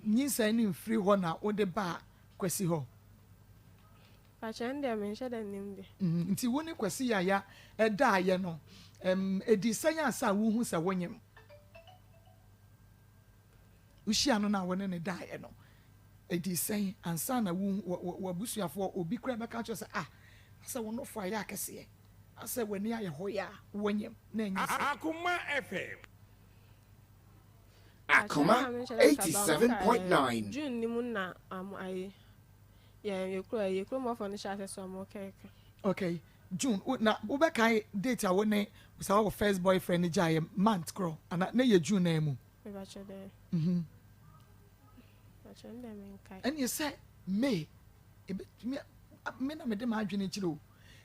Nyinsɛn no mfiri hɔ na wode baa Kwasi hɔ? Pakyɛ, ɛno deɛ menhyɛ da nnim de. Nti wo ne Kwasi Yaya daeɛ no, ɛdii sɛn ansa a wohu sɛ wonyem? Wohyia no no a wo ne no daeɛ no, ɛdii sɛn ansa na wo w'abusuafoɔ obi koraa bɛka kyerɛ sɛ, ah, asɛ wo nofo ayɛ akɛseɛ, asɛ w'ani ayɛ hɔ a wonyem na ɛnyɛ sɛ. Akoma FM. Akoma 87.9. June ni mu na ayi yɛn yɛ kuro yɛ kuromɔfo no hyɛ ase sɛ ɔmo kɛkɛ. Okay, June na wobɛkae date a wo ne saa wɔ first boyfriend no gyaeɛ, month korɔ ana na yɛ June na mu? Mebakyɛ dɛ. Bakyɛ ndɛ menkae. Ɛneɛ sɛ May ebɛtumi me na mede m'adwene kyerɛ o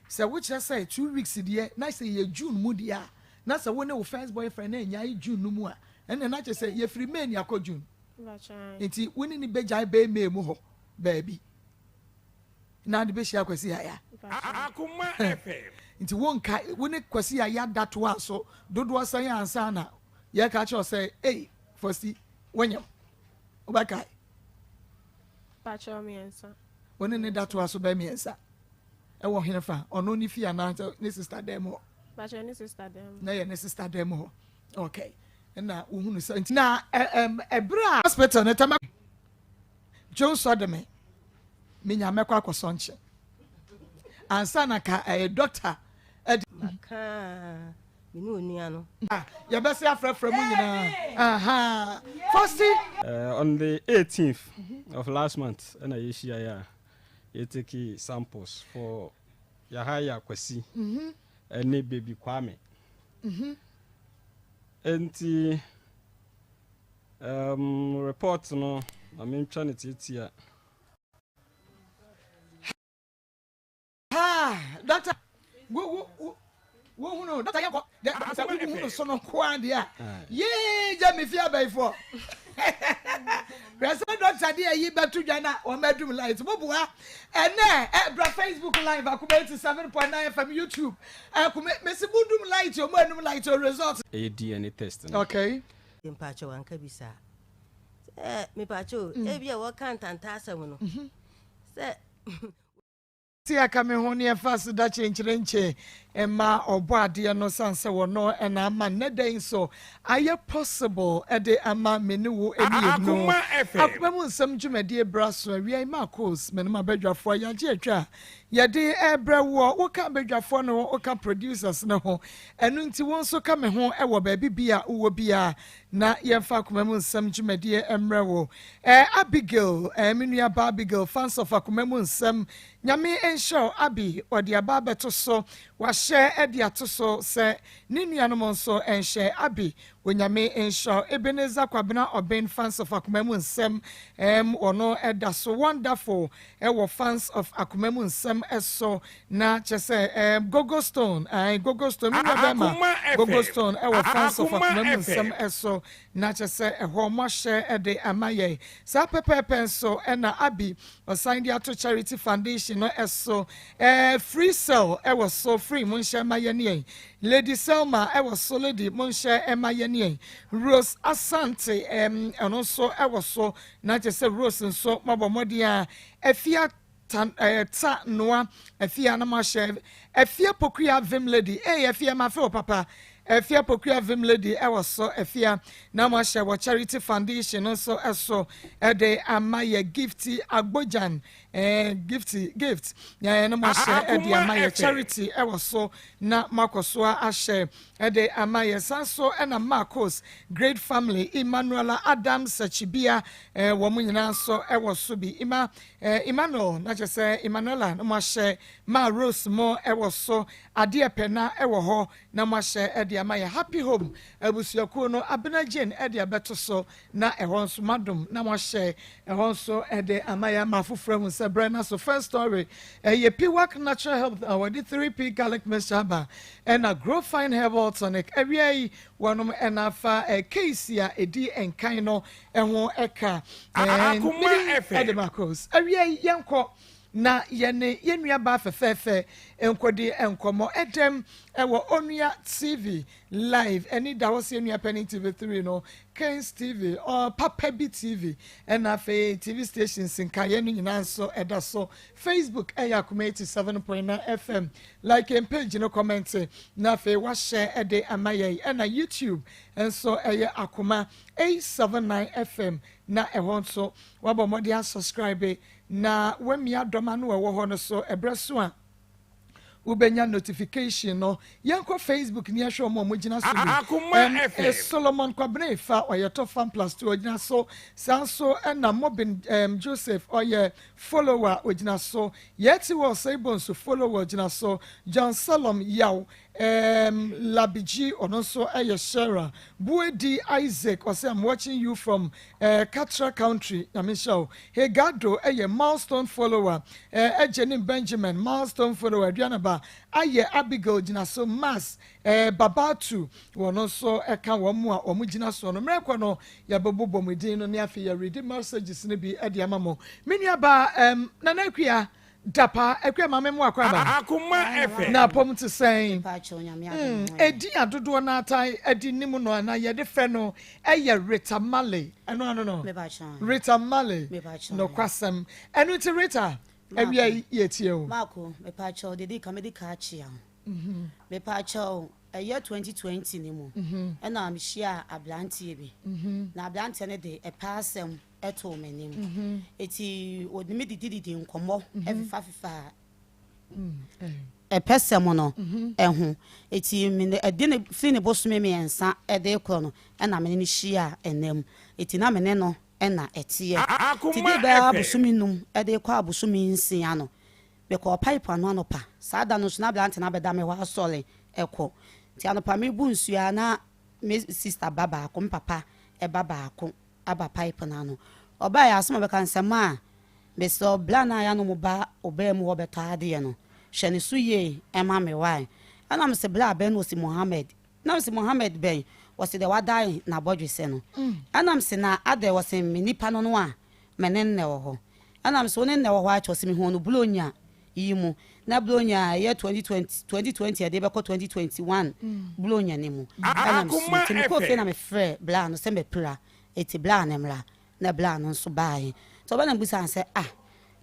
sɛ wokyerɛ sɛ 2 weeks deɛ na sɛ yɛ June mu deɛ a, na sɛ wo ne wo first boyfriend na ɛnyae June no mu a, ɛnna na kyerɛ sɛ yɛfiri May ni akɔ June. Bakyɛ. Nti wo ne ne bɛgyae bɛyɛ May mu hɔ baabi na ade bɛhyia Kwasi Yaya. Akoma FM. Nti wo nka wo ne Kwasi Yaya da toa so dodoɔ sɛn ansa na yɛka kyerɛ sɛ, ei, Fosti, wonyam? Wobɛkae? Bakyɛ, 3. Wo ne ne da toa so bɛyɛ 3 ɛwɔ hene fa? Ɔno ne fie anaa ne sister dan mu hɔ? Bakyɛ, ne sister dan mu. Na yɛ ne sister dan mu hɔ. Okay, ɛna wohunu sɛ nti na ɛberɛ a hospital no tɛma Johnson de me menya mɛkɔ akɔsɔ nkye ansa na ka ɛyɛ doctor ɛde. Maka me ne onua no. Yɛbɛsɛ afrɛfrɛ mu nyinaa aha Fosti. On the 18th of last month, ɛna yɛhyia yɛ a yɛtake samples for Yahaya Kwasi ɛne baby Kwame. Nti report no na mentwa ne tietia. Ah, doctor, wo wo wo wohunu doctor, yɛnkɔ sɛ wohunu so no nkoa deɛ a yee gya me fie abɛyifoɔ. Hwɛ sɛ doctor deɛ yi bɛto dwa na wɔn adum light moboa ɛnɛ ɛ bra Facebook live, Akoma 87.9 FM, YouTube ɛkume mesi mo dum light o, mo anum light o, result. Ɛyɛ DNA test no. Mpakyɛ, wanka bi saa sɛ mepakyɛ o, ebi a wɔka ntanta asɛm no sɛ. Ti aka me ho ne ɛfa so da kyenkyerenkye ɛma ɔbɔ adeɛ no san sɛ wɔno ɛna ama nnɛ da yi nso ayɛ possible ɛde ama me ne wo mmienu. Akoma FM. Akoma mu nsɛm dwumadie bra so awia yi. Marcos menom abadwafoɔ yɛagye atwa a yɛde ɛbrɛ woɔ. Woka abadwafoɔ no ho, woka producers no ho, ɛno nti wo nso ka me ho ɛwɔ baabi bi a wowɔ bi a na yɛmfa akoma mu nsɛm dwumadie mmerɛ wo. Abigail, me nua ba Abigail, fans of Akoma mu Nsɛm, Nyame nhyɛ wo, Abi. Ɔde aba abɛto so, wahyɛ ɛde ato so sɛ ne nuanom nso nhyɛ. Abi, Onyame nhyɛ wo. Ebenezer Kwabena Ɔben, fans of Akoma mu Nsɛm, ɔno ɛda so wonderful ɛwɔ fans of Akoma mu Nsɛm ɛso na kyɛ sɛ Gogo Stone, Gogo Stone, me nua bɛrima. Akoma FM. Gogo Stone ɛwɔ fans of Akoma Akoma mu FM. Nsɛm ɛso na kyɛ sɛ ɛhɔ mo ahyɛ ɛde ama yɛn saa pɛpɛɛpɛ nso. Ɛna Abi ɔsan de ato Charity Foundation no ɛso, free cell ɛwɔ so, free mo nhyɛ ma yɛn yɛn Lady Selma ɛwɔ so, lady mo nhyɛ ɛma yɛn yɛn Rose Asante, ɛno nso ɛwɔ so na kyɛ sɛ Rose nso mabɔ mmɔden a Afia ta ta noa Afia na mo ahyɛ. Afia Pokua Vim Lady, ɛyɛ Afia ma afɛ wɔ papa. Afia Pokua Vim Lady ɛwɔ so, Afia na mo ahyɛ wɔ Charity Foundation no nso ɛso ɛde ama yɛ. Gifty Agbogyan, Gifty Gift na mo ahyɛ ɛde ama yɛ. Akoma FM. Charity ɛwɔ so na mo akɔ so ahyɛ ɛde ama yɛ. San so ɛna Marcos Great Family, Emmanuela Adams Sachibia, wɔn nyinaa nso ɛwɔ so bi. Ima Emmanuel na kyerɛ sɛ Emmanuela na mo ahyɛ ma Rose mo ɛwɔ so, adeɛ pɛ na ɛwɔ hɔ na mo ahyɛ ɛde ama yɛ. Happy Home abusuakuo no, Abena Jane ɛde abɛto so na ɛhɔ nso madom na mo ahyɛ ɛhɔ nso ɛde ama yɛ ama afoforɔ ahu sɛ brɛ na so. First story ɛyɛ Piwak Natural Health a wɔde 3P garlic mixture aba ɛna Grow Fine Herbal Tonic. Awia yi wɔnom ɛna afa case a ɛdi nkan no ɛho ɛka. Akoma FM. Ɛde Marcos, awia yi yɛnkɔ. na yɛne yɛn nuabaa fɛfɛɛfɛ nkɔdi nkɔmmɔ. Ɛdɛm ɛwɔ Onua TV live, ɛne da hɔ sɛ yɛn nua panin TV3 no, Kings TV, Papa Bi TV, ɛna afei TV stations nkaeɛ no nyinaa nso ɛda so. Facebook ɛyɛ Akoma 87.9 FM. Like yɛn page no, comment, na afei wahyɛ ɛde ama yɛn. Ɛna YouTube nso ɛyɛ Akoma 879 FM, na ɛhɔ nso wabɔ mmɔden asubscribe na wamia dɔma no ɛwɔ hɔ no so. Ɛberɛ so a wobɛnya notification no. Yɛnkɔ Facebook ni ɛhwɛ ɔmo a ɔmo gyina so bi. Akoma FM. Solomon Kwabena Ifa, ɔyɛ Tɔfam plus two, ɔgyina so. Saa nso ɛna Mobin Joseph, ɔyɛ follower, ɔgyina so. Yɛte wɔ Ɔsɛe nso follower, ɔgyina so. John Salom Yaw Labiji, ɔno nso ɛyɛ sharer. Buedi Isaac ɔsɛ, "I'm watching you from Katra country." Nyame nhyira wo. Hegado ɛyɛ milestone follower. Ɛgyenim Benjamin, milestone follower. Aduanaba ayɛ Abigail gyina so. Mas Babatu, wɔn nso ɛka wɔn mu a wɔn gyina so no. Mmerɛ kɔ no, yɛbɛbobɔ mu din no ne afei yɛredi messages no bi ɛde ama mo. Me nua baa Nana Akua Dapa, Akua maame, mu akɔ aba. Akoma FM. Na apɔm te sɛn? Mpakyɛw, Nyame adom ho yɛ. Ɛdin adodoɔ n'atan ɛde nim no anaa yɛde fɛ no ɛyɛ Rita Marley, ɛno ano no? Mepakyɛw. Rita Marley. Mepakyɛw. Nokwasɛm ɛno nti, Rita, awia yi yɛtie o. Maako, mepakyɛw, dedi ka mede ka akyea ho. Mepakyɛw, ɛyɛ 2020 ne mu ɛna mehyia aberanteɛ bi, na aberanteɛ no de ɛpɛ asɛm ɛtoo m'anim, eti wɔde me didididi nkɔmmɔ ɛfefa fefa ɛpɛ sɛm no ɛho. Eti me ne ɛde ne firi ne bosome 3 ɛde korɔ no, ɛna me ne no hyia ɛnam, eti na me ne no ɛna ɛteɛ ti Akoma de bɛyɛ FM. abosome 5 ɛde kɔ abosome 6 no, mekɔ pipe ano anɔpa. Saa da no nso na aberante no abɛda me hɔ asɔre ɛkɔ, nti anɔpa mebu nsuo a, na me sister ba baako, me papa ɛba baako aba pipe no ano. Ɔbaa yɛ asɛm a ɔbɛka nsɛm a mesɛ ɔbla no a yɛanom ba ɔbaa mu hɔ bɛtɔ adeɛ no, hwɛ ne so yie ɛma me wae. Ɛna mesɛ bla bɛn no? Ɔsi Mohammed. Na mesɛ Mohammed bɛn? Wɔsi deɛ wadae n'abɔdwesɛ no. Ɛna mesɛ na adɛ? Wɔsi me nipa no a me ne nnɛ wɔ hɔ. Ɛna mesɛ wo ne nnɛ wɔ hɔ akyɛ? Ɔsi mehu no bulonya yi mu, na bulonya a ɛyɛ 2020 2020 ɛde bɛkɔ 2021 bulonya ne mu. Ɛna mesɛ Akoma nti mekɔɔ fie FM. na mefrɛ bla no sɛ mapira, eti bla ne mmra, na bla no nso baeɛ. Nti ɔbɛ na mbusa sɛ, ah,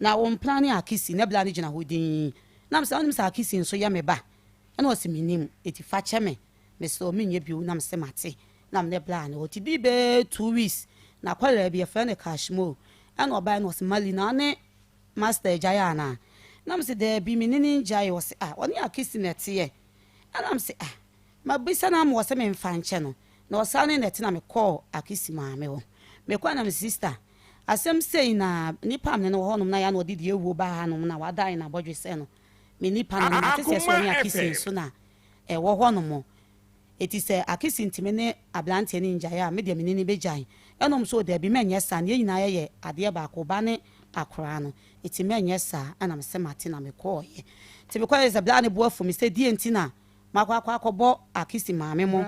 na wo mpena ne Akisi? Na bla no gyina hɔ dinn. Na mesɛ wonim sɛ Akisi nso yɛ me ba? Ɛna ɔsi menim, eti fa kyɛ me, mesɛ ɔmenyɛ bio. Na mesɛ mate. Na mene bla no ɔti di bɛɛ 2 weeks na akwadaa bi yɛfrɛ no Kashmo, ɛna ɔbaeɛ na ɔsi Mali na ɔne master agyae anaa? Na mesɛ daabi, me ne ne ngyae. Ɔsi ah, ɔne Akisi na ɛteɛ. Ɛna mesɛ ah, mabisa no ama wɔ sɛ memfa nkyɛ no na ɔsan ne nɛte. Na mekɔɔ Akisi maame hɔ. Mekɔɔ na me sister asɛm sei na nipa mene no wɔ hɔnom na yɛ na ɔde deɛ ewuo baa hanom na wadan na abɔdwe sɛ no me nipa no no mate sɛ ɔne Akisi nso na ɛwɔ hɔnom, eti sɛ Akisi ntumi ne aberanteɛ no ngyae a, me deɛ me ne ne bɛgyae. Ɛnom so dabi, mɛnyɛ saa ne yɛn nyinaa yɛyɛ adeɛ baako, ba ne akoraa no, eti mɛnyɛ saa. Ɛna me sɛ mate na mekɔɔyɛ. Nti mekɔɔyɛ sɛ bla ne bo afu me sɛ die nti na makɔ akɔbɔ Akisi maame mo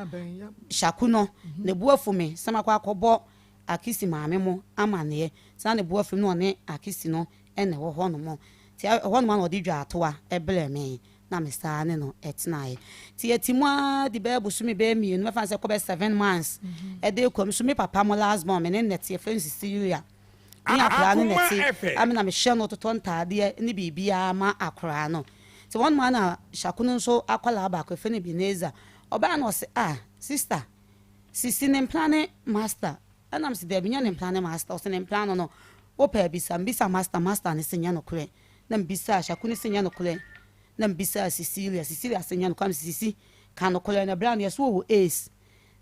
Shaku no. Ne bo afu me sɛ makɔ akɔbɔ Akisi maame mo amanneɛ sɛ ne bo afu me na ɔne Akisi no ɛna ɛwɔ hɔnom. Nti ɛhɔnom a na ɔde dwa atoa ɛbrɛ me na me saa ne no ɛtenaeɛ. Nti yɛte mu ara de bɛyɛ bosome bɛyɛ 2, mɛfa sɛ kɔ bɛ 7 months ɛde kɔ mu so. Me papa mo last born, me ne nnɛte, yɛfrɛ no Cecilia, ne akwaraa no Akoma nɛte FM. ame na mehyɛ no totɔ ntaadeɛ ne biribiara ma akwaraa no. Nti wɔn mu ana Hyako no nso akwaraa baako yɛfrɛ no Ebenezer, ɔbaa na ɔsɛ, ah, sister sisi ne mpena ne master. Ɛnam sɛ daabi, nyɛ ne mpena ne master. Ɔsɛ ne mpena no wopɛ bisa mbisa master, master ne sɛ nyɛ nokorɛ. Na mbisa Hyako ne sɛ nyɛ nokorɛ, na mbisa Cecilia, Cecilia sɛ nyɛ nokorɛ. Am sisi ka nokorɛ na bra no yɛso wɔ ace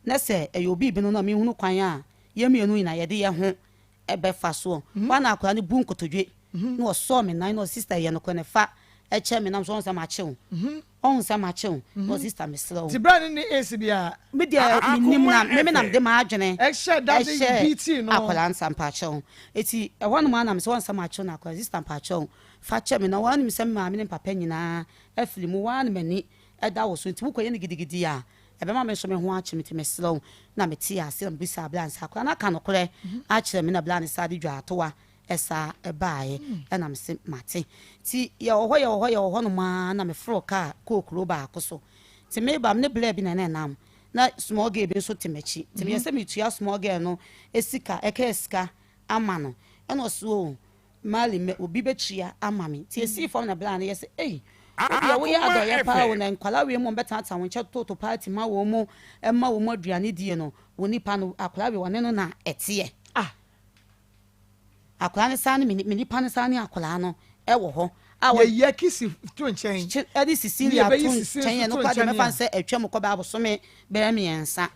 na sɛ ɛyɛ obi bi no na mehunu kwan a yɛn mmienu nyinaa yɛde yɛ ho ɛbɛfa soɔ. Wɔn na akwaraa no bu nkotodwe na ɔsɔɔ me nan na ɔsɛ, sister, yɛ nokorɛ ne fa ɛkyɛ me. Nam so ɔn sɛ makyew, ɔn sɛ makyew, na ɔsɛ, sister, mesrɛ wo. Ti bra ne ace bi a? Me deɛ menim na meme nam de m'adwene ɛhyɛ dade bt no. Akwaraa nsa mpakyɛw, eti ɛhɔ nom anam sɛ wɔn nsa makyew na akwaraa, sister, mpakyɛw, fa kyɛ me na wɔn anim sɛ me maame ne papa nyinaa afiri mu wɔn anam ani ɛda wɔ so, nti wokɔyɛ no gidigidi a ɛbɛma me nso me ho akye me, nti mesrɛ wo. Na mete ase na mebisa abla nsa akwaraa no aka nokorɛ akyerɛ me na bla ne sa de dwa atoa. saa baeɛ. Ɛna mese mate. Nti yɛwɔ hɔ yɛwɔ hɔ yɛwɔ hɔnom ara na meforoo kaa kɔɔ kuro baako so. Nti mereba me ne blɛɛ bi na na ɛnam. Na small girl bi nso te m'akyi. Nti meyɛ sɛ metua small girl no sika, ɛkaa sika ama no. Ɛna ɔse oh Marley mɛ obi bɛtua ama me. Nti yɛsii fam na blaa no yɛ sɛ ei wo deɛ woyɛ adɔeɛ paa o na nkwadaa wei mu wɔbɛtenatena wo nkyɛn toto party ma wɔn mu ma wɔn aduane die no wo nipa no akwadaa wei ɔne no na ɛteɛ. Ah Akwadaa no saa ne me me nipa no saa ne akwadaa no wɔ hɔ a wɔ. Yɛyi Akisi to nkyɛn. Kye ɛde Cecilia to nkyɛn ɛno koraa deɛ mɛfa no sɛ atwam kɔ bɛyɛ abosome bɛyɛ mmiɛnsa.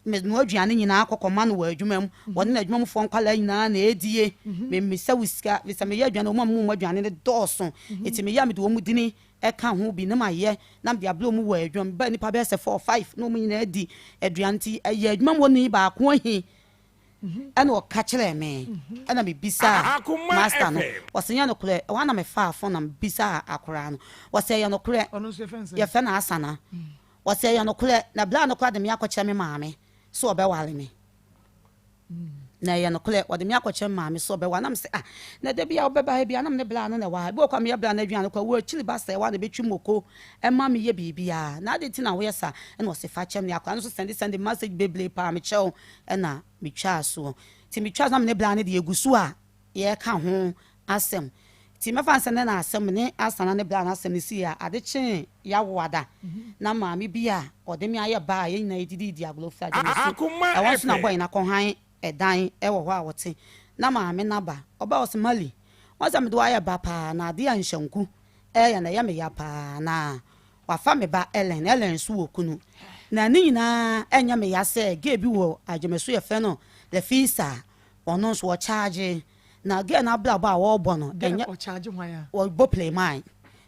Menoa aduane nyinaa kɔ kɔma no wɔ adwuma mu. Wɔne n'adwuma mufoɔ nkwadaa nyinaa na ɛredie. Memmisa wo sika ɛfiri sɛ meyɛ aduane wɔn a memu wɔn aduane no dɔɔso. Nti meyɛ a mede wɔn dini ka ho bi na mayɛ na mede abrɛ wɔn wɔ adwuma mu. Meba nnipa bɛyɛ sɛ four five na wɔn nyinaa di aduane nti ɛyɛ adwuma mu hɔ ni baako ahi. Ɛna ɔka kyerɛɛ me, ɛna mebisaa master no, ɔse nyɛ nokorɛ, ɛhɔ ara na mefaa phone na mebisaa akoraa no, ɔse ɛyɛ nokorɛ, yɛfrɛ no Asana, ɔse ɛyɛ nokorɛ, na bra no koraa de me akɔkyerɛ me maame sɛ ɔbɛware me, na ɛyɛ nokorɛ, ɔde me akɔkyerɛ me maame sɛ ɔbɛware, na mese ah, na da bi a wobɛba ha bi a na mene bra no na ɛwɔ ha, ebi wɔ koraa meyɛ bra no aduane koraa, wɔ akyiri ba sɛ ɛwɔ a na ɛbɛtwi moko ɛma meyɛ biribiara, na adɛn nti na woyɛ saa, ɛna ɔse fa kyɛ me, akoraa no nso sɛnde sɛnde message bebree paa, mekyɛ wo. Ɛna metwaa soɔ. Nti metwaa so na me ne bra no deɛ yɛgu so a yɛreka ho asɛm. Nti mɛfa no sɛ ne na asɛm ne Asana ne bra no asɛm no siiɛ a, ade kyee Yawoada na maame bi a ɔde me ayɛ ba a yɛn nyinaa yɛdidi di agorɔ firi Agyamasu, ɛhɔ nso na bɔe no akɔhan ɛdan wɔ hɔ a ɔte. Na maame no aba. Ɔbae ɔse Mali, woahu sɛ mede wo ayɛ ba paa na adeɛ a nhyɛnku ɛyɛ no ɛyɛ me ya paa na Wafa me ba Ellen, Ellen nso wɔ kunu. Na ne nyinaa ɛnyɛ me ya sɛ girl bi wɔ Adwomeso yɛfrɛ no Lefisa a ɔno nso ɔcharge. Na girl no abrabɔ a ɔrebɔ no Girl ɛnyɛ ɔcharge hwan a? Ɔbɔ playman.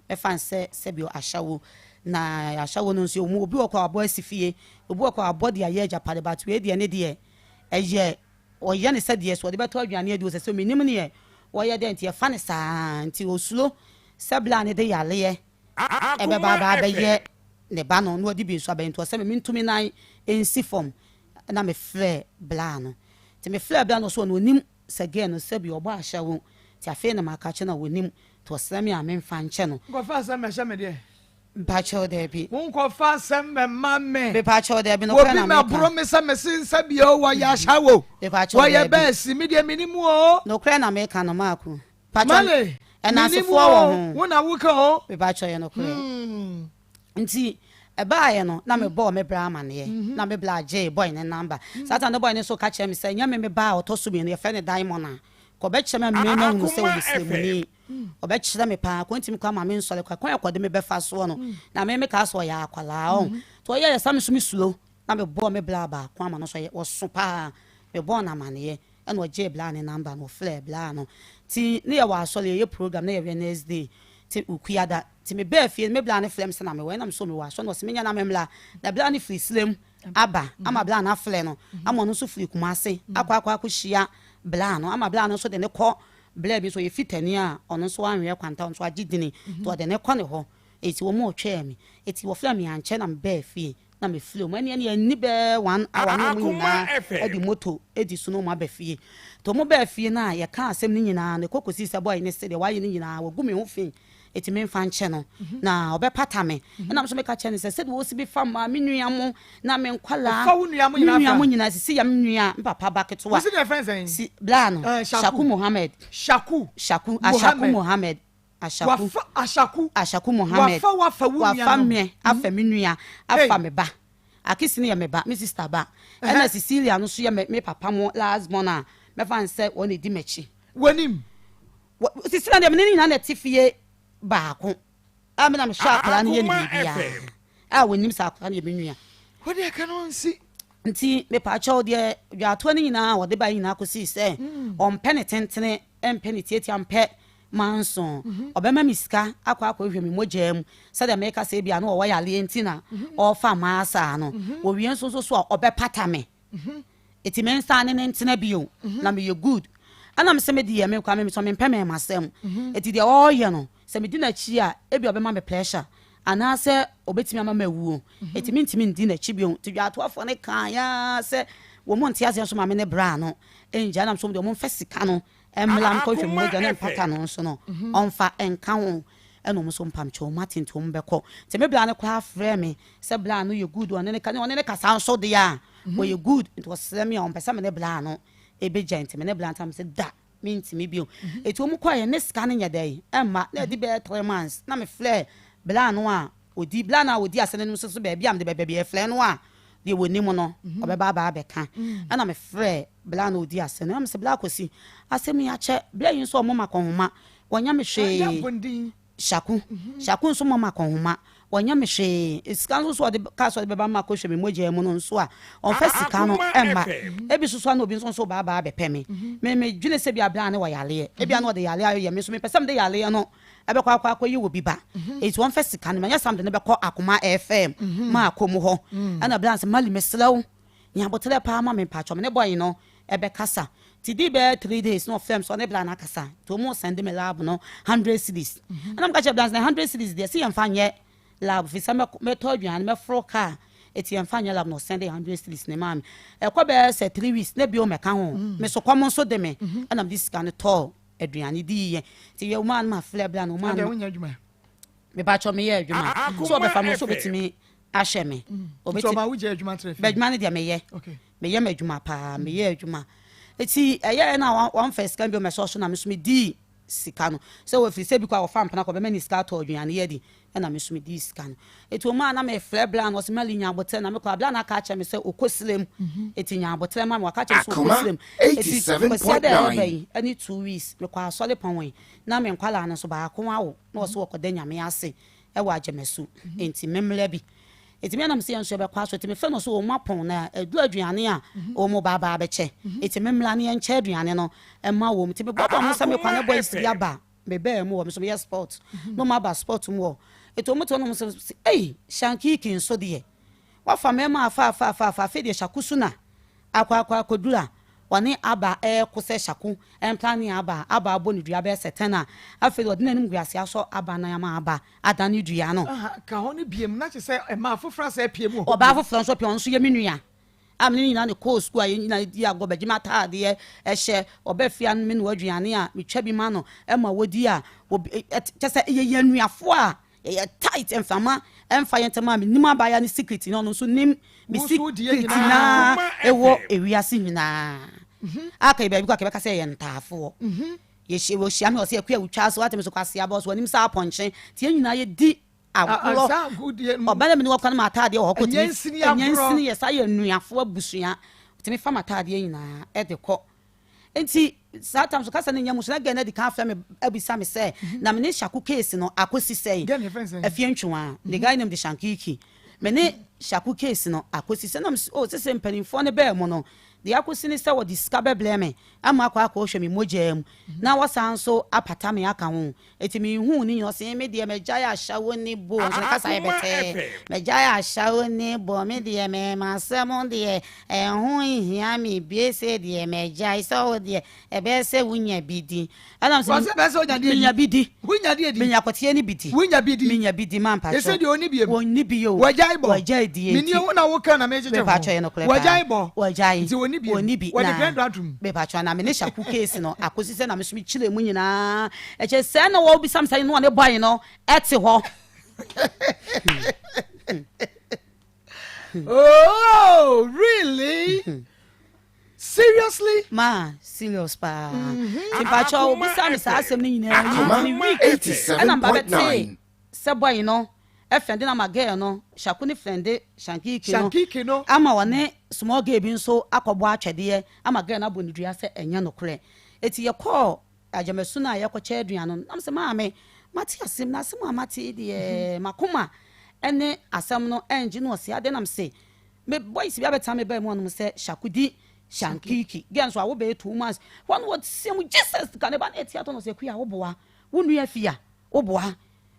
Mɛfa no sɛ sɛbio ashawo. Na ashawo no nso ɔmu obi wɔ hɔ koraa wabɔ asi fie, obi wɔ hɔ koraa wabɔ de ayɛ agyapade but wei deɛ ne deɛ ɛyɛ ɔyɛ no sɛdeɛ sɛ ɔde bɛtɔ aduane adi o sɛ sɛ mennim neɛ ɔyɛ dɛn nti yɛfa no saa nti ɔsuro sɛ bla no de yareɛ ɛbɛba aba abɛyɛ ne ba no na ɔde bi nso abɛyɛ nti ɔsɛ me mentumi nan nsi fam na mefrɛ bla no nti mefrɛ bla no ɔsɛ ɔno ɔnim sɛ girl no sɛbi ɔbɔ ahyɛwo nti afei na maka kyerɛ no a ɔnim nti ɔsrɛ me a memfa nkyɛ no. Nkɔfa asɛm mmɛhyɛ me deɛ. Mpakyɛw daabi. Monkɔfa asɛm mmɛma me. Mepakyɛw daabi nokorɛ Obi na meka. mmɛboro me sɛ mese nsa bio wɔyɛ ahyɛwo Mepakyɛw wɔyɛ daabi. bɛɛsi me deɛ menim o. Nokorɛ na meka no Maako. Pakyɛ Male, menim ɛnansefoɔ wɔ o, ho. wo na woka o. Mepakyɛ yɛ nokorɛ. Hmm. Nti ɛbaayɛ no na mebɔɔ me bra amaneɛ na me bra gyee boy ne number. Saa time no boy no nso ka kyerɛ me sɛ nyɛ me me ba a ɔtɔ so mmienu yɛfrɛ no Diamond a kɔ ɔbɛkyerɛ me ama mahunu sɛ Akoma ɔyɛ FM. sremuni. Ɔbɛkyerɛ me paa kɔ ntimi kɔ ama me nsɔre kɔ kwan a kɔde me bɛfa soɔ no na me mekaa sɛ ɔyɛ akwadaa ɔn. Nti ɔyɛɛ saa me nso me suro na mebɔɔ me bra baako ama no nso ɔyɛ ɔso paa mebɔɔ no amaneɛ. Ɛna ɔgyee bla ne number no ɔfrɛɛ bla no nti ne yɛwɔ asɔre yɛyɛ program na yɛ Wednesday nti Wukuada nti me baa fie no me bla no frɛ me sɛ na mewɔ ɛna me so mewɔ asɔre na ɔse menyɛ na me mmra na bla no firi Srem aba ama bla no afrɛ no ama ɔno nso firi Kumase akɔ akɔ akɔ hyia bla no ama bla no nso de ne kɔ bla bi nso ɔyɛ fitani a ɔno nso anwea kwanta ɔno nso agye dini nti ɔde ne kɔ ne hɔ nti wɔn ɔtwɛɛ me nti wɔfrɛ me ankyɛ na me baa fie Na me firi ɔmo ɛne ɛne ɛnni bɛɛ one hour ne ɔmo Akoma nyinaa FM. ɛde moto ɛdi so na ɔmo aba fie nti ɔmo baa fie no a yɛkaa asɛm no nyinaa no ɛkɔ kɔsii sɛ boy no se deɛ wayɛ no nyinaa wagu me ho fi ɛti me nfa nkyɛ no na ɔbɛpata me ɛna me nso meka kyerɛ no sɛ sɛdeɛ ɔsi bi fa maa me nua mo na me nkwadaa Ɔfa wo nua mo me nyinaa nua fa mo nyinaa sisi yɛ me nua me papa ba ketewa Wosi deɛ fɛn sɛn? si bla no Eh, Shaku Shaku Mohammed Shaku Shaku Ashaku Mohammed Mohammed Ashaku Wafa Ashaku Ashaku Mohammed Wafa wafa wo nua Wafa no me afa me nua Hey afa me ba Akisi no yɛ me ba me sister ba ɛna Cecilia no nso yɛ me me papa mo last born a mɛfa no sɛ wɔn na ɛdi m'akyi. W'anim. Wɔ Cecilia deɛ me ne no nyinaa na ɛte fie baako a me na mehwɛ akwadaa no yɛ no Akoma biribiara FM. a wɔnim sɛ akwadaa no yɛ me nua. Wo deɛ ka no nsi. Nti mepaakyɛw deɛ dwatoa no nyinaa a wɔde bae nyinaa kɔsii sɛ ɔmpɛ ne tentene mpɛ ne tiatia mpɛ manso. Ɔbɛma me sika akɔ akɔhwehwɛ me mogyaa mu sɛdeɛ meka sɛ ebia na ɔwɔ yareɛ nti na ɔrefa maa saa no. Wɔwie nso nso so a ɔbɛpata me. Eti me nsan ne no ntena bio na meyɛ good. Ɛna mese me deɛ me koraa me nso mempɛ mɛɛmasɛm. Eti deɛ ɔreyɛ no sɛ medi n'akyi a ebia ɔbɛma me pressure anaasɛ ɔbɛtumi ama mawuo. Eti mentumi ndi n'akyi bio. Nti dwatoafoɔ no kaeɛ ara sɛ wɔn nte aseɛ nso ma me ne bra no ngyae. Ɛna mese wɔn deɛ wɔmfa sika no. Mmra nkɔhwɛ me Akoma mogya ne mpata FM. no nso no ɔmfa nka ho ɛna ɔmo nso mpamkyɛw ɔmo ate nti ɔmo bɛkɔ nti me bra no koraa frɛɛ me sɛ bra no yɛ good ɔne ne ka ne ɔne ne kasa nso deɛ a ɔyɛ good nti ɔsrɛ me a ɔmpɛ sɛ me ne bra no ɛbɛgya nti me ne bra ntam sɛ da mentumi bio ɛti ɔmo kɔɛ ne sika no nyɛ dɛn ɛmma na ɛdi bɛyɛ 3 months na me frɛ bra no a odi bra no a odi asɛ no anim nso so baabi a mede baabi ɛfrɛ no a deɛ wɔ nim no ɔbɛba aba abɛka. Ɛna mefrɛ bra no odi asɛ no ɛna mesɛ, "Bra kɔsi asɛm yi akyɛ bra yi nso ɔmo ma kɔnhoma wɔnyɛ me hwee." Hyako hyako nso mɔ ma kɔnhoma wɔnyɛ me hwee. Sika nso so ɔde kaa so ɔde bɛba ma akɔhwɛ me mogya mu no nso a ɔmfa sika no Akoma ɛmma. FM. Ebi soso a na obi nso ba aba abɛpɛ me. Me dwene sɛ bi abira ne wɔ yareɛ, ebi a na ɔde yareɛ ayɛ me nso mepɛ sɛ mede yareɛ no ɛbɛkɔ akɔ akɔyɛ wɔ bi ba eti wɔmfa sika no manyɛ sam de ne bɛkɔ Akoma FM ma akɔ mu hɔ. Ɛna bra sɛ mali mesrɛ wo nyabotrɛ paa ma me mpakyɛ me ne bɔyi no ɛbɛkasa ti di bɛyɛ 3 days na ɔfrɛ m sɛ ɔne bra no akasa nti ɔmu send me lab no 100 cedis. Ɛna meka kyerɛ bra sɛ 100 cedis deɛ sɛ yɛmfa nyɛ lab fi sɛ mɛtɔ aduane mɛforo kaa eti yɛmfa nyɛ lab na ɔsend 100 cedis ne maa me. Ɛkɔ bɛyɛ sɛ 3 weeks na bio mɛka ho me so kɔm nso de me ɛna mede sika no tɔɔ aduane diiɛ nti yɛ ɔmaa no ma frɛ bra no ɔmaa Adɛ no. Wonya adwuma? Mepakyɛ meyɛ adwuma so ɔbɛfa me so obɛtumi ahyɛ me. Nti ɔma wogya adwuma tena fie? Bɛdwuma no deɛ meyɛ. Meyɛ m'adwuma paa, meyɛ adwuma eti ɛyɛ na wɔmfa sika bi ɔmɛsɛ ɔso na me so medii sika no sɛ wɔfiri sɛ bi kɔ a wɔfa mpena kɔ bɛma ne sika atɔ aduane yɛ di ɛna me so medii sika no eti ɔmo a na mefrɛ bra no ɔsɛ mali nya abotɛ na mekɔ abra na aka akyerɛ me sɛ ɔkɔ sirem eti nya abotɛ ma me waka kyerɛ me sɛ ɔkɔ Akoma sirem eti kwasi ada 87.9. ɛbɛ yi ɛne 2 weeks mekɔ asɔre pɔn yi na me nkwalaa no nso baako awo na ɔsɛ wɔkɔda Nyame ase ɛwɔ agyamasu nti memmerɛ bi eti mi anam sɛ yɛn nso yɛbɛkɔ aso eti mefɛ no so wɔn apɔn na edu aduane a wɔn ba aba abɛkyɛ eti memmerɛ ne yɛnkyɛ aduane no ɛma wɔn ti mebɔ bɔ mo sɛ mekɔ ne boys bi aba mebɛɛ mu wɔ me so meyɛ sport na wɔn aba sport mu wɔ eti wɔn te hɔ nom sɛ ɛyi Shankiki nso deɛ wafa mmarima afa afa afa afa afei deɛ Hyako so na akɔ akɔ akɔduru a ɔne aba ɛɛko sɛ Hyako ɛmpla ne aba aba abɔ ne dua bɛyɛ sɛ 10 a afei deɛ ɔde n'anim gu ase asɔ aba nan ama aba adane dua no. Aha, ka hɔ no biem na kyerɛ sɛ ɛma foforɔ asɛ apue mu wɔ hɔ Ɔbaa bio. foforɔ nso pɛ ɔno nso yɛ me nua a mene ne nyinaa ne kɔɔ sukuu a yɛn nyinaa di agorɔ bɛgye me ataadeɛ ɛhyɛ ɔbɛ fia no me no aduane a metwa bi ma no ɛma wɔdi a obi kyɛ sɛ yɛyɛ anuafoɔ a yɛyɛ tight mframa ɛmfa yɛn ntɛm a menim abaayewa ne secret na ɔno nso nim me Wo nso wo deɛ secret nyinaa. nyinaa Akoma ɛwɔ FM. ewiase nyinaa aka yi baabi kɔ a kɛbɛka sɛ yɛyɛ ntaafoɔ yɛhyia wɔhyia me ɔsɛ akua wotwa so watɛm so kwase abɔ so wɔnim sɛ apɔnkye nti yɛn nyinaa yɛdi agorɔ. Saa agodie no Ɔba na mene wɔkɔ no ma ataadeɛ wɔ hɔ kɔ. Ɛnyɛ nsini Ɛnyɛ agorɔ. nsini yɛ saa yɛ nnuafoɔ abusua tumi fa ma ataadeɛ nyinaa ɛde kɔ nti saa tam so kasa ne nya mu so na gɛ no adi kan afrɛ me abisa me sɛ na mene Hyako case no akɔsi sɛn. Gɛ ne yɛfrɛ no sɛn? Afie Ntwewa the guy named Shankiki. Me ne Hyako case no akɔsi sɛ nam o sɛ sɛ mpanimfoɔ no bɛɛ mu no deɛ akɔsi ne sɛ wɔde sika bɛbrɛ me ama akɔ akɔhwɛ me mogyaa mu na wɔsan so apata me aka ho eti mehu ne nyina ɔsɛ me deɛ magyae ahyɛwo ne bo nso ne kasa yɛ Akoma bɛtɛɛ. FM. Magyae ahyɛwo ne bo me deɛ mɛma asɛm deɛ ɛho nhia me bie sɛ deɛ magyae sɛ wo deɛ ɛbɛyɛ sɛ wonya bi di ɛnam Wɔ sɛ bɛyɛ sɛ wonya deɛ di. Menya bi di. Wonya deɛ di. Menya kɔteɛ ne bi di. Wonya bi di. Menya bi di ma mpakyɛ. Ɛsɛ deɛ ɔni biem. Wɔnni bi o. Wɔgyae bɔ. Wɔgyae die. Menni wo na woka na mekyekye ho. Mepakyɛ yɛ nokorɛ paa. Wɔgyae bɔ. Wɔgyae. Nti wɔnni biem. Wɔnni bi. Wɔde Na grɛndo atom. Mepakyɛ na mene Hyako case no akɔsi sɛ na me so mekyerɛ mu nyinaa ɛkyɛ sɛ na wɔbisa me sɛ no ɔne boy no ɛte hɔ. Oh, really? Seriously? Ma serious paa nti mpakyɛ obisa me saa asɛm no nyinaa Akoma ne week ɛna mba bɛtee 87.9. sɛ boy no ɛfɛnde na ma girl no Hyako ne fɛnde Shankiki no Shankiki no. Ama wɔne small girl bi nso akɔbɔ atwɛdeɛ ama girl no abɔ ne dua sɛ ɛnyɛ nokorɛ eti yɛkɔɔ agyamasu no a yɛkɔkyɛ aduane no nam sɛ maame mate asɛm na asɛm a mate yi deɛ makoma ɛne asɛm no ɛngye no ɔse ade nam se me boys bi abɛtena me baa mu ɔnom sɛ Hyako di Shankiki girl nso a wobɛyɛ 2 months wɔn wɔteɛ mu Jesus ka ne ba no ɛtia tɔ no sɛ kuya woboa wo nua fie a woboa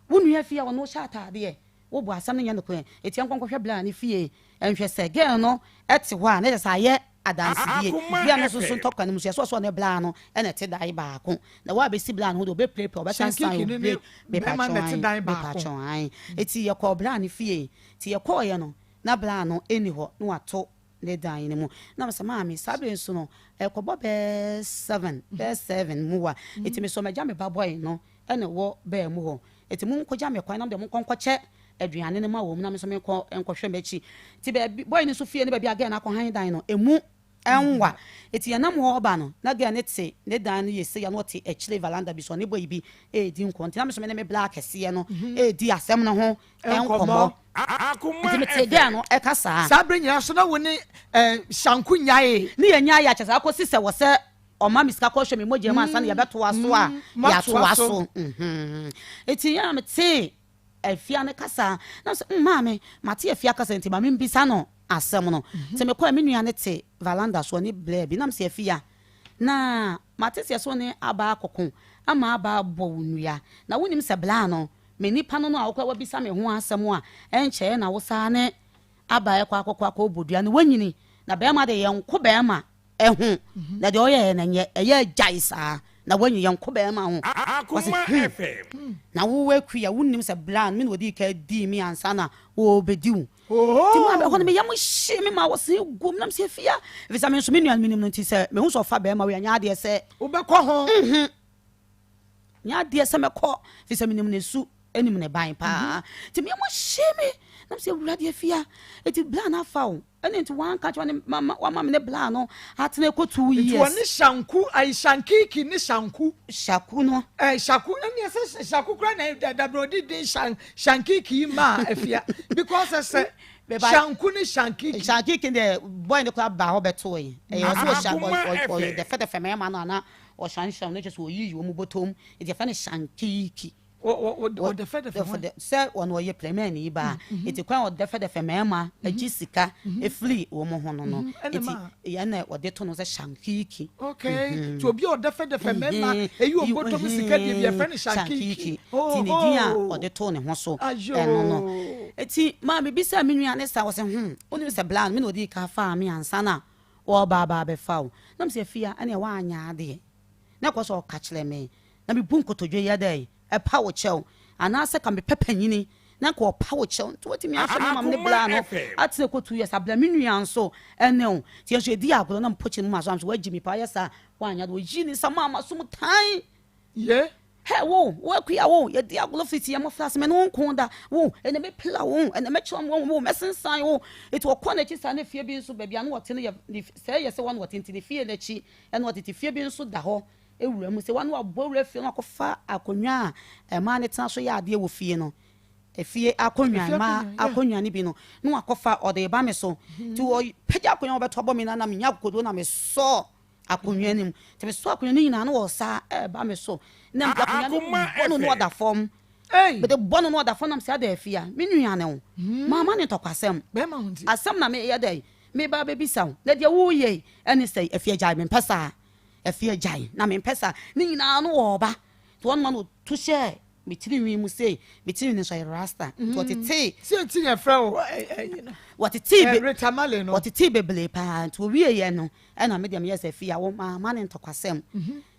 wo nua fie a ɔno hyɛ ataadeɛ woboa asɛm no nyɛ nokorɛ ɛtia nkɔnkɔhwɛ bla ne fie ɛnhwɛ sɛ girl no ɛte hɔ a ne kyɛ sɛ ayɛ adansedie. Akoma Bia no nso so FM. ntɔkwa no mu so yɛsɛ ɔsɛ ɔne bla no ɛna ɛte dan baako na wa abɛsi bla no ho de ɔbɛpirapira ɔbɛsan san Shankiki ne ne bɛrima na ɛte dan baako. mepatwɔn eti yɛkɔ bla no fie ti yɛkɔɔyɛ no na bla no ɛni hɔ na wato. ne dan no mu. Na mesɛ, Maame, saa berɛ nso no, ɛrekɔbɔ bɛyɛ seven, bɛyɛ seven mu wa. Enti mesɔ magya me ba bɔe no na ɛwɔ baa mu hɔ. Enti monkɔgya me kwan na mo deɛ monkɔ nkɔkyɛ aduane no ma wɔn na me nso menkɔ nkɔhwɛ m'akyi. Nti baabi, bɔe no nso fie ne baabi a gɛɛ no akɔhan dan no, ɛmu Ɛnwa. Enti yɛnam hɔ reba no, na girl no te ne dan no yɛ sei a na ɔte akyire veranda bi so, ɔne boy bi redi nkɔmmɔ. Nti na me nso me ne me bla kɛseɛ no redi asɛm no ho nkɔmmɔ. Nti metee girl no ɛka saa. Saa berɛ nyinaa nso na wo ne Shanku nyaee? Ne yɛnyaeɛ a, kyerɛ sɛ akɔsi sɛ wɔ sɛ ɔma me sika kɔhwɛ me mogya mu ansa na yɛbɛtoa so a, yɛatoa so. Nti yɛn a metee Afia no kasa. Na mesɛ, mm, maame, mate Afia kasa nti ma membisa no asɛm no. Nti mekɔɛ, me nua no te valanda so, ɔne Blair bi. Na mesɛ, Afia, na mate sɛ yɛsɛ wo ne Aba akɔko ama Aba abɔ wo nnua. Na wonim sɛ Blair no, me nipa no no a wokora wabisa me ho asɛm a ɛnkyɛeɛ na wo saa ne Aba ɛkɔ akɔko akɔbɔ dua no, wanyini. Na bɛrima de, yɛnko bɛrima. Ho, na deɛ ɔyɛɛ no nyɛ, ɛyɛ agyae saa, na wanyi yɛn kɔ bɛrima ho. Ɔse, hmm, na wo Akua, wonnim sɛ bra no, me na ɔdii kan dii me ansa na ɔrebɛdi wo. Nti maa ɛhɔ no me yam hyee me maa wɔsee guom, na mesɛ Afia, ɛfiri sɛ me nso me nua no menim no nti sɛ mehu sɛ ɔfa bɛrima wei a, nyɛ adeɛ sɛ wobɛkɔ ho. Mhm. Nyɛ adeɛ sɛ mɛkɔ, ɛfiri sɛ menim ne su, nim ne ban paa. Nti me yam hyee me, na mesɛ Awurade Afia, enti bra no afa wo. Ɛne nti wanka kyerɛ ne mama wama me ne bla no atena ɛkɔ 2 years. Nti wɔne shanku ayi shankiki ne shanku. Shaku no. Ɛɛ shaku ɛne ɛsɛ shaku kura na dabrɛ odi din shan shankiki yi maa afia because ɛsɛ shanku ne shankiki. Shankiki deɛ boy ne kura ba hɔ bɛto yi ɛyɛ ɔsɛ ɔhyɛ ɔyɛ dɛfɛdɛfɛ mɛɛma no ana ɔshansham ne kyɛ sɛ ɔyiyi wɔn bɔtɔm nti yɛfrɛ no shankiki. Ɔdɛfɛdɛfɛ hwan? Sɛ ɔno ɔyɛ plɛmɛni ba a, nti kwan a ɔdɛfɛdɛfɛ mmarima gye sika firi wɔn ho no no, nti ɛna ɔde to no sɛ shankiki. Okay, nti obi a ɔdɛfɛdɛfɛ mmarima eyi wɔn bɔtɔ mu sika deɛ bi yɛfrɛ no shankiki. Nti ne din a ɔde too ne ho so ɛno no. Nti maa mebisa me nua ne saa, ɔsɛ hmm, wonim sɛ bla no me na ɔdii kan faa me ansa na ɔreba aba abɛfa wo. Na mesɛ Afia, ɛneɛ woanyɛ adeɛ. Na ɛkɔ sɛ ɔka kyerɛ me na mebu nkotodwe yɛ dɛn? Ɛpa wo kyɛw? Anaasɛ ka mepɛ panyini na nka ɔpa wo kyɛw nti watumi ahwɛ me ama me ne bla no atena kɔ 2 years abla me nua nso ɛne wo nti yɛn nso yɛdi agorɔ na mpo kyerɛ mu ma so am so wagyi me paa yɛ saa wanyɛ de ɔyi ne nsa maa maso mu tan ye hɛ wo wo akua wo yɛdi agorɔ fiti yɛn mmɔfra ase me ne wo nko da wo ɛnɛ mɛpila wo ɛnɛ mɛkyerɛ wo wo mɛsensan wo nti ɔkɔ n'akyi saa ne fie bi nso baabi a na ɔte no yɛ sɛ yɛ sɛ wɔn ɔte nti ne fie n'akyi ɛna ɔtete fie bi nso da hɔ wura mu sɛ wɔn abɔ wura fie no akɔfa akonnwa a mmaa no tena so yɛ adeɛ wɔ fie no, efie akonnwa, mmaa akonnwa no bi no, na wakɔfa ɔde reba me so. Nti ɔpagya akonnwa a ɔbɛto abɔ me no na menya akokoduo na mesɔ akonnwa no mu. Nti mesɔ akonnwa no nyinaa na ɔsa ɛreba me so. Na mede akonnwa no bɔ no na ɔda fam. Mede bɔ no na ɔda fam na mesɛ ada afie a, me nua ne wo. Mamma ne ntɔkwasɛm. Asɛm na meyɛ dɛ meba abɛbisa wo. Na deɛ woreyɛ yi ɛne sɛ afie agyae mempɛ saa. Afie agyae na mempɛ saa. Ne nyinaa no ɔɔba. Nti ɔno ma no ɔtu hyɛɛ me tirinwi mu sei. Me tirinwi no nso ɛyɛ rasta. Nti ɔtetee. Sɛ nti na yɛfrɛ wo ɛyi no. Wɔtetee be. Rita Marley no. Wɔtetee bebree paa. Nti ɔwieeɛ no ɛna me deɛ meyɛɛ sɛ afie a wo mamma no ntɔkwasɛm.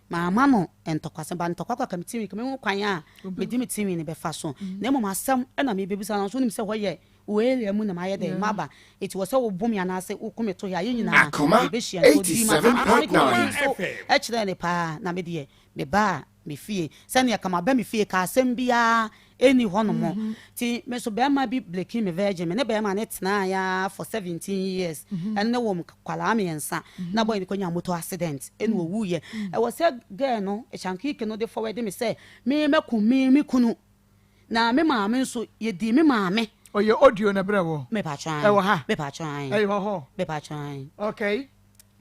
Mamma no ntɔkwasɛm. But ntɔkwa koraa ka me tirinwi ka mehu kwan a mede me tirinwi no bɛfa so. Na mmom asɛm ɛna mebɛbisa no nanso wonim sɛ hɔ yɛ Wo area mu na mayɛ dɛn maba eti wɔ sɛ wo bo me anaasɛ wo ku me to he a yɛn nyinaa Akoma yɛbɛhyia nti ɔdii m'atɛm paa me kɔɔ 87.9. nso kyerɛɛ no paa na me deɛ me baa me fie sɛdeɛ ka maba me fie ka asɛm biara ɛnni hɔ nom nti me nso bɛɛma bi breaking me virgin me ne bɛɛma no tenaeɛ ara for 17 years ɛne no wɔ nkwadaa mmiɛnsa na boy no kɔnyaa motor accident ɛna ɔwuiɛ ɛwɔ sɛ girl no Shankike no de forward me sɛ me mɛku me me kunu Na me maame nso, yɛdii me maame. Ɔyɛ audio na ɛbrɛ wɔ? Mepatwɔ ae. Ɛwɔ ha? Mepatwɔ ae. Ɛwɔ hɔ? Mepatwɔ ae. Okay.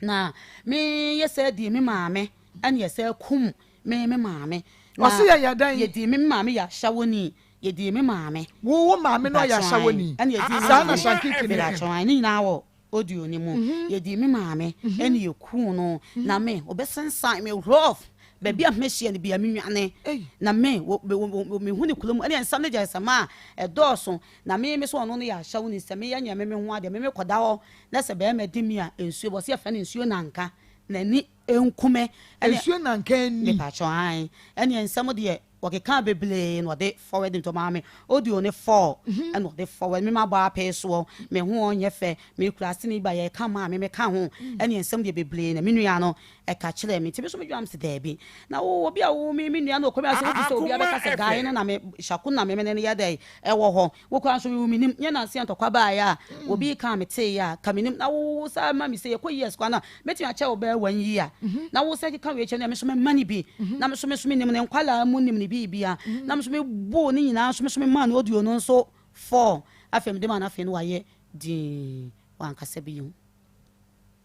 Na me yɛ sɛ dii me maame, ɛna yɛ sɛ kum me me maame. Na Ɔse yɛ yɛ dɛn? Yɛdii me me maame yɛ ahyɛwoni. Yɛdii me maame. Wo wo maame no ɔyɛ Mepatwɔ ae. ahyɛwoni? Ɛna yɛdii me Saa na maame. Shankiki no Mepatwɔ ae. Ne nyinaa wɔ audio no mu. Yɛdii me maame ɛna yɛkuu no. Na me, wɔbɛsensan me rough. Baabi a mɛhyia no biara menwane. Na me, mehu no kurom. Ɛne nsɛm no gya nsɛm a ɛdɔɔso. Na me, me sɛ ɔno no yɛ ahyɛwoni. Sɛ meyɛ nyɛ me me ho adeɛ, me mekɔda hɔ na sɛ barima di me a, nsuo, wɔse yɛfrɛ no nsuo nanka, n'ani. nku me. Ɛne Nsuo na nka nni. Mepakyɛw ae. Ɛneɛ nsɛm deɛ wɔkekaa bebree na ɔde forward nti ɔmaa me audio no four ɛna ɔde forward me mabɔ apee soɔ me ho ɔnyɛ fɛ me kura asene ba yɛka maa me meka ho ɛneɛ nsɛm deɛ bebree na me nua no ɛka kyerɛɛ me nti me nso me dwene am sɛ daabi na wo obi a wo me me nua no ɔkɔ mi asɛ wofi sɛ obi abɛka sɛ guy no na me hyako na me me ne no yɛ dɛ ɛwɔ hɔ Wo koraa nso wo menim nyɛ nanse a ntɔkwa baeɛ a obi reka a meteeɛ a ka menim na wo saa ma me sɛ yɛkɔ years koraa no a mɛtumi akyɛ wo bɛyɛ one year na wo sɛ keka wei kyɛ no a me nso mɛma no bi na me nso me nso menim ne nkwalaa mu nim ne biribia na me nso meboo ne nyinaa nso me nso memaa no audio no nso four afei mede maa no afei no wayɛ dinn wankasa bio.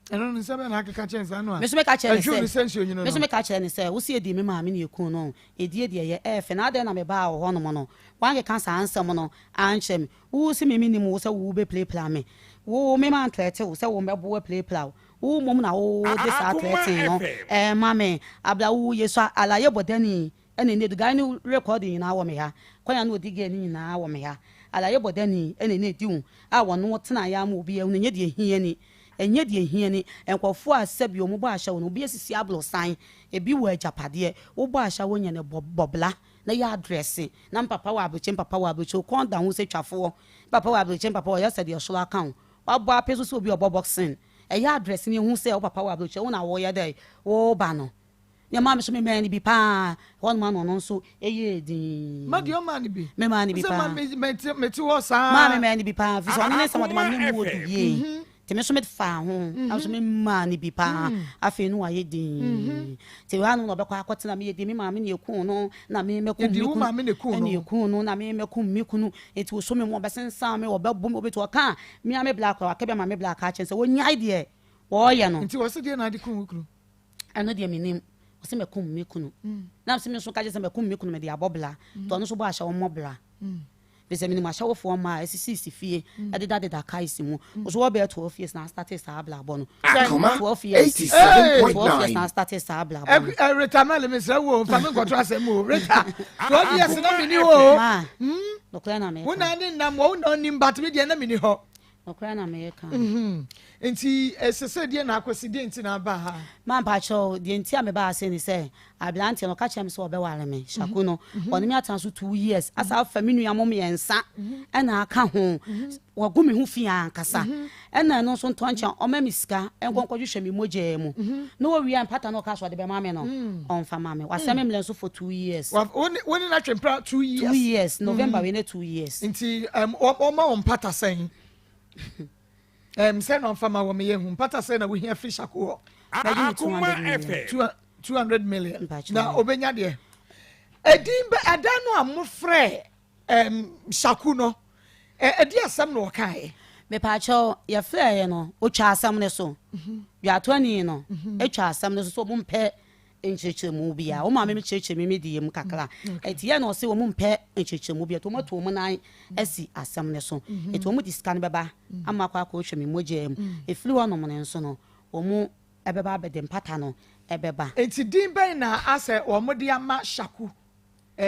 Ɛno no nsɛm bɛn na akeka kyerɛ no saa no a Me nso meka kyerɛɛ no ɛdwoo sɛ, no sɛ nsuo nwunu me nso no? meka kyerɛɛ no sɛ, Wo se yɛdii me maame ne yɛkuu no, ɛdie deɛ ɛyɛ ɛyɛ fɛ, na adɛn na mebaa wo hɔnom no, woankeka saa nsɛm no ankyerɛ me? Wo se me mennim wo sɛ wobɛpirapira me, wo me mantrɛte wo sɛ wo mmɛboa pirapira wo, wo mmom na wode saa Akoma trɛten no FM. rema me, abla wo yɛsua alaye bɔdani ɛna ɛnɛ du guy no recording nyinaa wɔ me ha, kwan a na ɔdi girl no nyinaa wɔ me ha, alaye bɔdani ɛna ɛnɛ di wo a wɔne wo tenaeɛ ama obi ahunu, ɛnyɛ deɛ ɛhia ni. Ɛnyɛ deɛ ɛhia ni, nkurɔfoɔ a sɛbi wɔn bɔ ahyɛ wo no, obi asisi aborosan, ebi wɔ agyapadeɛ, wobɔ ahyɛ a wonya no bɔ bɔ bra na yɛ adrɛse, na mpapa wɔ abrokye mpapa wɔ abrokye, wo kɔn da ho sɛ twafoɔ, mpapa wɔ abrokye mpapa wɔ yɛ sɛ deɛ soro aka wo, wabɔ ape so sɛ obi a ɔbɔ boxing, ɛyɛ adrɛse na yɛhu sɛ wo papa wɔ abrokye, wo na woyɛ dɛn, woba no. Nea ɔmaa me so memaa no bi paa. Ɛhɔnom ara na ɔno nso yɛɛ dinn. Ma deɛ ɔmaa no bi. Memaa no bi Sɛ paa. ma me mete mete hɔ saa. Maa memaa no bi paa. Firi sɛ ɔno ne nsɛm ɔde ma me na mu wɔ du yie. Mhm. Nti me nso mefaa ho. Na nso memaa no bi paa. Afei no wayɛ dinn. Nti ɛhɔ ara na ɔbɛkɔ akɔtena. Meyɛ dinn. Me maame na ɛkuu no. Na me mɛkum Yɛdi me wo kunu. maame na ɛkuu Ɛna no. ɛkuu no. Na me mɛkum me kunu. Nti ɔsɔ me mu ɔbɛsensan me. Ɔbɛbo me. Ɔbɛtu. Ɔka a, me ara me bla koraa waka bi ama me bla aka akyerɛ no sɛ ɔnnyae deɛ ɔreyɛ no. Nti ɔse deɛ na ade kum wo kunu? Ɛno deɛ mennim. Ɔse mɛkum me kunu. Na me nso ka kyerɛ sɛ mɛkum me kunu mede abɔ bra. Nti ɔno nso bɔ ahyɛwo mmɔ bra. Firi sɛ menim ahyɛwofoɔ mmaa a ɛsisisisi fie ɛdeda deda cars mu. Wo so wɔbɛyɛ 12 years na astate saa abrabɔ no. Akoma 12 years. 12 years 87.9. na astate saa abrabɔ no. Rita Mele mesrɛ wo o, mfa me nkɔto asɛm mu o. Rita, 12 years na menni hɔ o. Ma, nokorɛ na meka. Wo na ne nam wɔ wo na ɔnim but me deɛ na menni hɔ. Nokorɛ na mereka no. Nti ɛsɛ sɛ deɛ na akɔsi deɛ nti na aba ha? Ma mpakyɛw, deɛ nti a mebaa ha sei ne sɛ, aberanteɛ no ɔka kyerɛɛ me sɛ ɔbɛware me, Shaku no, ɔne me atena so two years, asan afa me nua mo mmiɛnsa ɛna aka ho, wagu me ho fi ankasa, ɛna ɛno nso ntɔ nkyɛn, ɔma me sika nkɔ nkɔhwehwɛ me mogyaa mu, na ɔwie a mpata no ɔkaa sɛ ɔde bɛma me no, ɔmfa ma me, wasɛe me mmerɛ nso for 2 years. Wo ne no atwe mpena 2 years? 2 years, November wei ne 2 years. Nti ɔma wo mpata sɛn? Sɛ na ɔmfa ma wɔ meyɛ hu mpata sɛn na wohia firi Shako hɔ? Bɛgye me 200 million. 200 million. Mpakyɛ. Na obenya deɛ. Ɛdin bɛ ɛda no a mofrɛ Shako no, ɛdi asɛm na ɔkaeɛ? Mepaakyɛw, yɛfrɛɛ no, otwa asɛm no so. Dwatoani no etwa asɛm no so sɛ ɔmo mpɛ nkyerɛkyerɛmu biara. Wɔn maame mi kyerɛkyerɛ mi mi deɛ mu kakra. Eti yɛ na ɔse wɔn mpɛ nkyerɛkyerɛmu biara. Nti wɔn atu wɔn nan asi asɛm no so. Eti wɔn de sika no bɛba ama akɔ akɔhwɛ mi mogya mu. Efiri hɔnom no nso no, wɔn ɛbɛba abɛde mpata no ɛbɛba. Nti din bɛn na asɛ wɔn de ama Shaku?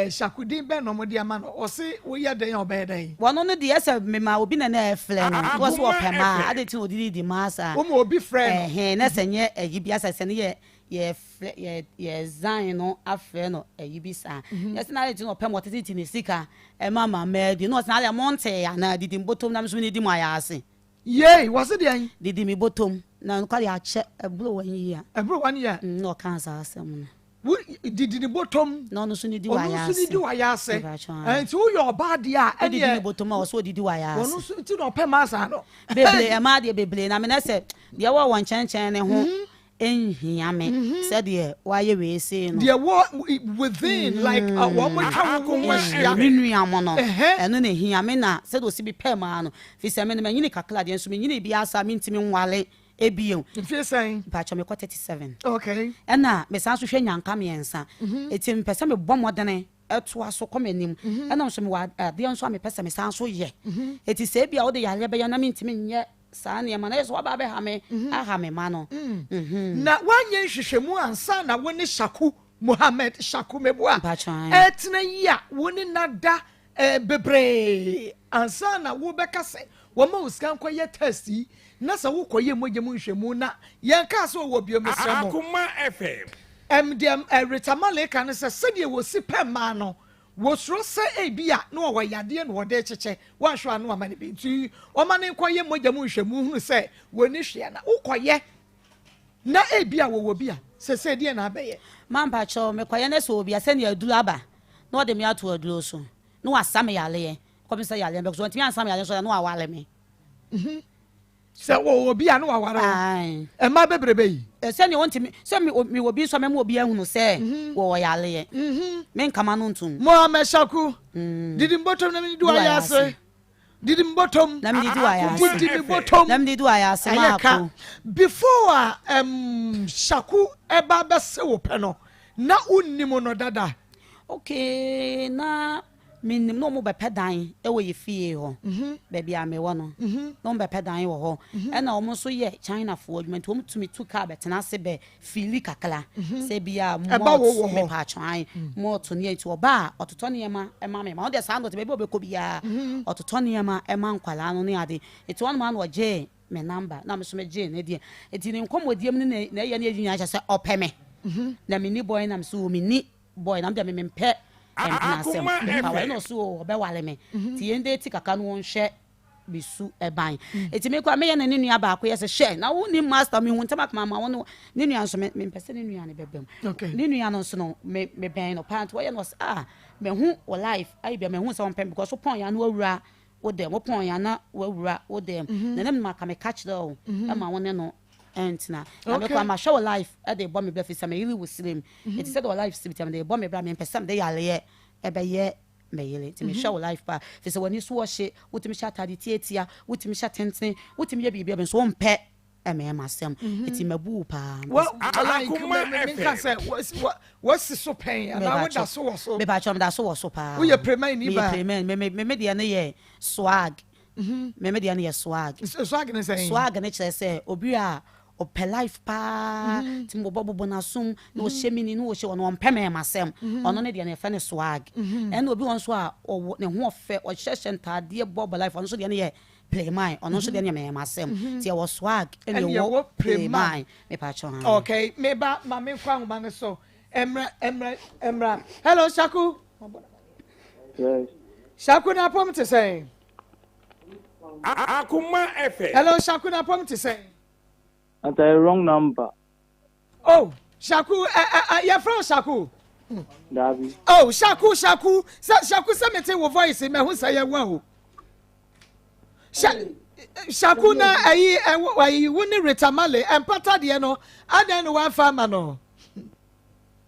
Shaku din bɛn na wɔn de ama no? Ɔse woyɛ dɛn a ɔbɛyɛ dɛn? Wɔn no deɛ sɛ mema obi na na ɛfrɛ no. Na wɔse wɔpɛ maa. Ade ti na ɔde didi maa saa. Wɔn obi frɛ no. Ɛhɛn, na sɛ nyɛ ɛyi bi asɛ sɛ ne yɛ yɛfrɛ yɛ yɛzan no afrɛ no ɛyi bi saa. Yɛsɛ na ade ti na ɔpɛ ma ɔtete ne sika ɛma mama adi. Na ɔsɛ na ade mo nte anaa didi mbotom na me nso me didi mo ayɛ ase. Yei, wɔse deɛn? Didi me botom na nokwa deɛ akyɛ ɛboro 1 year. Ɛboro 1 year? Na ɔkaa saa asɛm no. Wo didi ne botom. Na ɔno nso ne di wayɛ Ɔno ase. nso ne di wayɛ ase. Mepakyɛw. Nti woyɛ ɔbaa deɛ a ɛneɛ. Wodidi ne botom a ɔsɛ odidi wayɛ ase. Ɔno nso nti na ɔpɛ maa saa no. Bebree ɛmaa deɛ bebree na menɛ sɛ deɛ wɔ wɔn nkyɛnkyɛn ne ho nhia me sɛdeɛ wayɛ wei sei no. Deɛ wɔ within like wɔn mo twa wo ho ahyia. Me nua mo no ɛno na ehia me na sɛdeɛ osi bi pɛ maa no fi sɛ me no manyini kakra deɛ nso menyini bi asa mentumi nwale ebio. Mfie sɛn? Mpakyɛ mekɔ 37. Okay. Ɛna mesan so hwɛ nyanka mmiɛnsa. Eti mepɛ sɛ mebɔ mmɔdene ɛtoa so kɔ m'anim. Ɛna nso mewɔ adeɛ nso a mepɛ sɛ mesan so yɛ. Eti sɛ ebi a wode yareɛ bɛyɛ na mentumi nyɛ saa nneɛma na yɛ sɛ waba abɛha me aha me ma no. Na woanyɛ nhwehwɛmu ansa na wo ne Shaku Mohammed Shaku Meboa Mpakyɛ. ɛtena yi a wo ne nada bebree. Ansa na wobɛka sɛ wɔma wo sika nkɔyɛ test yi na sɛ wokɔyɛ mogya mu nhwɛmu na yɛnkaa sɛ ɔwɔ bio mesrɛ mo. Akoma FM. Ɛm deɛ ɛ Rita Marley ka ne sɛ sɛdeɛ wɔsi pɛ mmaa no wɔsuro sɛ ebia na ɔwɔ yadeɛ na wɔde rekyekyɛ wanhwɛ a na wama no bi nti ɔma no nkɔyɛ mogya mu nhwɛmu hunu sɛ wɔnni hwee ana wokɔyɛ na ebia wɔwɔ bi a sɛsɛ deɛ na abɛyɛ. Ma mpakyɛw mekɔyɛ na sɛ ɔwɔ bi a sɛdeɛ aduro aba na ɔde me ato aduro so na wasa me yareɛ kɔpem sɛ yareɛ no bɛkɔ so wantumi ansa me yareɛ nso a na waware me. Mhm. Sɛ wɔwɔ bi a na waware wo. Mmaa bebrebe yi. Sɛdeɛ wɔntumi sɛ mewɔ bi nso a mɛma obi ahunu sɛ mhm. wɔwɔ yareɛ. Mhm. Menkama no ntom. Mohammed Shaku. Mm. Didi mbɔtɔm na mede wayɛ ase. Didi mbɔtɔm. Na mede di wayɛ ase. Didi mbɔtɔm. Na mede di wayɛ ase maako. Before a um, Shaku ɛba bɛse wo pɛ no na wonnim no dada. Okay na menim na wɔn bɛpɛ dan wɔ yɛ fie hɔ baabi a mewɔ no na wɔn bɛpɛ dan wɔ hɔ ɛna wɔn nso yɛ China foɔ adwuma nti wɔn tumi tu kaa bɛtena ase bɛ fiili kakra sɛ bi a malt mepatwɔn an malt ne nti ɔba a ɔtotɔ nneɛma ɛma me ma ɔde saa nɔte baabi a ɔbɛkɔ biara ɔtotɔ nneɛma ɛma nkwadaa no ne ade nti wɔn ma na ɔgye me number na me nso megyee ne deɛ nti ne nkɔmmɔdie mu ne na ɛyɛ ne ɛyi nyinaa kyɛ sɛ ɔpɛ me na menni bɔe na me so wɔ menni boy na me deɛ me mempɛ mpena asɛm mepɛ aware na ɔse oo ɔbɛware me nti yɛn date kakra no wɔnhwɛ me su ban nti me koraa meyɛ ne ne nua baako yɛ sɛ hwɛ na wo nim master me hu ntɛm akoma ma wo ne ne nua nso me mempɛ sɛ ne nua no bɛba mu ne nua no nso no me mebɛn no paa nti wɔyɛ no ɔse ah mehu wo life ayi bia mehu sɛ wɔmpɛ me because wopɔn yɛ ano awura wo dɛm wopɔn yɛ ana wawura wo dɛm na ne maka meka kyerɛ wo ɛma wo ne no ɛntena na me koraa mahwɛ wo life de bɔ me bra firi sɛ me yere wɔ sirem nti sɛdeɛ wɔ life si teɛ mede bɔ me bra mempɛ sɛ mede yareɛ ɛbɛyɛ me yere nti mehwɛ wo life paa firi sɛ w'ani so ɔhye wotumi hyɛ ataade tiatia wotumi hyɛ tentene wotumi yɛ biribi nso wompɛ mmarima asɛm nti mabu wo paa menka sɛ wasi so pɛn anaa woda so wɔ so mepakyɛ meda so wɔ so paa woyɛ premani ba meyɛ premani me me deɛ no yɛ swag Me me deɛ no yɛ swag. Swag ne sɛn? Swag ne kyerɛ sɛ obi a ɔpɛ life paa mm-hmm. ti mo bɔ bobɔ n'asom na ɔhyɛ mm-hmm. mini na ɔhyɛ ɔno ɔmpɛ mɛɛma asɛm mm-hmm. ɔno ne deɛ no yɛfɛ no swag ɛna obi wɔn nso a ɔwɔ ne ho ɔfɛ ɔhyɛhyɛ ntaadeɛ bɔ bɔ life ɔno nso deɛ no yɛ playman ɔno nso deɛ no yɛ mɛɛma asɛm ti ɛwɔ swag ɛna ɛwɔ playman mepa kyɛw ha. Okay meba maame nkɔ ahoma no so ɛmra ɛmra ɛmra hello Shaku. Yes. Shaku na apɔm te sɛn. Akoma FM. Hello Shaku na pɔm te sɛn. Ata yɛ wrong number. Oh Shaku ɛ ɛ ɛ yɛfrɛ wo Shaku. Daabi. Oh Shaku Shaku sɛ Shaku sɛ mete wo voice mɛho sɛ yɛ wa o. Sha Shaku na ɛyi ɛwɔ ɛyi wo ne Rita Marley ɛmpata deɛ no adɛn no wamfa ama no.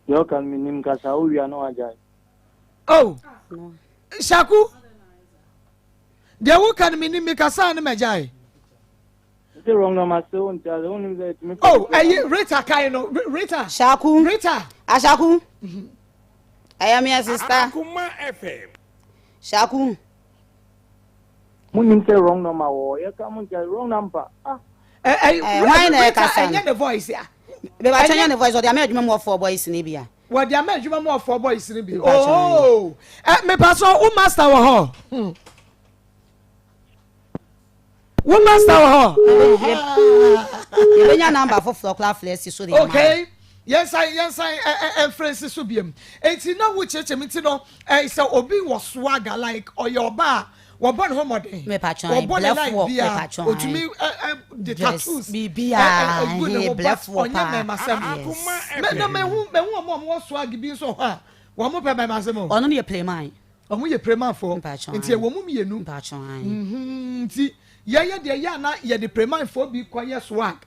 Deɛ ɔka no menim kasa wowia na wagyae. Oh Shaku deɛ woka no menim mekasaa no magyae. Nti wrong number se wo nti ase wonim sɛ ɛtumi Oh ɛyi Rita kae no Rita. Shaku Rita. Ashaku ɛyɛ me sister. Akoma FM. Shaku. Monim sɛ wrong number wɔ hɔ yɛka mo nti ase wrong number ah. Ɛyi Hwan na Rita ɛkasa no? ɛnyɛ ne voice a. Bɛbɛkyɛ nyɛ ne voice ɔde ama adwuma mu ɔfoɔ boys ne bi a. Wɔde ama adwuma mu ɔfoɔ boys no bi. Oh, eh, mepa so wo master wɔ hɔ. Hmm. Wo master wɔ hɔ. Yɛbɛnya namba foforɔ koraa frɛ si so de ama. Okay. Yɛnsan yɛnsan ɛmfrɛ nsi so biam. Enti na wo kyerɛkyerɛ mi ti no ɛ sɛ obi wɔ swagger like ɔyɛ ɔbaa wɔbɔ ne ho mmɔden wɔbɔ ne life bia otumi de tattoos gu ne ho but ɔnyɛ mmarima sɛm na mehu mehu wɔn a wɔwɔ swag bi nso hɔ a wɔn pɛ mmarima sɛm o. Ɔno no yɛ playman. Wɔn yɛ playmanfoɔ nti ɛwɔ mu mmienu nti yɛyɛ deɛ yɛ ana yɛde playmanfoɔ bi kɔ yɛ swag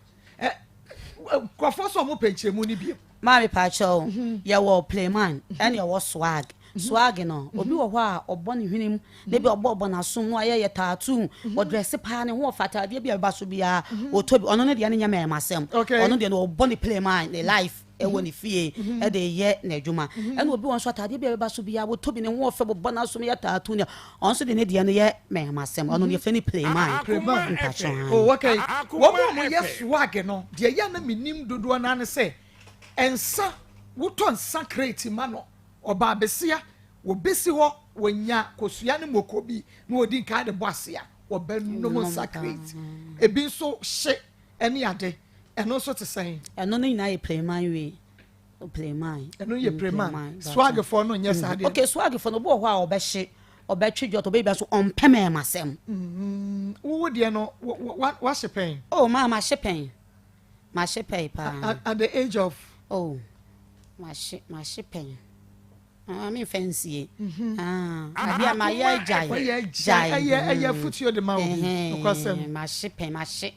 nkurɔfoɔ sɛ wɔn pɛ nkyerɛmu no bio. Maame pakyɛw yɛwɔ playman ɛna yɛwɔ swag swag no obi wɔ hɔ a ɔbɔ ne hwenem na bi ɔbɔ ɔbɔ n'asom na wayɛ yɛ tattoo ɔdrɛse paa ne ho ɔfa ataadeɛ bi a ɛba so biara ɔtɔ bi ɔno ne deɛ no nyɛ mɛɛma asɛm ɔno deɛ no ɔbɔ ne playman ne life ɛwɔ ne fie ɛde yɛ n'adwuma ɛna obi wɔ nso ataadeɛ bi a ɛbɛba so biara wɔtɔ bi ne ho ɔfɛ bɔbɔ n'asom yɛ tattoo ne ɔno nso de ne deɛ no yɛ mɛɛma asɛm ɔno deɛ fɛ ne playman mpakyɛw. Oh, okay. Wɔn a wɔyɛ swag no deɛ yɛ na menim dodoɔ naa ne sɛ nsa wotɔ nsa crate ma no ɔbaa besia wɔbɛsi hɔ. Wɔnya kosua ne moko bi na wɔdi nkan de bɔ ase a, wɔbɛnom nsa crate. Ebi nso hye ne ade. Ɛno nso te sɛn? Ɛno no nyinaa yɛ playman wei. Playman. Ɛno yɛ playman. Swagfoɔ no nyɛ saa deɛ. Okay, swagfoɔ no obi wɔ hɔ a ɔbɛhye, ɔbɛtwe dwɔtɔ, ɔbɛyɛ bi nso ɔmpɛ mɛɛmasɛm. Wo deɛ no, wahye pɛn? Oh, maa mahye pɛn. Mahye pɛn paa. At the age of? Oh, mahye, mahye pɛn. Ah, me nfa nsie. Mhm. Ah, adeɛ a mayɛ agyae. Wɔyɛ agyae. Ɛyɛ ɛyɛ afutuo de ma obi. Nokwasɛm. Mahye pɛn, mahye.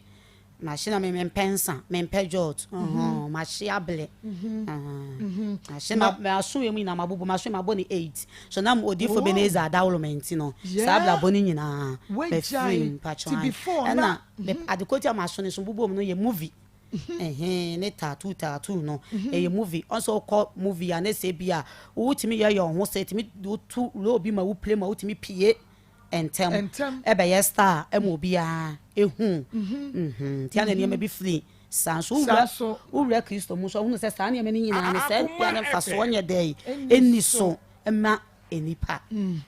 Mahye na me mempɛ nsa, mempɛ jot. Mhm. Mahye ablɛ. Mhm. Mahye na maso emu nyinaa mabubu, maso mabɔ ne 8. So na odifo Ebenezer adaworo me nti no. Saa abrabɔ no nyinaa. Mafiri mpatwɔ. Ɛna adekoti a maso ne so bubu mu no yɛ movie. Ɛhee ne tattoo tattoo no ɛyɛ movie ɔn sɛ wokɔ movie a ne sɛ bi a wotumi yɛ yɛ ho sɛ tumi wotu role bi ma wo play ma wotumi pie ntɛm ɛbɛyɛ star ɛma obiara ehu nti ana nneɛma bi firi saa nso wowura wowura Kristo mu nso ɔhunu sɛ saa nneɛma no nyinaa no sɛ bia ne mfasoɔ nyɛ dɛ ɛnni so ma nnipa.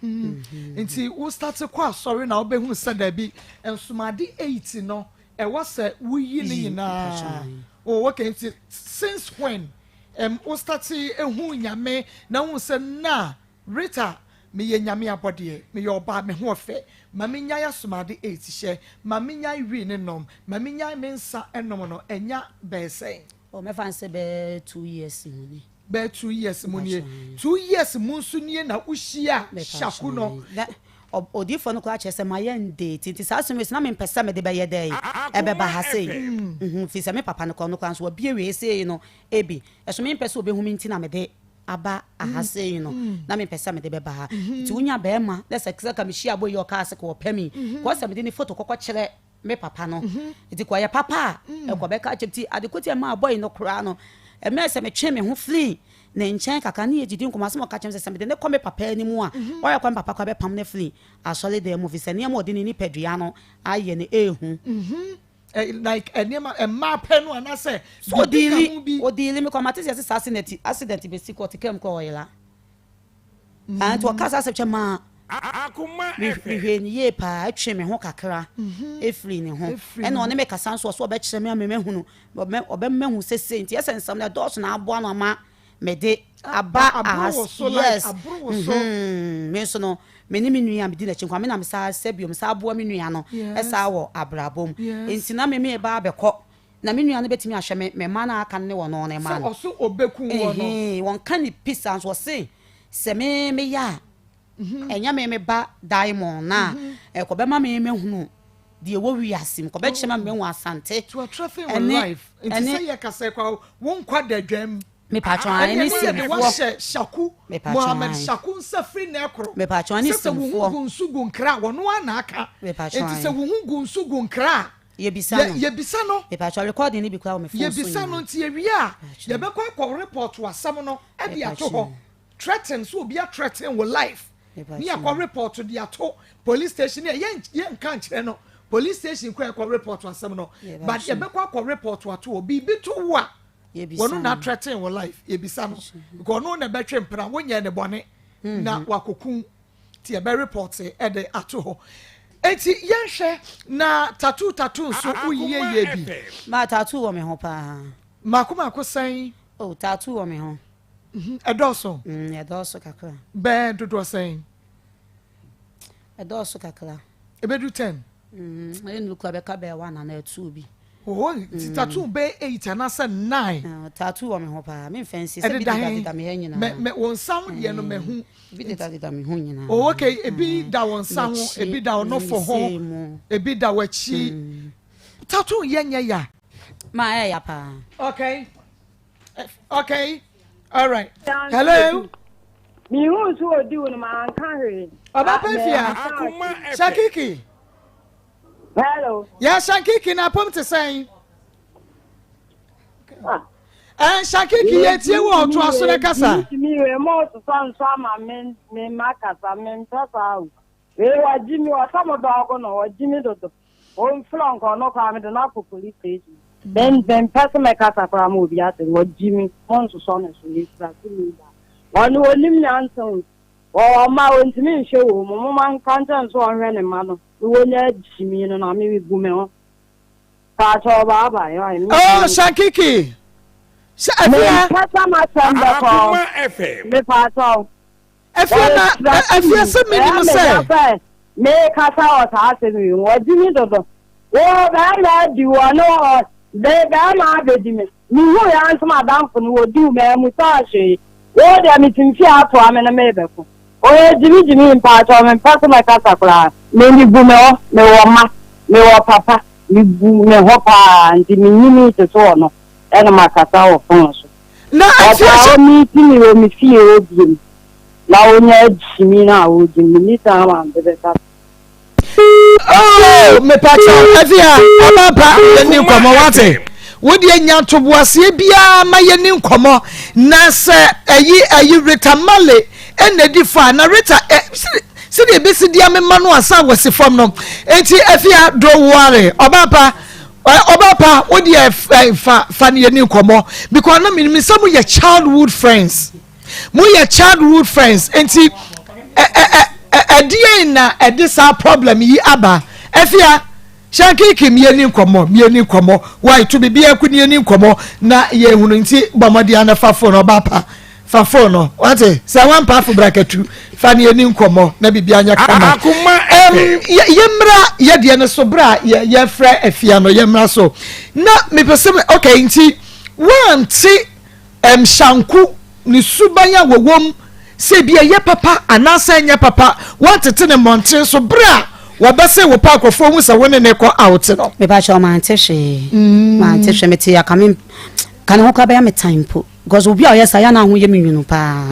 Nti wo start kɔ asɔre na wobɛhunu sɛ daabi nsomade 8 no Ɛwɔ sɛ wo yi ne nyinaa. Oh okay nti since when um, wo starte ehu Nyame na wohu sɛ na Rita meyɛ Nyame abɔdeɛ, meyɛ ɔbaa me ho ɔfɛ, ma me nyae asomade eight hyɛ, ma me nyae wii ne nom, ma me nyae me nsa nom no ɛnya bɛɛ sɛn? Oh mɛfa no sɛ bɛɛ 2 years mu ni. Bɛyɛ 2 years mu nie. 2 years mu nso nie na wohyia Shaku no. Na odiyifoɔ no koraa kyerɛ sɛ mayɛ ndate nti saa asɛm wei sɛ na mempɛ sɛ mede bɛyɛ dɛn ɛbɛba ha sei firi sɛ me papa no kɔ no koraa nso wabie wei sei no ebi ɛso mempɛ sɛ ɔbɛhu me nti na mede aba aha sei no na mempɛ sɛ mede bɛba ha nti wonya bɛrima na sɛ sɛ ka mehyia abɔ yi ɔkaa sɛ ka ɔpɛ mi kɔ sɛ mede ne foto kɔkɔ kyerɛ me papa no nti kɔ yɛ papa a ɛkɔ bɛka kyerɛ nti ade kɔti ɛma abɔ yi no koraa no ɛmɛ sɛ metwe me ho firi ne nkyɛn kakra ne yɛdidi nkɔmmɔ asɛm ɔka kyerɛ me sɛ sɛ mede ne kɔ me papa anim a ɔyɛ kɔ me papa kɔ bɛpam no firi asɔre dan mu fi sɛ nneɛma ɔde ne nipadua no ayɛ no ɛɛhu. Like nneɛma mmaa pɛ no anaasɛ so ɔdeal ɔdeal me kɔ mate sɛ sɛ accident accident bɛsi kɔ ɔte kam kɔ ɔyera nti ɔka saa asɛm kyɛ maa mehwɛ ne yie paa atwe me ho kakra ɛfiri ne ho ɛna ɔne me kasa nso ɔso ɔbɛkyerɛ me ama mahunu ɔbɛmahu sese nti ɛsɛ nsɛm no ɛdɔɔso na aboa no ama mede aba ahas yes me nso no me ne me nua medi n'akyi nkwa me na me saa sɛ biom saa aboa me nua no ɛsaa wɔ abrabɔ mu nti na me me ba abɛkɔ na me nua no bɛtumi ahwɛ me me mma no aka ne wɔ no ne ma no sɛ ɔso ɔbɛku wɔ no wɔn ka ne pisa nso ɔse sɛ me me yɛ a ɛnyɛ me me ba Diamond na ɛkɔ bɛma me mehunu deɛ ɛwɔ wiase mu kɔbɛkyerɛ ma mehu Asante. To a traffic with life nti sɛ yɛ kasa kɔ wo nkwa da dwam. Mepatwɔn ayɛ ne simfoɔ. Ɛne wahyɛ Shaku Mohammed Shaku nsa firi na ɛkoro. Mepatwɔn ne simfoɔ. Sɛ sɛ wo ho gu nsu gu nkra a wɔn ara na aka. Mepatwɔn nti sɛ wo ho gu nsu gu nkra a. Yɛbisa no. Yɛbisa no. Mepatwɔn recording ni bi kura wɔ me phone so nyinaa. Yɛbisa no nti yɛwie a yɛbɛkɔ akɔ report asɛm no ɛde ato hɔ. Threaten so obi a threaten wo life. Ne yɛkɔ report de ato police station yɛ yɛn nka nkyerɛ no police station kɔ yɛkɔ report asɛm no but yɛbɛkɔ akɔ report ato hɔ biribi to wo a wɔn na threaten wɔ life yɛbisa no because ɔno na ɛbɛtwe mpena wonyɛ ne bɔne na wakɔku ti yɛbɛ report ɛde ato hɔ eti yɛnhwɛ na tattoo tattoo nso woyie yie bi. Maa tattoo wɔ me ho paa. Mako mako sɛn. Oh, tattoo wɔ me ho. Ɛdɔɔso. Ɛdɔɔso kakra. Bɛɛ dodoɔ sɛn. Ɛdɔɔso kakra. Ebedu 10. Ɛnu kura bɛka bɛɛ one anaa two bi. Oh, nti tattoo bɛyɛ eight anaasɛ nine. Tattoo wɔ me ho paa, me nfɛn si sɛ bi deda deda me ha nyinaa. Mɛ mɛ wɔn nsa ho deɛ no mɛ hu. Ebi deda deda me ho nyinaa. Oh, okay, ebi da wɔn nsa ho, ebi da ɔnofo ho, ebi da w'akyi. Tattoo yɛ nyɛ ya. Maa ɛyɛ ya paa. Okay, all right. Hello. Mihu nso odi wo no ma anka hwee. Ɔba pɛ fia. Shakiki. Hello. Ya Shakiki na pom te sɛn. Ɛn Shakiki yɛ tie wɔ ɔto aso ne kasa. Mi wɛ mo sosɔ nso ama me me ma kasa me mpɛ saa o. Wei wagye mi ɔsɛ mo dɔɔko no wagye mi dodo. Ɔmfrɛ nka ɔno koraa mede no akɔ police station. Mempɛ sɛ mɛkasa koraa ma obi ate wagye mi mo nsosɔ ne so mefira so mi ba. Ɔno onim nyansa o. Wɔwɔ mma a ɔntumi nhwɛ wɔn mu. Momma nka nkyerɛ no sɛ ɔnhwɛ ne mma no na wɔnya gyimi no na me gu me ho. Pakyɛw bye bye why me Oh ntumi nka. Shankiki sɛ afia. Mempɛ sɛ m'asɛm bɛkɔ Akoma FM. Me pakyɛw. Afia na Wɔrekyerɛ afia me. sɛ Ɛyɛ menim me ya sɛ. sɛ merekasa wɔ saa asɛm yi ho. Wɔagye me dodo. Wo bɛrima adi wo ɔne wo be bɛrima abɛdi me. Mehuu ya nso m'adamfo no wɔdiw me ammusaa hwee. Wo deɛ metim fie atoa me no merebɛko. Ɔyɛ gyimi gyimi mpaakyɛw mempɛ sɛ mɛkasa koraa. Me mebu me ho, mewɔ mma, mewɔ papa, mebu me ho paa nti menyinii te sɛ ɔno ɛna makasa wɔ phone so. Na afia Ɔtaa sɛ. ɔmeeti me wɔ me fie hɔ biom na ɔnya gyimi no a ɔgyimi menni time a mede bɛkasa. Oh, mepakyɛw afia ɔba pa yɛni nkɔmmɔ wate wodeɛ nya ntoboaseɛ biara ma yɛni nkɔmmɔ na sɛ ɛyi ɛyi Rita Male ɛna di fa na Rita ɛ sɛdeɛ ɛbɛsi di amema no ansa wɔsi fam no enti afia don't worry ɔba pa ɔba pa wodeɛ fa fa ne yɛni nkɔmmɔ because na menim sɛ moyɛ childhood friends Mo yɛ childhood friends nti ɛdeɛn na ɛde saa problem yi aba? Afia, Shankiki mieni nkɔmmɔ, mieni nkɔmmɔ, wai to biribi aku ni nkɔmmɔ na yɛhunu nti bɔ mmɔden ana fa phone ɔba pa fa phone no wate sɛ wampa afo brakatu fa ne yɛni nkɔmmɔ na biribi anyɛ kama. Yɛmmra yɛdeɛ no so berɛ a yɛfrɛ afia no yɛmmra so na mepɛ sɛ okay nti wante Mshanku ne suban a wɔwom, sɛ ebia ɛyɛ papa anaasɛ ɛnyɛ papa, woantete no mmɔnten so bere a wɔbɛsee wo pɛ a nkurɔfoɔ hu sɛ wo ne no rekɔ out no. Mepakyɛw mante hwee mante hwee mete aka me ka ne ho koraa bɛyɛ me tan mpo because obi a ɔyɛ saa yɛ na ho yɛ me nwunu paa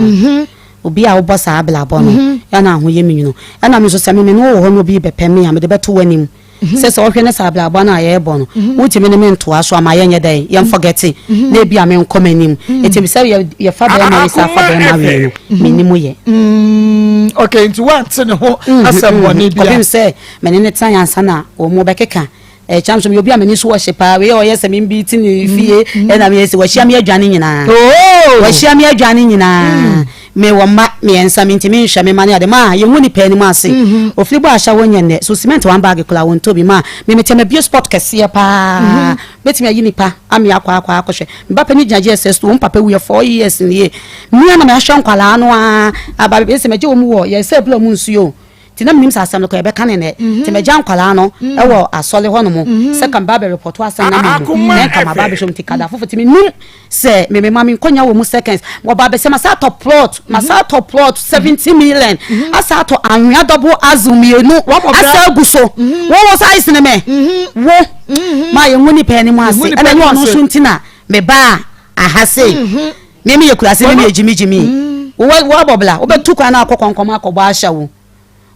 obi a wobɔ saa abrabɔ no yɛ na ho yɛ me nwunu ɛna me nso sɛ me me ne wo wɔ hɔ na obi bɛpɛ me a mede bɛto w'anim Sɛ sɛ wohwɛ ne saa abrabɔ no a yɛrebɔ no, wontumi ne me ntoa so ama yɛnyɛ dɛn, yɛmfɔgɛte, na ebia menkɔ m'anim. Enti sɛ yɛfa bɛrima wei saa fa bɛrima wei no, menni mu yɛ. Okay, nti woante ne ho asɛm bɔne bia? Kɔpem sɛ me ne no tenae ansa na wɔn bɛkeka. Ɛkyɛm so meyɛ obi a m'ani so wɔ hye paa, wei a ɔyɛ sɛ membiiti ne fie, ɛna meyɛ sɛ wahyia me adwane nyinaa. Wahyia me adwane nyinaa. Me wɔ mma miɛnsa me ntumi nhwɛ me mma ne ade ma yɛnhu nipa anim ase ofiri bɔ ahyɛ hɔ nyɛ nnɛ so cement one bag koraa wɔntɔ bi ma me mete mabue spot kɛseɛ paa mɛtumi ayi nipa ame akɔ akɔ akɔhwɛ me ba panin gyina JSS two wɔn papa wuiɛ four years nie me ara na mahwɛ nkwadaa no ara aba bɛsɛ magye wɔn wɔ yɛn sɛ abura mu nsuo Nti na menim sɛ asɛm no kɔ yɛbɛka ne nnɛ. Nti magya nkwadaa no wɔ asɔre hɔ nom sɛ ka meba abɛrepɔto asɛm no ama mo na nka maba abɛhwɛ mu. Nti kada foforɔ nti menim sɛ me mema me nkɔnya wɔ mu seconds. Wɔba abɛsɛ masa atɔ plot, masa atɔ plot 70 million, asa atɔ anwea double axle mmienu asa agu so. Wo wo size ne me. Wo ma yɛngu nipa anim ase. Ɛna ɛnyɛ ɔno nso nti na mebaa aha sei. Me meyɛ kurase ne meyɛ gyimi gyimi. Wo wabɔ bla wobɛtu kwan na akɔ kɔnkɔm akɔbɔ ahyɛ wo.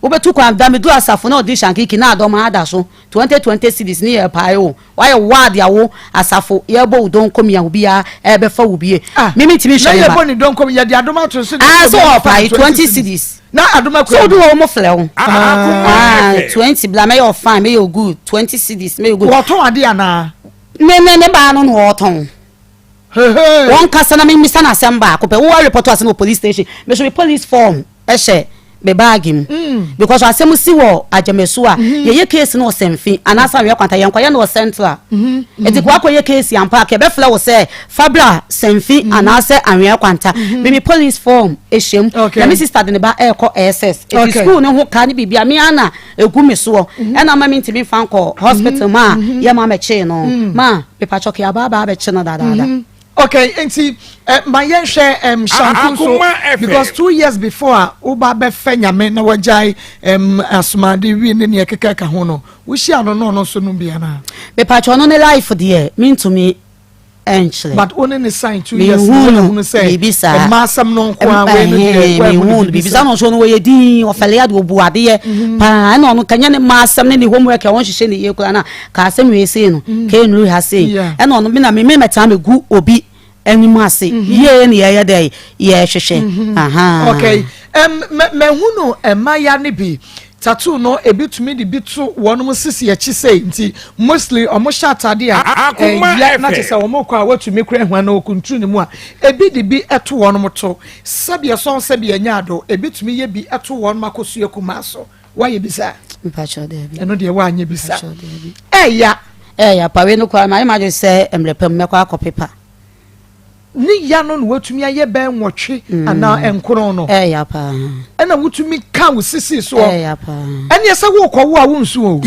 Wobɛtu kwan da medu asafo na ɔdi shankiki na adɔm ada so 20 20 cedis ne yɛ pae wo. Wayɛ ward a wo asafo yɛbɔ wo donkom ya obiara ɛbɛfa wo bie. Me mentumi nhwɛ me Na ba. yɛbɔ ne donkom yɛde adom ato so de Ah sɛ sɛ obiara bɛfa ɔpae no 20 20 cedis. cedis. Na adom Sɛ akura odu mu. hɔ wɔn flɛ wo. Akoma Ah FM. 20 bla mɛyɛ wo fine mɛyɛ wo good 20 cedis mɛyɛ wo good. Wɔtɔn adeɛ anaa? Ne ne ne baa no na ɔtɔn. Wɔnkasa na memmisa no asɛm baako pɛ. Wo arepɔto asɛm wɔ police station. Me so me police form hyɛ me bag mu. Because asɛm si wɔ Agyamasu a, yɛyɛ case no wɔ Sɛmfi anaasɛ Anwea Kwanta, yɛnkɔyɛ no wɔ Central. Nti kɔ akɔyɛ case ampa a, yɛbɛfrɛ wo sɛ fa bra Sɛmfi anaasɛ Anwea Kwanta. Me me police form hyɛ mu. Na me sister de ne ba ɛrekɔ SS. Nti school no ho ka ne biribiara, me ara na ɛgu me soɔ. Ɛna ama mentumi mfa nkɔ hospital ma yɛma mɛkyee no. Ma. Mepakyɛw kɛ aba aba abɛkye no dadaada. Okay, nti eh, ma yɛnhwɛ um, Shanku nso because 2 years before a woba bɛfɛ Nyame na wagyae um, asomade wi ne nea ɛkeka ka ho no, wohyia no no ɔno nso nom bi anaa? Mepakyɛw ɔno ne life deɛ mentumi nkyerɛ. But wo ne ne sign 2 years no wohunu sɛ biribi saa. Mmaa asɛm no nko ara wei no deɛ woahunu biribi saa. Ɛna ɔno nso no wɔyɛ din ɔfɛle ade ɔbu adeɛ paa ɛna ɔno kanyɛ ne mmaa asɛm ne ne homework a wɔnhyehyɛ ne yie koraa na ka asɛm wei sei no ka nnuru ha sei ɛna ɔno me na me mɛtena mɛgu obi anim ase yie ne yɛyɛ dɛ yɛhwehwɛ. Okay, um, mahunu mmayewa no bi. Tattoo no ebi tumi de bi to wɔnom sisi akyi sei nti mostly ɔmo hyɛ atade a ɛyɛ na kyerɛ sɛ wɔn kɔ a wɔtumi kura ehwan na wɔkunturu ne mu a ebi de bi to wɔnom to sɛbi ɛsɔn sɛbi ɛnyɛ ado ebi tumi yɛ bi to wɔnom akosua kumaa so. Woayɛ bi saa? Mpakyɛw daabi. Ɛno deɛ woanyɛ bi saa. Ɛya. Ɛya pa wei no koraa mayɛ m'adwene sɛ mmerɛ pa mu mɛkɔ akɔ pepa. Ne ya no na watumi ayɛ bɛɛ nwɔtwe anaa nkron no. Ɛya paa. Ɛna wotumi ka wo sisi soɔ. Ɛya paa. Ɛneɛ sɛ wokɔ wo a wonsu o.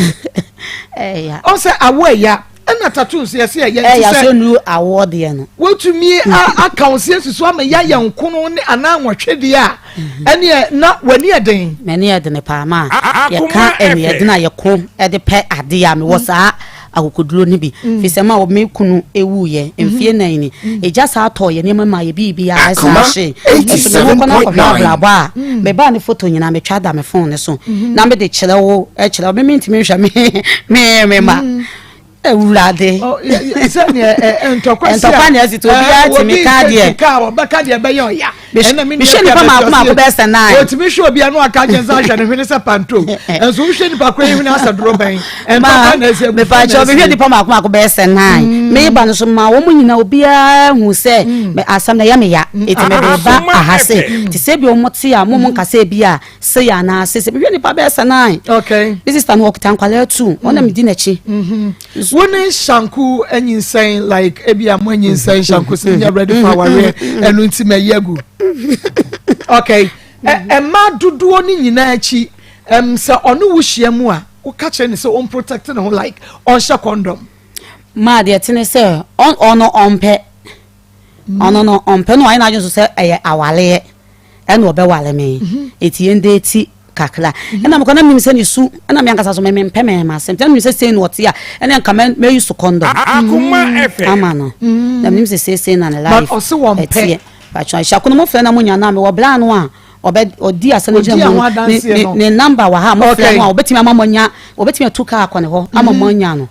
Ɛya. Ɔn sɛ awo ɛya. Ɛna tattoo nso yɛsɛ ɛyɛ nti sɛ. Ɛyɛ nuru awoɔ deɛ no. Wotumi aka wo se asusu ama yɛayɛ nkono ne anaa nwɔtwe deɛ a mhm. ɛneɛ na w'ani yɛ den. M'ani yɛ den paa ma yɛka ɛni yɛ den a yɛko ɛde pɛ adeɛ a mewɔ mm. saa akokoduro no bi. Mm. Fi sɛ ma me kunu ewuiɛ mm-hmm. mfie nan ni. Mm. Egya saa tɔ yɛ nneɛma ma yɛ biribi a ɛsa ahye. Ɛso me ho kɔ na akɔhwɛ abrabɔ a mm. me ba ne foto nyinaa metwa da me phone ne so. Mm-hmm. Na mede kyerɛ wo kyerɛ wo me mentumi nhwɛ me me me ma. Awurade. Sɛdeɛ ntɔkwa si a ntɔkwa na ɛsi to obiara tumi ka deɛ. Ka ɔbɛka deɛ ɛbɛyɛ ɔya. Ɛna mi nua nipa maako maako bɛyɛ sɛ nine. Otumi hwɛ obi ano aka kyɛn sɛ ahwɛ ne hwene sɛ panto. Nso wohwɛ nipa koro yi hwene asɛ doro bɛn. Ntɔkwa na ɛsi abufuo na ɛsi. Mepa kyɛw mehwɛ nipa maako maako bɛyɛ sɛ nine. Meba no so ma wɔn nyinaa obiara hu sɛ asɛm na ɛyɛ me ya. Eti mede ba aha se. Te sɛ bi wɔn te a mo mo nkasa bi a. Sei anaa sei sɛ mehwɛ nipa bɛyɛ sɛ nine. Okay. Me sister no ɔkuta nkwadaa tu ɔna mm. medi n'akyi. Mm-hmm. Wo ne Shanku anyinsɛn like ebi a mo anyinsɛn mm-hmm. Shanku sɛ nyɛ ready for awareɛ mm-hmm. ɛno nti ma yi agu. Okay. Ɛma dodoɔ ne nyinaa akyi sɛ ɔne wo hyia mu a woka kyerɛ ne sɛ ɔn protect ne ho like ɔnhyɛ condom. Maa deɛ tene sɛ ɔno ɔmpɛ ɔno no ɔmpɛ no ayɛ n'adwene so sɛ ɛyɛ awareɛ. Ɛna ɔbɛware me eti yɛn date kakra ɛna mekɔ na menim sɛ ne su ɛna me ankasa so me mempɛ mɛma asɛm nti na menim sɛ sei na ɔte a ɛna nka mɛ mɛyi so kɔndɔm ama no na menim sɛ seesei na ne life ɛteɛ patro ahyɛ akono mo frɛ na mo nya na mewɔ bra no a ɔbɛ ɔdi asɛm no gyina mu ne ne ne number wɔ ha mo frɛ no a ɔbɛtumi ama mo anya ɔbɛtumi atu kaa akɔ ne hɔ ama mo anya no.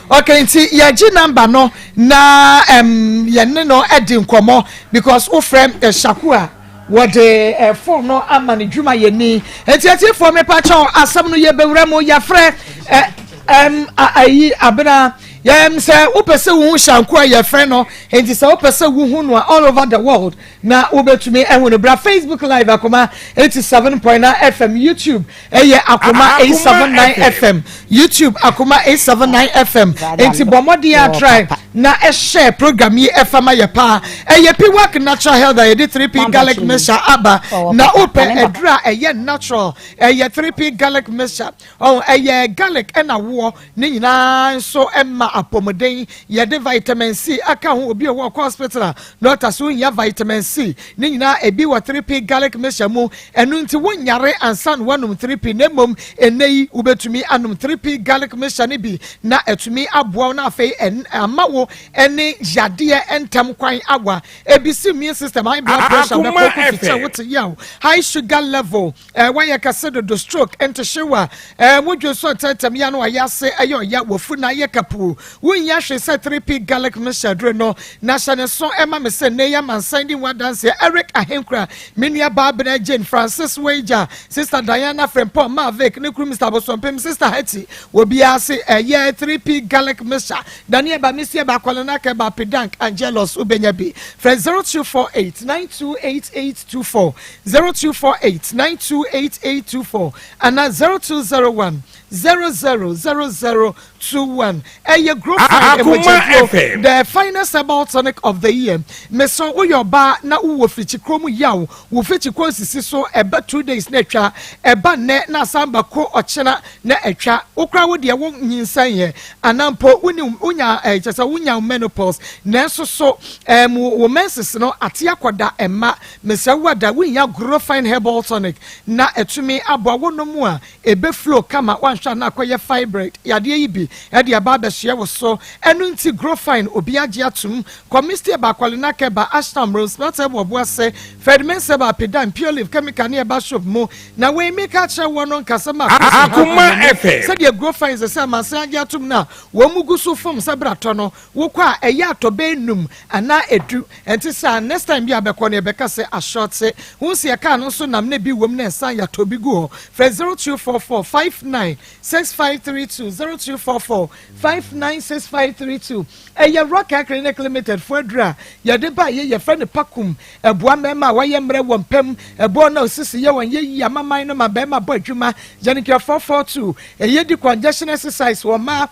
Okay nti yɛgye number no na um, yɛne no adi nkɔmmɔ because wofrɛ Shaku a wɔde eh, phone no ama ne dwumayɛni. Nti atiefoɔ mepa kyɛw asɛm no yɛbɛwura mu yɛfrɛ eh, um, ayi abena yɛm sɛ wopɛ sɛ wohu Shanku a yɛfrɛ no nti sɛ wopɛ sɛ wohu no a all over the world na wobɛtumi ahu no bra Facebook live Akoma 87.9 FM YouTube ɛyɛ Akoma 879 FM YouTube Akoma 879 FM nti bɔ mmɔden atra na ɛhyɛ program yi ɛfa ma yɛ paa ɛyɛ Piwak Natural Health a yɛde 3P garlic mixture aba na wopɛ aduru a ɛyɛ natural ɛyɛ 3P garlic mixture ɔn ɛyɛ garlic ɛna woɔ Ne nyinaa nso ma apɔmuden. Yɛde vitamin C aka ho. Obi wɔ hɔ ɔkɔ hospital a, dɔkta so wohia vitamin C. Ne nyinaa ebi wɔ 3P garlic mixture mu. Ɛno nti wonyare ansa na woanom 3P na mmom ɛnnɛ yi wobɛtumi anom 3P garlic mixture no bi na atumi aboa wo na afei ama wo ne yadeɛ ntɛm kwan awa. Ebi si immune system, high blood pressure bɛkɔ kɔ fikyɛ wote yaw, high sugar level, Eh, wayɛ kɛse dodo, stroke, ntehyewa, eh, mu dwo nso ntɛntɛm, ya no ayɛ ase, ɛyɛ ɔya, wafu na ayɛ kapuu. Wonhia hwee sɛ 3P garlic mixture aduro no, na hyɛ ne so ɛma me sɛ nnɛ yi amansan di ho adanseɛ. Eric Ahenkura, me nua baa Abena Jane, Francis Wager, Sister Diana Frimpong, Ma Vic, ne kunu Mister Abosompem, Sister Hetty, obiara se ɛyɛ 3P garlic mixture. Daniel ba, Misia ba, Kwalenaka ba, Pidank, Angelus, wobɛnya bi. Frɛ 0248 928824. 0248 928 824 anaa 0201 00 00 21. Ɛyɛ Grofine mogyaduro, the finest herbal tonic of the year. Mesrɛ wo, woyɛ ɔbaa na wowɔ fikyikuro mu yaw, wo fikyikuro nsisi so, ɛba 2 days na atwa, ɛba nnɛ na asan ba ko ɔkyena na atwa, wo koraa wo deɛ wo nyinsɛn yɛ anaa mpo woni wonya ɛɛ kyɛ sɛ wonya menopause nanso so ɛɛm wo menses no ate akɔda ɛma. Mesrɛ wo ada wohia Grofine herbal tonic na atumi aboa wo nom a ɛbɛ flow kama woanhwɛ a na akɔyɛ fibroid yadeɛ yi bi de aba abɛsoɛ wo. wɔ so. Ɛno nti Grofine obi agye atom. Kɔ Misty Eba, Kwalina Keba, Ashtown, Rose Smelter wɔ Obuase, Fred Mensah ba Apedan, Pure Leaf Chemical ne Ɛba Shop mu. Na wei meka akyerɛ woɔ no nkasa ma Kwesi ha Akoma Anani. FM. Sɛdeɛ Grofine sɛ sɛ amansan agye atom no a wɔn mu gu so fom sɛ bra tɔ no, wokɔ a ɛyɛ atɔ bɛyɛ num anaa edu. Ɛnte saa, next time bi a bɛkɔ no yɛbɛka sɛ ashorte. Wo nso yɛ car no nso nam na ebi wom na ɛsan yɛatɔ bi gu hɔ. Frɛ 0244 59 6532, 0244 596532. Ɛyɛ Rock Air Clinic Limited fo aduru a yɛde ba yɛ yɛfrɛ no Pakum. Ɛboa mmarima a wɔayɛ mmerɛ wɔ mpam, ɛboɔ na osisi yɛ wɔn yɛ yi amaman no ma barima bɔ adwuma. Yɛnekɛ 442 ɛyɛ di congestion exercise wɔ mmaa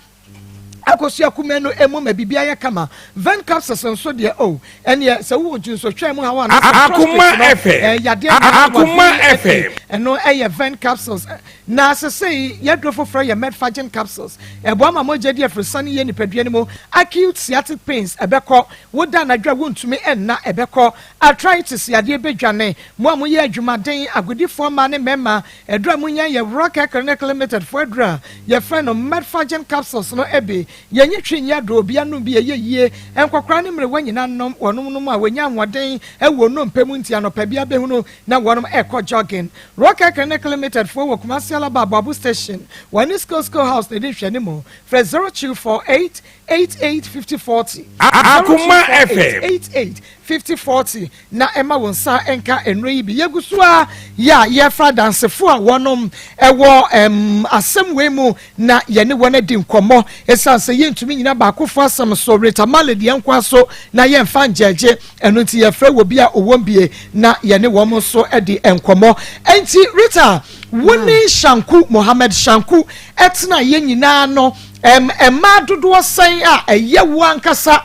akosua kume no emu ma biribi ayɛ kama. Ven capsules nso deɛ o ɛneɛ sɛ wowɔ dwunsotwɛn mu hawa anaasɛ Akoma prostate no FM. yadeɛ no Akoma wɔ FM. ɛno ɛyɛ ven capsules. Na sesei yɛduro foforɔ yɛ Medfagin capsules. Ɛboa ma mogya di afirisane yɛ nipadua no mu. Acute sciatic pains ɛbɛkɔ, woda anadwo a wontumi ɛnna ɛbɛkɔ, arthritis yadeɛ bɛdwane. Mo a moyɛ adwumaden, agodifoɔ mmaa ne mmarima, ɛduro a monya yɛ Rock Clinic Limited foɔ aduro a yɛfrɛ no Medfagin capsules no. Ɛbi yɛnyi twi nyɛ aduro, obi anom bi ɛyɛ yie. Nkɔkora ne mmerewa nyinaa nom, wɔnom nom a wɔnya ahoɔden ɛwɔ nnompe mu, nti anɔpa bi abɛhunu na wɔnom ɛkɔ jogging. Rock Clinic Limited foɔ wɔ Kumasi Alaba Aboabo station, wɔne School School House na ɛdi nhwɛne mu. Frɛ 0248 88 50 40, Akoma FM. 88 50 40 na ɛma wɔn nsa nka nnuro yi bi. Yɛgu so a yɛ a yɛfra dansefo a wɔnom ɛwɔ asɛm wei mu na yɛne wɔn adi nkɔmmɔ, ɛsiane sɛ yɛntumi nyina baakofo asɛm so. Rita Male deɛ nkoa so na yɛmfa ngyɛgye ɛno, nti yɛfrɛ wɔ bi a ɔwɔ bie na yɛne wɔn nso adi nkɔmmɔ. Ɛnti Rita, wo ne Shanku, Mohammed Shanku, ɛtena yɛn nyinaa no, mmaa dodoɔ sɛn a ɛyɛ wo ankasa,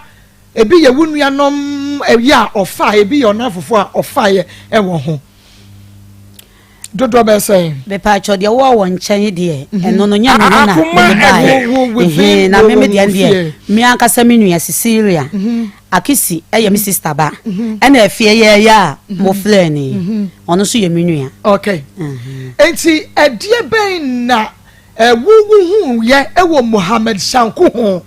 ebi yɛ wo nuanom ɛyɛ a ɔfa, ebi yɛ ɔnan fufuo a ɔfa yɛ ɛwɔ ho, dodoɔ bɛyɛ sɛn? Mepatwɔ, deɛ wowɔ wɔ nkyɛn deɛ, ɛno no nyɛ me ho na Akoma mede baeɛ. Wo- wo- within Ɛhɛn, na wo- meme wo deɛ fie. deɛ me ankasa me nua Cecilia Akisi ɛyɛ me sister ba, ɛna afie yɛyɛ a mofrɛ ni, ɔno nso yɛ me nua. Okay, nti ɛdeɛ bɛn na ɛwuwu hu yɛ ɛwɔ Mohammed Shanku ho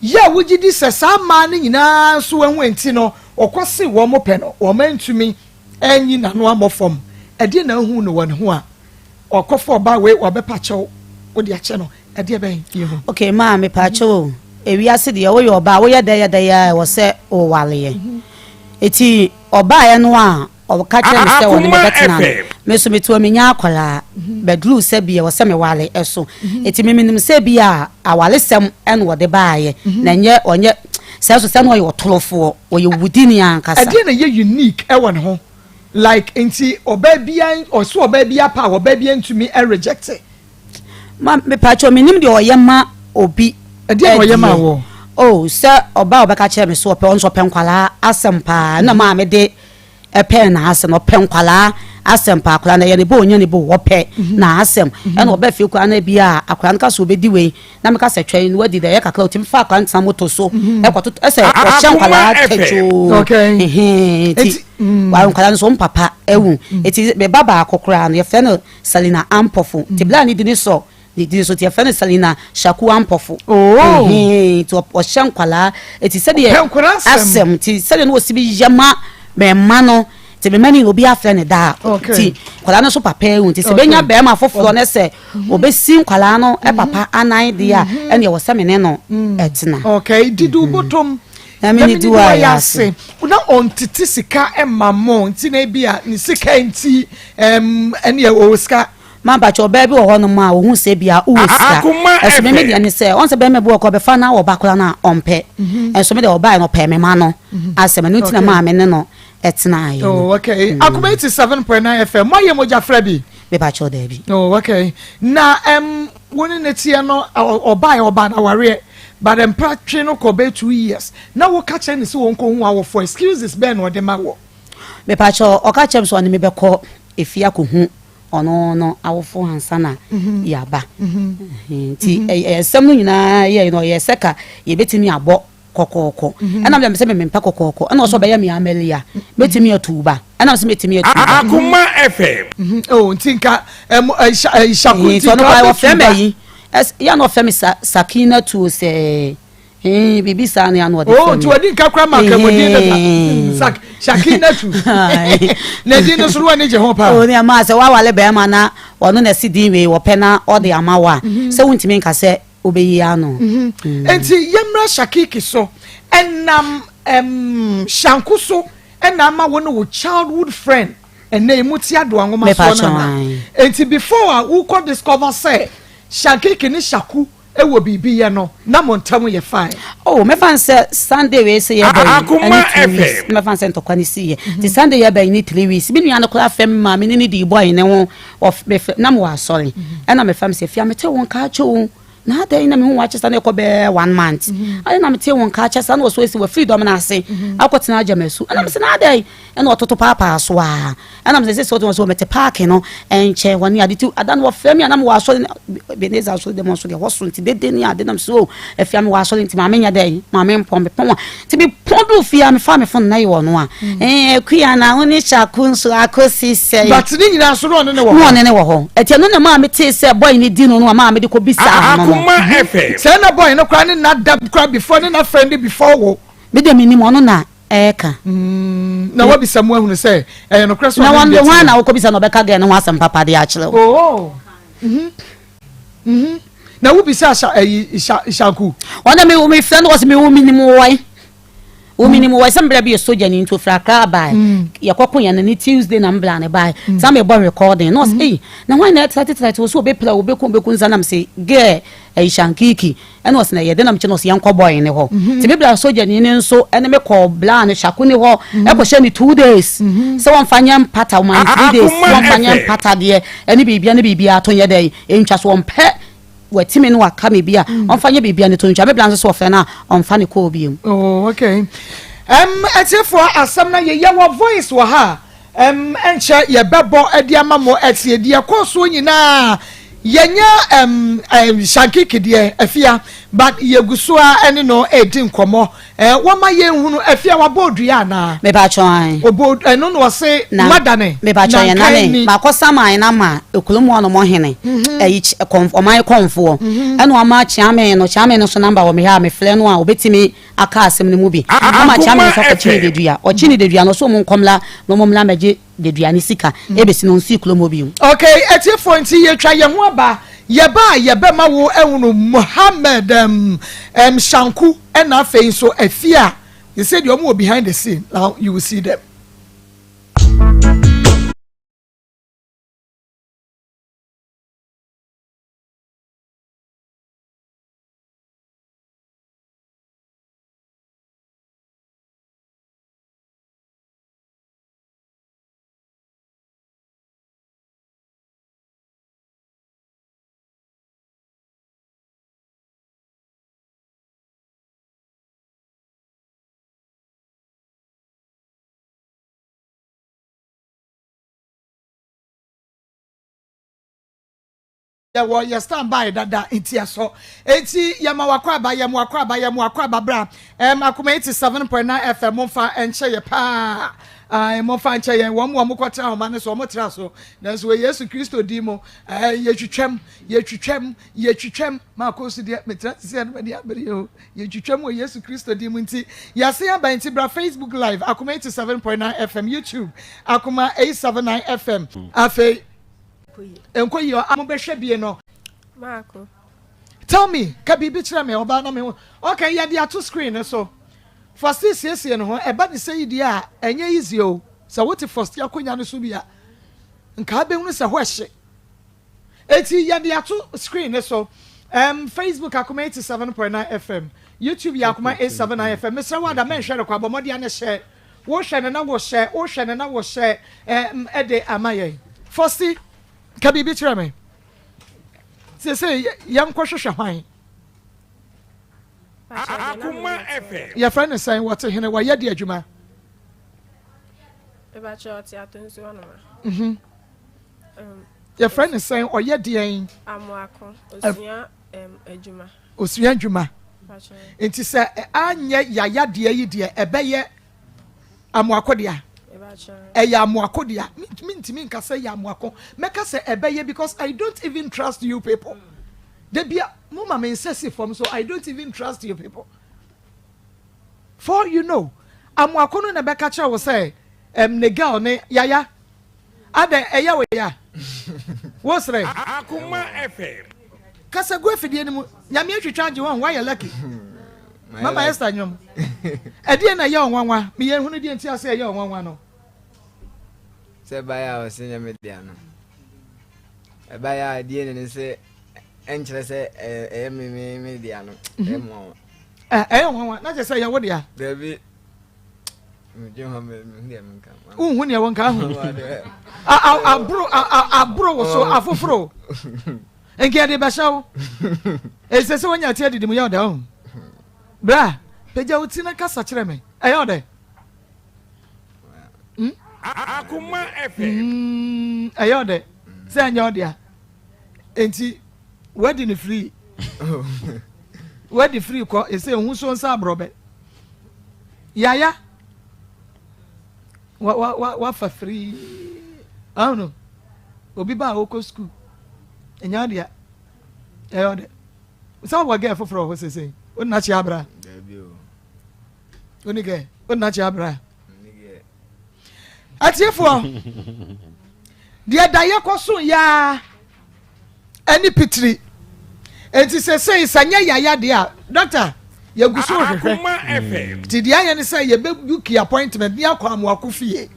yɛ a wogye di sɛ saa mmaa no nyinaa nso ehu nti no ɔkɔ se wɔn mo pɛ no wɔn ntumi ɛnyi n'ano amɔ fam? Ɛdeɛ na ehu no wɔ ne ho a ɔkɔfo ɔbaa wei ɔbɛpa kyɛw wode akyɛ no, ɛdeɛ bɛn yɛ hu? Okay maa, mepatwɔ o, ewiase deɛ woyɛ ɔbaa, woyɛ dɛ yɛ dɛ yɛ a ɛwɔ sɛ wowaleɛ. Eti ɔbaeɛ no a ɔka kyerɛ me sɛ ɔne me Akoma bɛtena no, FM. me nso meto menya akwaraa bɛduru sɛ bi ɛwɔ sɛ mewale ɛso. Eti memenim sɛ bi a awalesɛm ɛna ɔde baayɛ na nyɛ ɔnyɛ sɛ so sɛ no ɔyɛ ɔtorofoɔ, ɔyɛ wudini ankasa. Ɛdeɛ na ɛyɛ unique ɛwɔ ne ho, like nti ɔbaa bia ɔso ɔbaa bia pa a ɔbaa bia ntumi ɛreject? Ma mepatwɔ, menim deɛ ɔyɛ ma obi. Ɛdeɛ na ɔyɛ ma ɛdeɛ. wɔ? O sɛ ɔbaa a ɔbɛka kyerɛ me so ɔpɛ, ɔno nso ɔpɛ nkwalaa asɛm paa na maa me de ɛpɛ n'asɛm. Ɔpɛ nkwalaa asɛm paa. Akwaraa no ɛyɛ ne bo onyɛ ne bo, ɔpɛ n'asɛm. Ɛna ɔbɛ fie koraa na bi a akwaraa no ka sɛ ɔbɛdi wei na meka sɛ twɛn na wadi dɛ ɛyɛ kakra, ɔtumi fa akwaraa no tena moto so ɛkɔto ɛsɛ ɔhyɛ Akoma nkwalaa FM. tɛtwoo. Okay. Nti Enti, wa nkwalaa no so mpapa ɛwu. Eti me ba baako koraa no yɛfrɛ no Selina Ampɔfo, nti bla ne di ne sɔ ne di so nti yɛfrɛ no Selina Shaku Ampɔfo. Oh. Ɛhɛn, nti ɔhyɛ nkwalaa, eti sɛdeɛ Ɔpɛ nkwalaa asɛm. Asɛm nti sɛdeɛ no wɔsi bi yɛ ma mɛma no, nti mɛma no obi afrɛ ne daa. Okay. Nti nkwalaa no so papa ehu, nti sɛ Okay. bɛnya bɛrima foforɔ ne sɛ obɛsi nkwalaa no papa anan deɛ a, ɛnna ɛwɔ sɛ me ne no ɛtena. Okay, didi wobotom. Na me ne di wɔ ayɛ ase. Na ɔntete sika ma mo, nti na ebi a ne sika nti ɛne ɔwɔ sika. Mampakyɛ, ɔbaa bi wɔ hɔnom a ohun sɛ bia wowɔ sika. Akoma ɛso me me FM. deɛ ne sɛ ɔn sɛ bɛrima bi wɔ kɔ ɔbɛfa na ɔba koraa na ɔmpɛ. Ɛnso me deɛ ɔbaa no ɔpɛ me ma no asɛm, ɛno nti na maa me ne no ɛtenaeɛ no. Oh, okay. Akoma 87.9 FM, mo ayɛ mogya frɛ bi? Mepakyɛ, daabi. Oh, okay. Na wo ne ne teɛ no, ɔbaa ɔbaa na awareɛ, but mpra twe no kɔ bɛyɛ 2 years na woka kyerɛ ne sɛ wɔnkɔ hu awɔfoɔ, excuses bɛɛ na ɔde ma wɔ? Mepakyɛ, ɔka kyerɛ me sɛ ɔne me bɛkɔ efie akɔhu ɔno no awofo ansa na yɛaba. Nti ɛyɛ nsɛm no nyinaa yɛ no ɔyɛ sɛ ka yɛbɛtumi abɔ kɔkɔɔkɔ, ɛna mede sɛ memempɛ kɔkɔɔkɔ, ɛna ɔsɛ ɔbɛyɛ me amalia mɛtumi atu ba, ɛna sɛ mɛtumi atu ba. Akoma FM. Oh, nti nka ɛmo ɛhyɛ ɛhyako nti nti ɔno nka koraa wobɛtu wɔfrɛ me ba. ayi. Ɛs yɛ na ɔfrɛ me sa Sakinatu o sɛ ee biribi saa na yɛ na ɔde Oh, frɛ me. nti wadi nka koraa ma akramodin dada. Ehee. Sak Shakinatu. Na din no so no w'ani gye ho paa. Oh, ne ɛmaa sɛ woawale bɛrima na ɔno na ɛsi din wei wɔpɛ na ɔde ama wo a, sɛ wontumi nka sɛ wobɛyi ano. Enti yɛmmra Shakiki so. Ɛnam ɛm Shanku so ɛna ama wo ne wo childhood friend ɛnɛ yi mote Adoa nwoma soɔ no anaa? Enti before a wokɔ discover sɛ Shakiki ne Shaku wɔ biribi yɛ no na mo ntam yɛ fine? Oh, mɛfa no sɛ Sunday wei sɛ yɛba yi ɛne 2 weeks mɛfa no sɛ ntɔkwa no siiɛ nti Sunday yɛba yi ne 3 weeks me nua no koraa fɛ me maa me ne no dii bɔe ne ho na mewɔ asɔre ɛna mefa me sɛ fia mete wo nka akyɛ o na adɛn na mehu wakyɛ sa na ɛkɔ bɛɛ one month adɛn na mete wo nka akyɛ sa na ɔso asi wafiri dɔm no ase akɔtena agya masu ɛna mesɛ na adɛn ɛna ɔtoto paapaa so a ɛna mesɛ sɛ sɛ ɔtena so mete paake no ɛnkyɛn hɔ ne ade ti ada no wɔfrɛ me a na mewɔ asɔre Ebenezer asɔre dɛm nso deɛ hɔ so nti dede ne ade nam so afia mewɔ asɔre nti maame nyɛ dɛn maame mpɔn mepɔn a nti mepɔn do fie a mefa me fon na yɛ ɔno a ɛɛ akua na wo ne hyako nso akɔsi sɛn. But ne nyinaa so na ɔne ne wɔ hɔ. Na ɔne ne wɔ hɔ ɛti ɛno na maa metee sɛ boy ne di no no a maa mede kɔ bisaa no no. Akoma FM. Sɛ na boy no koraa ne na da koraa before ne na friend before wo. Me deɛ menim ɔno na ɛɛka. Na wabisa mu ahunu sɛ ɛyɛ nokorɛ sɛ ɔne no deɛ te. Na hwan na wokɔbisa na ɔbɛka girl no ho asɛm papa de akyerɛ wo. Oh. Mhm. Mhm. Na wobisa sha ɛyi sha shanku. Ɔna me me frɛ no ɔsɛ me wo minim wɔe. Wo minim wɔe sɛ mbra bi yɛ soja ni nti ofiri Accra bae. Yɛkɔko yɛn no ne Tuesday na mbra ne bae. Saa mebɔ recording na ɔsɛ ei na hwan na ɛtrɛte trɛte wo sɛ obɛpira wo obɛku obɛku nsa nam sɛ girl ɛyi shankiki Ɛna ɔse na ɛyɛ dɛn na mekyɛ no ɔse yɛnkɔ boy ne hɔ nti me bra sogyani no nso ɛne me kɔɔ bla no shako ne hɔ ɛkɔ hyɛ ne 2 days sɛ wɔmfa nyɛ mpata wɔma no 3 days wɔmfa nyɛ mpata deɛ ɛne biribia ne biribia to nyɛ dɛn ɛntwa so ɔmpɛ watimi no waka me bi a ɔmfa nyɛ biribia ne to ntwa me bra nso so ɔfrɛ no a ɔmfa ne kɔɔ biom. Oh, okay. Atiefoɔ asɛm no yɛyɛ wɔ voice wɔ ha Ɛm, ɛnkyɛ yɛbɛbɔ de ama mo atie. Deɛ ɛkɔɔ soɔ nyinaa, yɛnyɛ ɛm, ɛm, Shankiki deɛ, Afia, but yɛgu so ara ɛne no redi nkɔmmɔ. Ɛ, wɔma yɛnhunu, Afia, wabɔ odua anaa? Mepakyɛw, ae. Ɔbɔ, ɛno na ɔse, Na, madane, mepakyɛw, na yɛn nkae nane, ni. makɔ saman no ama ekurom hɔ nom hene, ɛyi, kyi, kɔnf, ɔman kɔnfoɔ, ɛna wama Kyeame no, Kyeame no nso number wɔ me ha a, mefrɛ no a, ɔbɛtumi aka asɛm no mu bi. Ama Kyame nso akɔkye ne dedua. Ɔkye ne dedua no, ɔse ɔmo nkɔ mmra na ɔmo mmra mmɛgye dedua ne sika. Ebesi no, ɔnsii kurom hɔ bio. Ok atiefoɔ nti yɛtwa yɛn ho aba, yɛba a yɛbɛma wo ahunu Mohammed um, um, Shanku ɛna afei nso afie a yɛsɛ deɛ ɔmo wɔ behind the scene, now you will see them. Yɛwɔ yɛ stand by dada nti ɛsɔ. Enti yɛma wakɔ aba, yɛma wakɔ aba, yɛma wakɔ aba bra. Ɛm Akoma 87.9 FM momfa nkyɛ yɛ paa. Ae momfa nkyɛ yɛn. Wɔn a wɔkɔtra ahoma no so, wɔtra so. Nanso wɔ Yesu Kristo din mu, ɛɛ yɛtwitwam, yɛtwitwam, yɛtwitwam. Maakɔ so deɛ metra te sɛ ɛno m'ani abere o. Yɛtwitwam wɔ Yesu Kristo din mu nti yɛasen aba nti bra Facebook live Akoma 87.9 FM, YouTube Akoma 879 FM. Afei Nkɔ yie a mobɛhwɛ bie no. Maako. Tell me, ka biribi kyerɛ me ɔbaa na me ho. Okay, yɛde ato screen no so. Fosti siesie ne ho, ɛba ne sɛ yi deɛ a, ɛnyɛ easy o. Sɛ wote Fosti akonnwa no so bi a, nka abɛhunu sɛ hɔ ɛhye. Eti yɛde ato screen no so. Facebook Akoma 87.9 FM, YouTube yɛ Akoma 879 FM. Mesrɛ wo ada mɛnhwɛ no kwa, bɔ mmɔden na hyɛ. Wohwɛ no na wohyɛ, wohwɛ no na wohyɛ ɛɛm de ama yɛn. Fosti, ka biribi kyerɛ me. Seesei yɛnkɔhwehwɛ hwan? Akoma FM. Yɛfrɛ no sɛn? Wɔte hene? Wɔyɛ de adwuma? Mepakyɛ ɔte Atonsu hɔ nom a. Mhm. Yɛfrɛ no sɛn? Ɔyɛ deɛn? Amoako. Osua adwuma. Osua adwuma. Nti sɛ anyɛ yaya deɛ yi deɛ ɛbɛyɛ amoako dea. Ɛyɛ amoako dea. Mentumi nka sɛ yɛ amoako. Mɛka sɛ ɛbɛyɛ because I don't even trust you people. Da bia mo ma me nsa si fam so I don't even trust you people. For you know, amoako no na ɛbɛka kyerɛ wo sɛ ɛm ne girl ne yaya. Adɛn ɛyɛ wo ya? Wo sere. Akoma FM. Kasa gu afidie no mu. Nyame atwitwa agye wɔn, woayɛ lucky. Mama Esther nwom. Ɛdeɛn na ɛyɛ wo nwanwa? Meyɛ nhunu deɛ nti a sɛ ɛyɛ wo nwanwa no. Sɛ ɛbaeɛ a ɔse nyɛ me dea no. Ɛbaeɛ a DNA no sɛ ɛnkyerɛ sɛ ɛyɛ me me me dea no. Ɛyɛ nwanwa. Ɛyɛ nwanwa na kyerɛ sɛ ɛyɛ wo dea. Dabi. Wonhu deɛ wɔnka ho. Aboro aboro wo so afoforo. Nka yɛde bɛhyɛ wo. Ɛsɛ sɛ wonya ti adidi mu yɛ ɔdɛ ho. Bra, pagya wo ti na kasa kyerɛ me. Ɛyɛ ɔdɛ. Hmm? Akoma FM. Hmm, ɛyɛ ɔdɛ. Sɛ ɛnyɛ ɔdɛ a. Enti wadi ne free. Wadi free kɔ ɛsɛ ehu so nsa aborɔbɛ. Yaya wa wa wa wafa free. Ahunu obi ba a ɔkɔ sukuu ɛnyɛ ɔdɛ a ɛyɛ ɔdɛ. Sɛ wɔ gɛɛ foforɔ hɔ sese o nna kye abira. Oni gɛɛ o nna kye abira. Atiefoɔ, deɛ daeɛ kɔ so yaa ɛne pitiri. Enti sesei sɛ nyɛ yaya deɛ a, dɔkta yɛgu so rehwehwɛ. Nti deɛ ayɛ ne sɛ yɛbɛbuki appointment ne akɔ Amoako fie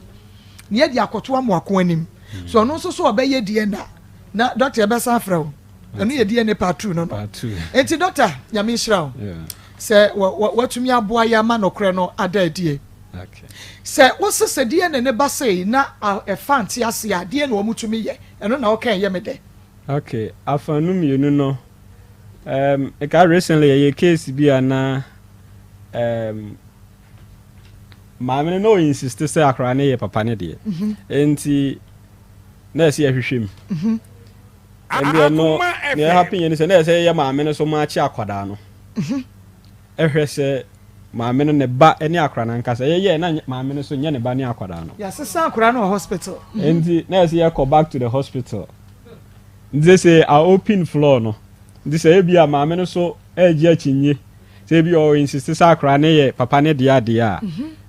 ne yɛde akɔto Amoako anim. So ɔno nso so ɔbɛyɛ DNA na dɔkta yɛbɛsan afrɛ wo. Ɛno yɛ DNA part 2 no no. Enti dɔkta, Nyame nhyira wo sɛ watumi aboa yɛ ama nokorɛ no ada adie. Sɛ wose sɛ DNA no ba sei na ɛfa nte ase a, deɛn na wɔtumi yɛ? Ɛno na woka ɛyɛ me dɛ. Ok, afanu mmienu no, um, nka recently yɛyɛ case bi a na um, maame no na ɔ insist sɛ akwadaa no yɛ papa no deɛ. Nti na ɛsɛ yɛhwehwɛ mu. Ɛndeɛ no, nea ɛhappen yɛ ne sɛ na ɛsɛ yɛyɛ maame no so maakye akwadaa no. Ɛhwɛ sɛ maame no ne ba ne akwadaa no ankasa. Yɛyɛɛ na maame no so nyɛ ne ba ne akwadaa no. Yɛasesa akwadaa no wɔ hospital. Nti na ɛsɛ yɛkɔ back to the hospital. Nti sɛ a open floor no. Nti sɛ ebi a maame no so ɛregye akyinnye sɛ ebi ɔ insist sɛ akwadaa no yɛ papa ne dea deɛ a,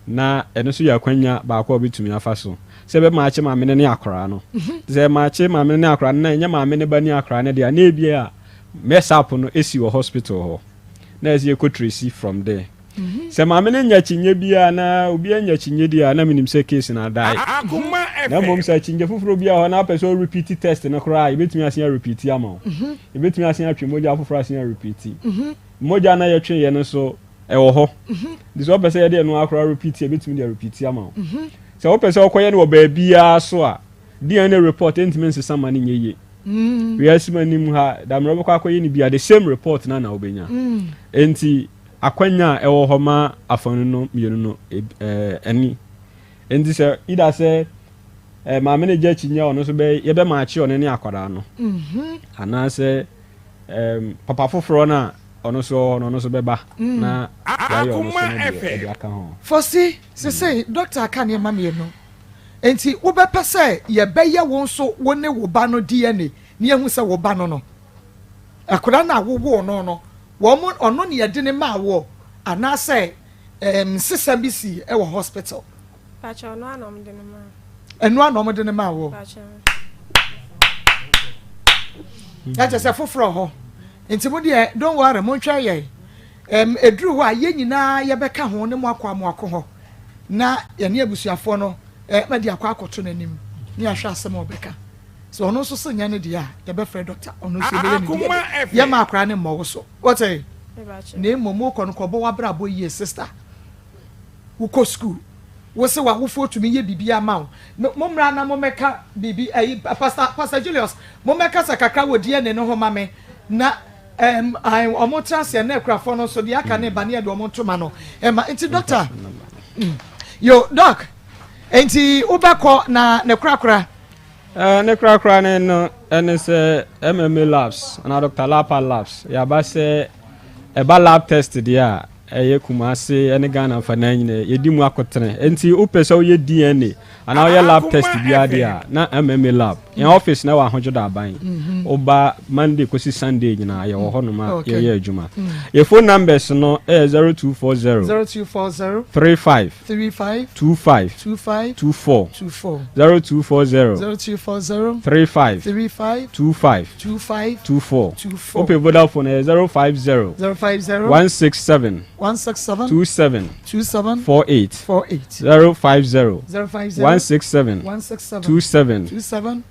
na ɛno nso yɛ akwanya baako a obetumi afa so sɛ ɛbɛmaakye maame no ne akwadaa no. Nti sɛ ɛmaakye maame no ne akwadaa no na ɛnyɛ maame no ba ne akwadaa no deɛ a, na ebi a mess up no esi wɔ hospital hɔ. Na ɛsɛ yɛkɔ tracy from there. Sɛ maame no nya akyinnye biara na obiara nya akyinnye deɛ a, na menim sɛ case no adae. Na mmom sɛ akyinnye foforɔ bi a hɔ na apɛ sɛ ɔrepeat test no koraa a, yɛbɛtumi asen arepeat ama wo. Yɛbɛtumi asen atwe mogya foforɔ asen arepeat. Mogya no a yɛtweeɛ no nso, ɛwɔ hɔ. Nti sɛ wopɛ sɛ yɛde ɛno ara koraa repeat a, yɛbɛtumi de arepeat ama wo. Sɛ wopɛ sɛ wokɔyɛ no wɔ baabiara so a, DNA report ntumi nsesa ma no nyɛ yie. Wiase mu anim ha, da mmerɛ wobɛkɔ akɔyɛ no biara, the same report no ara na wobɛnya. Enti akwanya a ɛwɔ hɔ ma afanu no mmienu no ɛni. Enti sɛ either sɛ maame no gye akyinnye a ɔno nso bɛ yɛbɛmaakye ɔno ne akwadaa no anaasɛ papa foforɔ no a ɔno nso wɔ hɔ no ɔno nso bɛba na yɛayɛ ɔno nso no deɛ ɛde aka ho. Fosi, sesei dɔkta aka nneɛma mmienu. Enti wobɛpɛ sɛ yɛbɛyɛ wo nso wo ne wo ba no DNA na yɛahu sɛ wo ba no no, akwadaa no a wowoo no no, wɔn, ɔno na yɛde no maa woɔ anaasɛ ɛɛm nsesa bi sii wɔ hospital? Pakyɛ ɔno ara na wɔde no maa me. Ɛno ara na wɔde no maa woɔ? Pakyɛ. Na kyerɛ sɛ foforɔ hɔ. Nti mo deɛ don't worry, montwɛn yɛn. Ɛm, ɛduru hɔ a yɛn nyinaa yɛbɛka ho ne mo akɔ amoako hɔ na yɛne abusuafoɔ no ɛm de akɔ akɔto n'anim ne yɛahwɛ asɛm a ɔbɛka. Sɛ ɔno nso se nyɛ ne deɛ a, yɛbɛfrɛ dɔkta, ɔno nso yɛbɛyɛ ne deɛ de. Yɛmma akwadaa no mmɔ wo so. Wote? Na mmom wokɔ no kɔbɔ w'abrabɔ yie sister. Wokɔ sukuu, wo se w'awofoɔ tumi yɛ biribiara ma wo. Mommra na mommɛka biribi, ayi, Pastor, Pastor Julius, mommɛkasa kakra wɔ DNA no ho ma me na Ɛm ae wɔn tra ase ɛnna akurafoɔ no nso deɛ aka ne ba ne yɛde wɔn ntoma no ɛma nti dɔkta mm, yo dɔk nti wobɛkɔ na ne korakora. Ɛɛ ne korakora ne no ɛne sɛ MMA labs anaa Dr. Lapa labs yaba sɛ ɛba lab test deɛ a ɛyɛ Kumase ɛne Ghana mfa nan nyinaa yɛdi mu akotene nti wopɛ sɛ woyɛ DNA anaa woyɛ lab test biara deɛ a na MMA lab. Yɛn office no wɔ Ahodwoda Aban. Woba Monday kɔsi Sunday nyinaa yɛwɔ hɔnom a yɛyɛ adwuma. Yɛn phone numbers no yɛ 0240. 0240. 35. 35. 25. 25. 24. 24. 0240. 0240. 35. 35. 25. 25. 24. 24. Wopɛ Vodafone ɛyɛ 050. 050. 167. 167. 27. 27. 48. 48. 050. 050. 167. 167. 27. 27.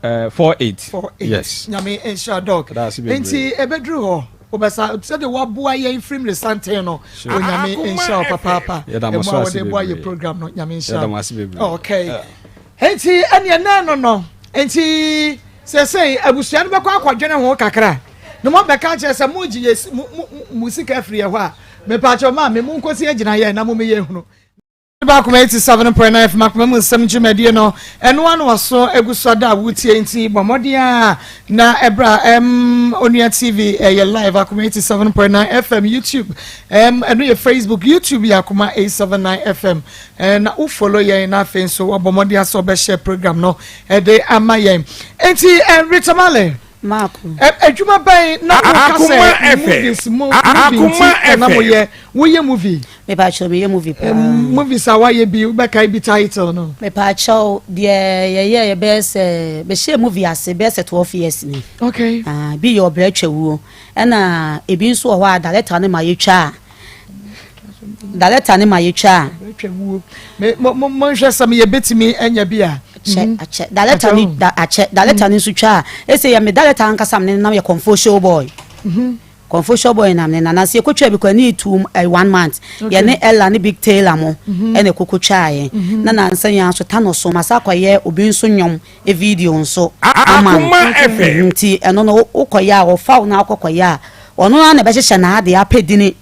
48. 48. Yes. Nyame nhyira dɔk. That's bebree. Nti ɛbɛduru hɔ wobɛsa sɛde waboa yɛn firim ne santen no Sure. Onyame nhyira wo papaapa. Yɛda mo Ɛmu so a ase wɔde boa yɛ bebree. program no Nyame nhyira Yɛda wo. mo ase bebree. Okay. Nti ɛneɛ nɛn no no nti sɛsɛi abusua no bɛkɔ akɔdwene ho kakra na moabɛka akyerɛ sɛ mogye yɛ mo sika afiri yɛ hɔ a mepaakyɛw maame monkɔsi agyina yɛ na momeyɛ hunu. Baako 87.9 FM akoma mu nsɛm dwumadie no ɛno ano ɔso egu so ada a wotie nti bɔ mmɔden a na ɛbra ɛm Onua TV ɛyɛ live akoma 87.9 FM YouTube ɛm ɛno yɛ Facebook YouTube yɛ akoma 879 FM na wo follow yɛn na afei nso wabɔ mmɔden asɛ ɔbɛhyɛ program no ɛde ama yɛn nti Rita Marley Marco. Adwuma bɛn na woka Akoma sɛ FM. movies mu movie nti Akoma ɛna FM. moyɛ woyɛ movie Mepakyɛw meyɛ movie paa. Movies a wayɛ bi wobɛkae bi title no? Mepakyɛw deɛ yɛyɛ yɛ bɛyɛ sɛ mehyɛɛ movie ase bɛyɛ sɛ 12 years ni. Okay. Ah, bi yɛ ɔbrɛ twawuo ɛna ebi nso wɔ hɔ a director no ma yɛtwa a director no ma yɛtwa a. Ɔbrɛ twawuo me mo mo monhwɛ sɛ meyɛ bɛtumi anya bi a. Akyɛ akyɛ director ni da akyɛ director ni nso twa a ese yɛ me director ankasa me ne nam yɛ kɔnfo show boy. Kɔnfo show boy nam ne nana se yɛkɔtwa bi kɔ ne two eh, one month yɛ ne Ella ne Big Taylor mo ɛna ɛkɔkɔ twa yɛn na nansa yɛn nso Thanos so masa akɔyɛ obi nso nnwom e video nso ama no Akoma FM. nti ɛno no wokɔyɛ a wɔfa wo na akɔkɔyɛ a ɔno ara na ɛbɛhyehyɛ n'adeɛ apɛ dini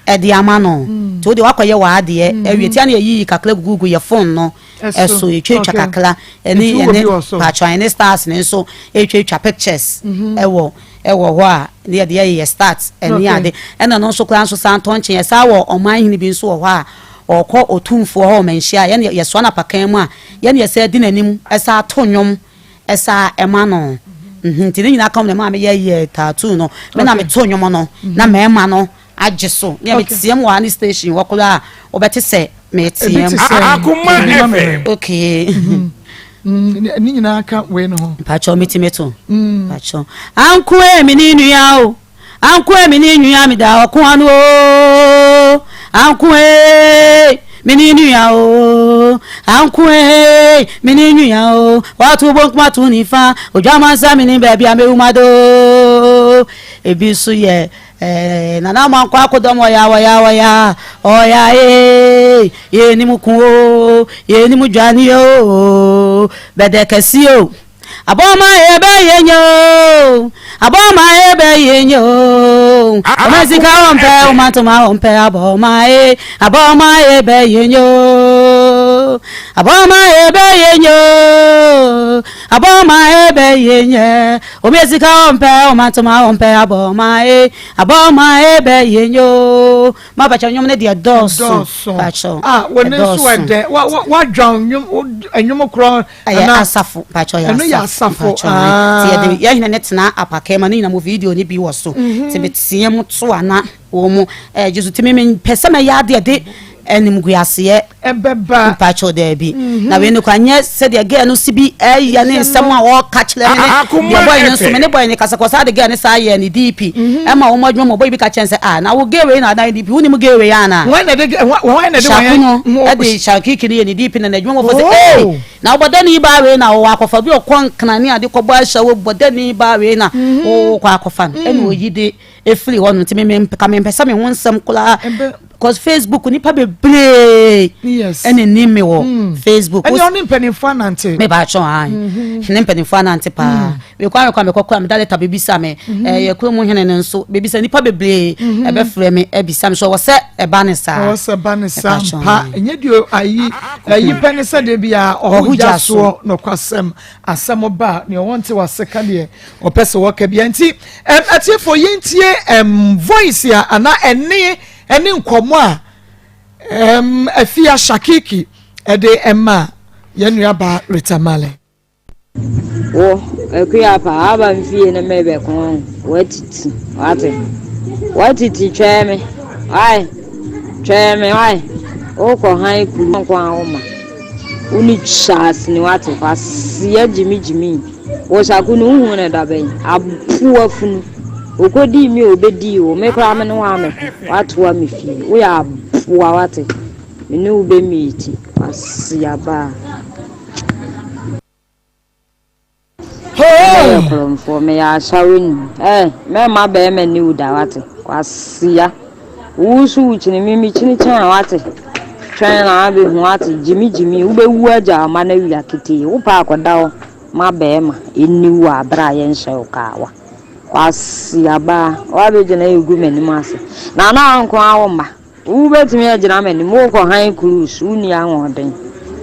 ɛde ama no nti wode wakɔyɛ w'adeɛ awie tia na yɛyiyi kakra gugugu yɛ phone no ɛso yɛtwatwa kakra ɛne ɛne patwa ɛne stars ne nso ɛtwatwa pictures ɛwɔ ɛwɔ hɔ a ne yɛde yɛyɛ start ɛne ade ɛna no nso koraa nso san tɔ nkyɛn yɛsan wɔ ɔman hene bi nso wɔ hɔ a ɔkɔ otumfoɔ hɔ ɔmanhyia a yɛne yɛsoa no apakan mu a yɛne yɛsɛ di n'anim ɛsa ato nnwom ɛsa ɛma no nti ne nyinaa ka ho na ɛma meyɛ yɛ tattoo no me na meto nnwom no na mmarima no agye so nea meteam wɔ ane station hɔ koraa a wobɛte sɛ meteam. Akoma FM. Okay. Ne nyinaa ka wei no ho. Mpakyɛw metumi to. Mpakyɛw. Anko emi ne nua o. Anko emi ne nua me da ɔko ano o. Anko e me ne nua o. Anko e me ne nua o. Wato bonkum ato nifa. Odwamansa me ne baabi a mewu ma do. Ebi nso yɛ Eh, nana ma nkɔ akodɔm ɔya ɔya ɔya ɔya ee yɛnim ko o yɛnim dwane o bɛdɛ kɛse o abɔma yɛbɛyɛ nyɛ o abɔma yɛbɛyɛ nyɛ o ɔma sika ɔmpɛ ɔma ntoma ɔmpɛ abɔma e abɔma yɛbɛyɛ nyɛ o abɔma yɛbɛyɛ nyɛ o abɔma yɛbɛyɛ nyɛ Obi sika ɔmpɛ, ɔma ntoma ɔmpɛ, abɔ ma e, abɔ ma e bɛ yɛ nyo. Ma bàkyɛ nnwom ne deɛ dɔɔso. Bàkyɛ Ah, wɔn nso ɛdɛ, wa wa wadwan nnwom nnwom korɔ. Ɛyɛ asafo, bàkyɛ ɔyɛ asafo. Ɛno yɛ asafo. Ti yɛ de yɛ hene ne tena apakɛ ma ne nyina mo video ne bi wɔ so. Ti mi teɛ mu to ana wɔ mu. Ɛɛ Jesu ti mi mi pɛ sɛ mɛyɛ adeɛ de animguaseɛ ɛbɛba mpakyɛw daabi na wei no kora nyɛ sɛdeɛ girl no si bi ɛyɛ ne nsɛm a ɔka kyerɛ me ne deɛ boy no nso me ne boy no kasa kɔ saa de girl no saa yɛ ne DP ɛma wɔn adwuma mu boy bi ka kyɛn sɛ ah na wo girl wei na adan DP wonim girl wei ana wɔn na de wɔn na de wɔn no ɛde Shakiki no yɛ ne DP na n'adwuma mu fɔ sɛ ee na wobɔdani baa wei na wɔwɔ akɔfa bi ɔkɔ nkran ne ade kɔbɔ ahyɛ wo bɔdani baa wei na wɔkɔ akɔfa no ɛna oyi de efiri hɔ no nti me me ka mempɛ sɛ me ho nsɛm koraa because Facebook nipa bebree ɛna nim me wɔ mm. Facebook. ɛni ɔne mpanimfoɔ anante. me ba atwɔn an mm-hmm. ne mpanimfoɔ anante paa mm. mekɔ amekɔ amekɔ kɔ ameda leta bebisa me mm-hmm. ɛyɛ kurom hene no nso bebisa nipa bebree mm-hmm. ɛbɛfrɛ me ɛbisa me so ɔwɔ sɛ ɛba ne saa. ɔwɔ sɛ ɛba ne saa mpa ɛnyɛ deɛ ayi ayi pɛ ne sɛ deɛ bi a ɔho gya soɔ nɔkwasɛm asɛm ba nea ɔwɔ nte wase ka deɛ ɔpɛ sɛ wɔka bia nti ɛm atiefoɔ yɛntie ɛm voice a ana ɛne ɛne nkɔmɔ a ɛm afia shakiki ɛde ɛma yɛn nua baa Rita Marley. Wo, Akuya pa, aba me fie ne me bɛko ho. Woatiti, wate? Woatiti twɛn me, wai? Twɛn me, wai? Wokɔ han kuru nko ara wo ma. Wo ne Charles ni wate? Kwasia gyimi gyimi. Wo sako no wohu no da bɛn? Aboa funu. Okodii me a obedii wo. Me koraa me ne wo amɛko. Woatoa me fie. Woyɛ aboa wate? Me ne wo bɛ meeti. Kwasia baa. Meyɛ korɔmfoɔ, meyɛ ashaweni. Eh, mɛmma bɛrima nni wo da, wate? Kwasia. Wo so wo kyini, me mekyini kyɛn a, wate? Twɛn na abɛhu, wate? Gyimi gyimi, wobɛwu agya wo mma no awia ketee. Wopɛ akɔda hɔ ma bɛrima nni wo a berɛ a yɛnhyɛ wo kaawa. Kwasia baa, woabɛgyina ɛregu m'anim ase. Na na wo nko ara wo mma. Wubetumi agyina m'anim. Worekɔ han cruise, wunni ahoɔden.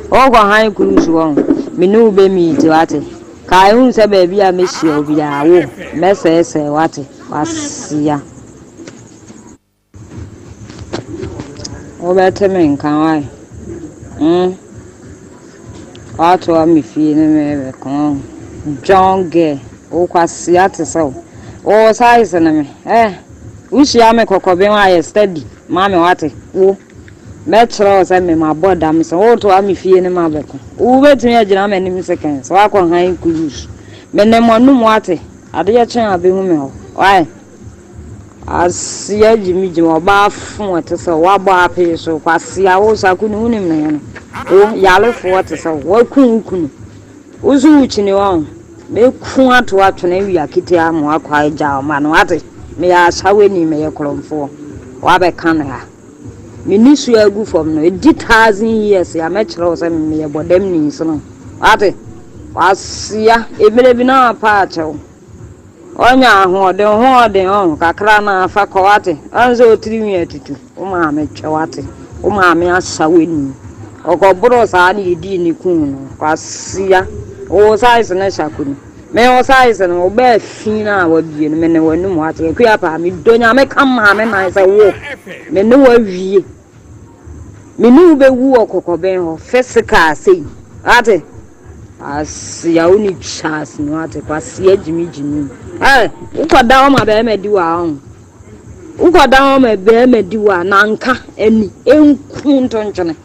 Worekɔ han cruise wɔ ho. Me ne wo bɛmiiti, wate? Kae hu sɛ baabi a mɛhyia wo biara, wo, mɛsɛesɛe, wate? Kwasia. Wobɛte me nka, wae? Hmm? Woatoa me fie ne me rebɛko, wahu? John girl, wo kwasia te sɛ wo. Wo size ne me, eh? Wohyia me kɔkɔben a yɛ steady ma me wate wo mɛkyerɛ wo sɛ me mabɔ dam sɛ wotoa me fie ne mabɛko wobɛtumi agyina m'anim sekan sɛ woakɔ han cruise me ne mo anum wate adeɛ kye a bɛhu me hɔ why aseɛ gyimigyimi ɔbaa fo ɛte sɛ woabɔ apee so kwasea wo sako ne wonim ne ho no wo yarefoɔ te sɛ woaku wo kunu Wo so wo kyini wɔn. Mɛku ato atwene awia ketee ama woakɔ agya wo mma no wate. Meyɛ ashaweni meyɛ korɔmfoɔ woabɛka no ha. Me nisuo agu fam no ɛdi thousand years a mɛkyerɛ wo sɛ meyɛ bɔdamni sene wo wate. Kwasea mmerɛ bi na mapa akyɛ wo. Ɔnya ahoɔden, wo ho ɔden ɔho, kakra no ara fa kɔ wate, ɔn sɛ wo tiri nwi atutu, wo maame twɛ wate, wo maame asa w'ani, ɔkɔ boro saa na yɛdii ne kuu no, kwasia, wo size ne sako ni, me wo size no, wo bɛɛ fi no a wabie no, me ne w'anum wate, akua paa, me dɔ nyame ka maame nan sɛ wo, me ne w'awie, me ne wo bɛwu wɔ kɔkɔbɛn hɔ, physical sei, wate. Kwasea wo ni Charles no ate kwasea gyimi gyimi eh wokɔ da hɔ ma bɛrima di wa ho wokɔ da hɔ ma bɛrima di wa na nka ani enku ntontwene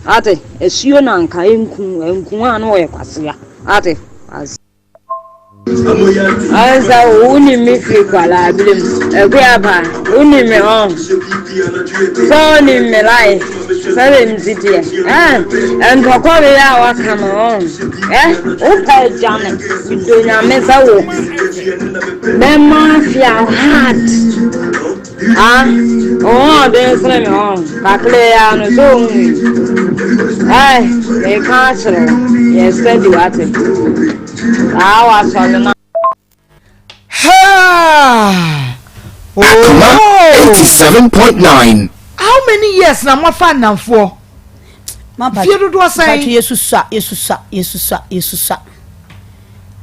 ate asuo na nka enku enku a na wɔyɛ kwasea ate kwasea Ansa wonim me firi nkwadaa berɛ mu. Akua pa, wonim me hɔ. Sɛ wonim me life, sɛdeɛ mesi teɛ. Eh, ntɔkwa wei a waka no hɔ. Eh, wopɛ agya me, medɔ nyame sɛ wo. Bɛma afia hard. Ah, wo ho ɔden sene me hɔ. Kakra yi ara no, sɛ wohu yi. Eh, meka akyerɛ wo, yɛ steady wate. Saa wasɔre na. Haa! Akoma Oh! 87.9. How many years na moafa nnamfoɔ? Mfie dodoɔ sɛn? Mpacho yɛsusua yɛsusua yɛsusua yɛsusua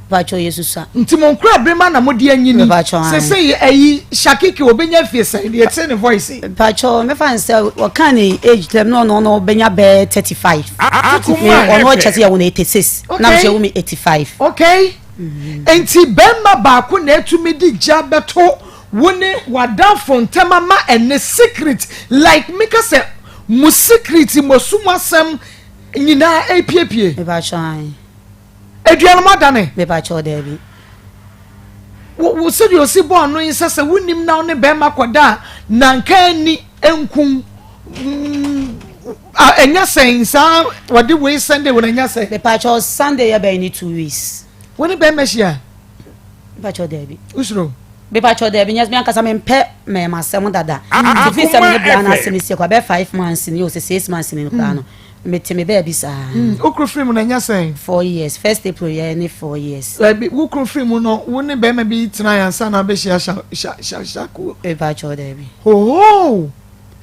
Mpacho yɛsusua. Nti mo nkura bere ma na mo de anyini. Mpacho ayi. Sese ayi Shakiki obenya fie sɛn deɛ ɛte ne voice. Mpacho mefa ne sɛ wɔka ne age tɛm na ɔno ɔno ɔbɛnya bɛɛ 35. 35. Ɔno ɔkyɛ sɛ yɛwo no 86. Na mesɛ yɛwo me 85. Okay. Nti bɛrima baako na etumi de gya bɛto wo ne w'adamfo ntam ama ɛne secret like meka sɛ mo secret mo sum asɛm nyinaa epiepie. Mepacho ayi. Aduane mo adane. Mepacho daabi. Wo wo sɛdeɛ osi bɔɔ ano yi sɛ sɛ wonim na wo ne bɛrima kɔda a nanka ani nkum ɛnyɛ sɛn saa wɔde wei Sunday wɔn ɛnyɛ sɛn. Mepacho Sunday yɛ bɛn ne 2 weeks. Wo ne bɛrima hyia. Mepacho daabi. Usuro. Mepacho daabi nyɛ me ankasa mempɛ mɛɛma asɛm dada. Nti fi sɛ me ne bra no asɛm si kɔ bɛyɛ 5 months ni o sɛ 6 months ni koraa no. Mete me baabi saa. Wo kuro firi mu no ɛnyɛ sɛn. 4 years first April yɛ ne 4 years. Ɛbi wo kuro firi mu no wo ne bɛrima bi tena yɛn ansa na abɛhyia sha sha sha shako. Mepacho daabi. Hoho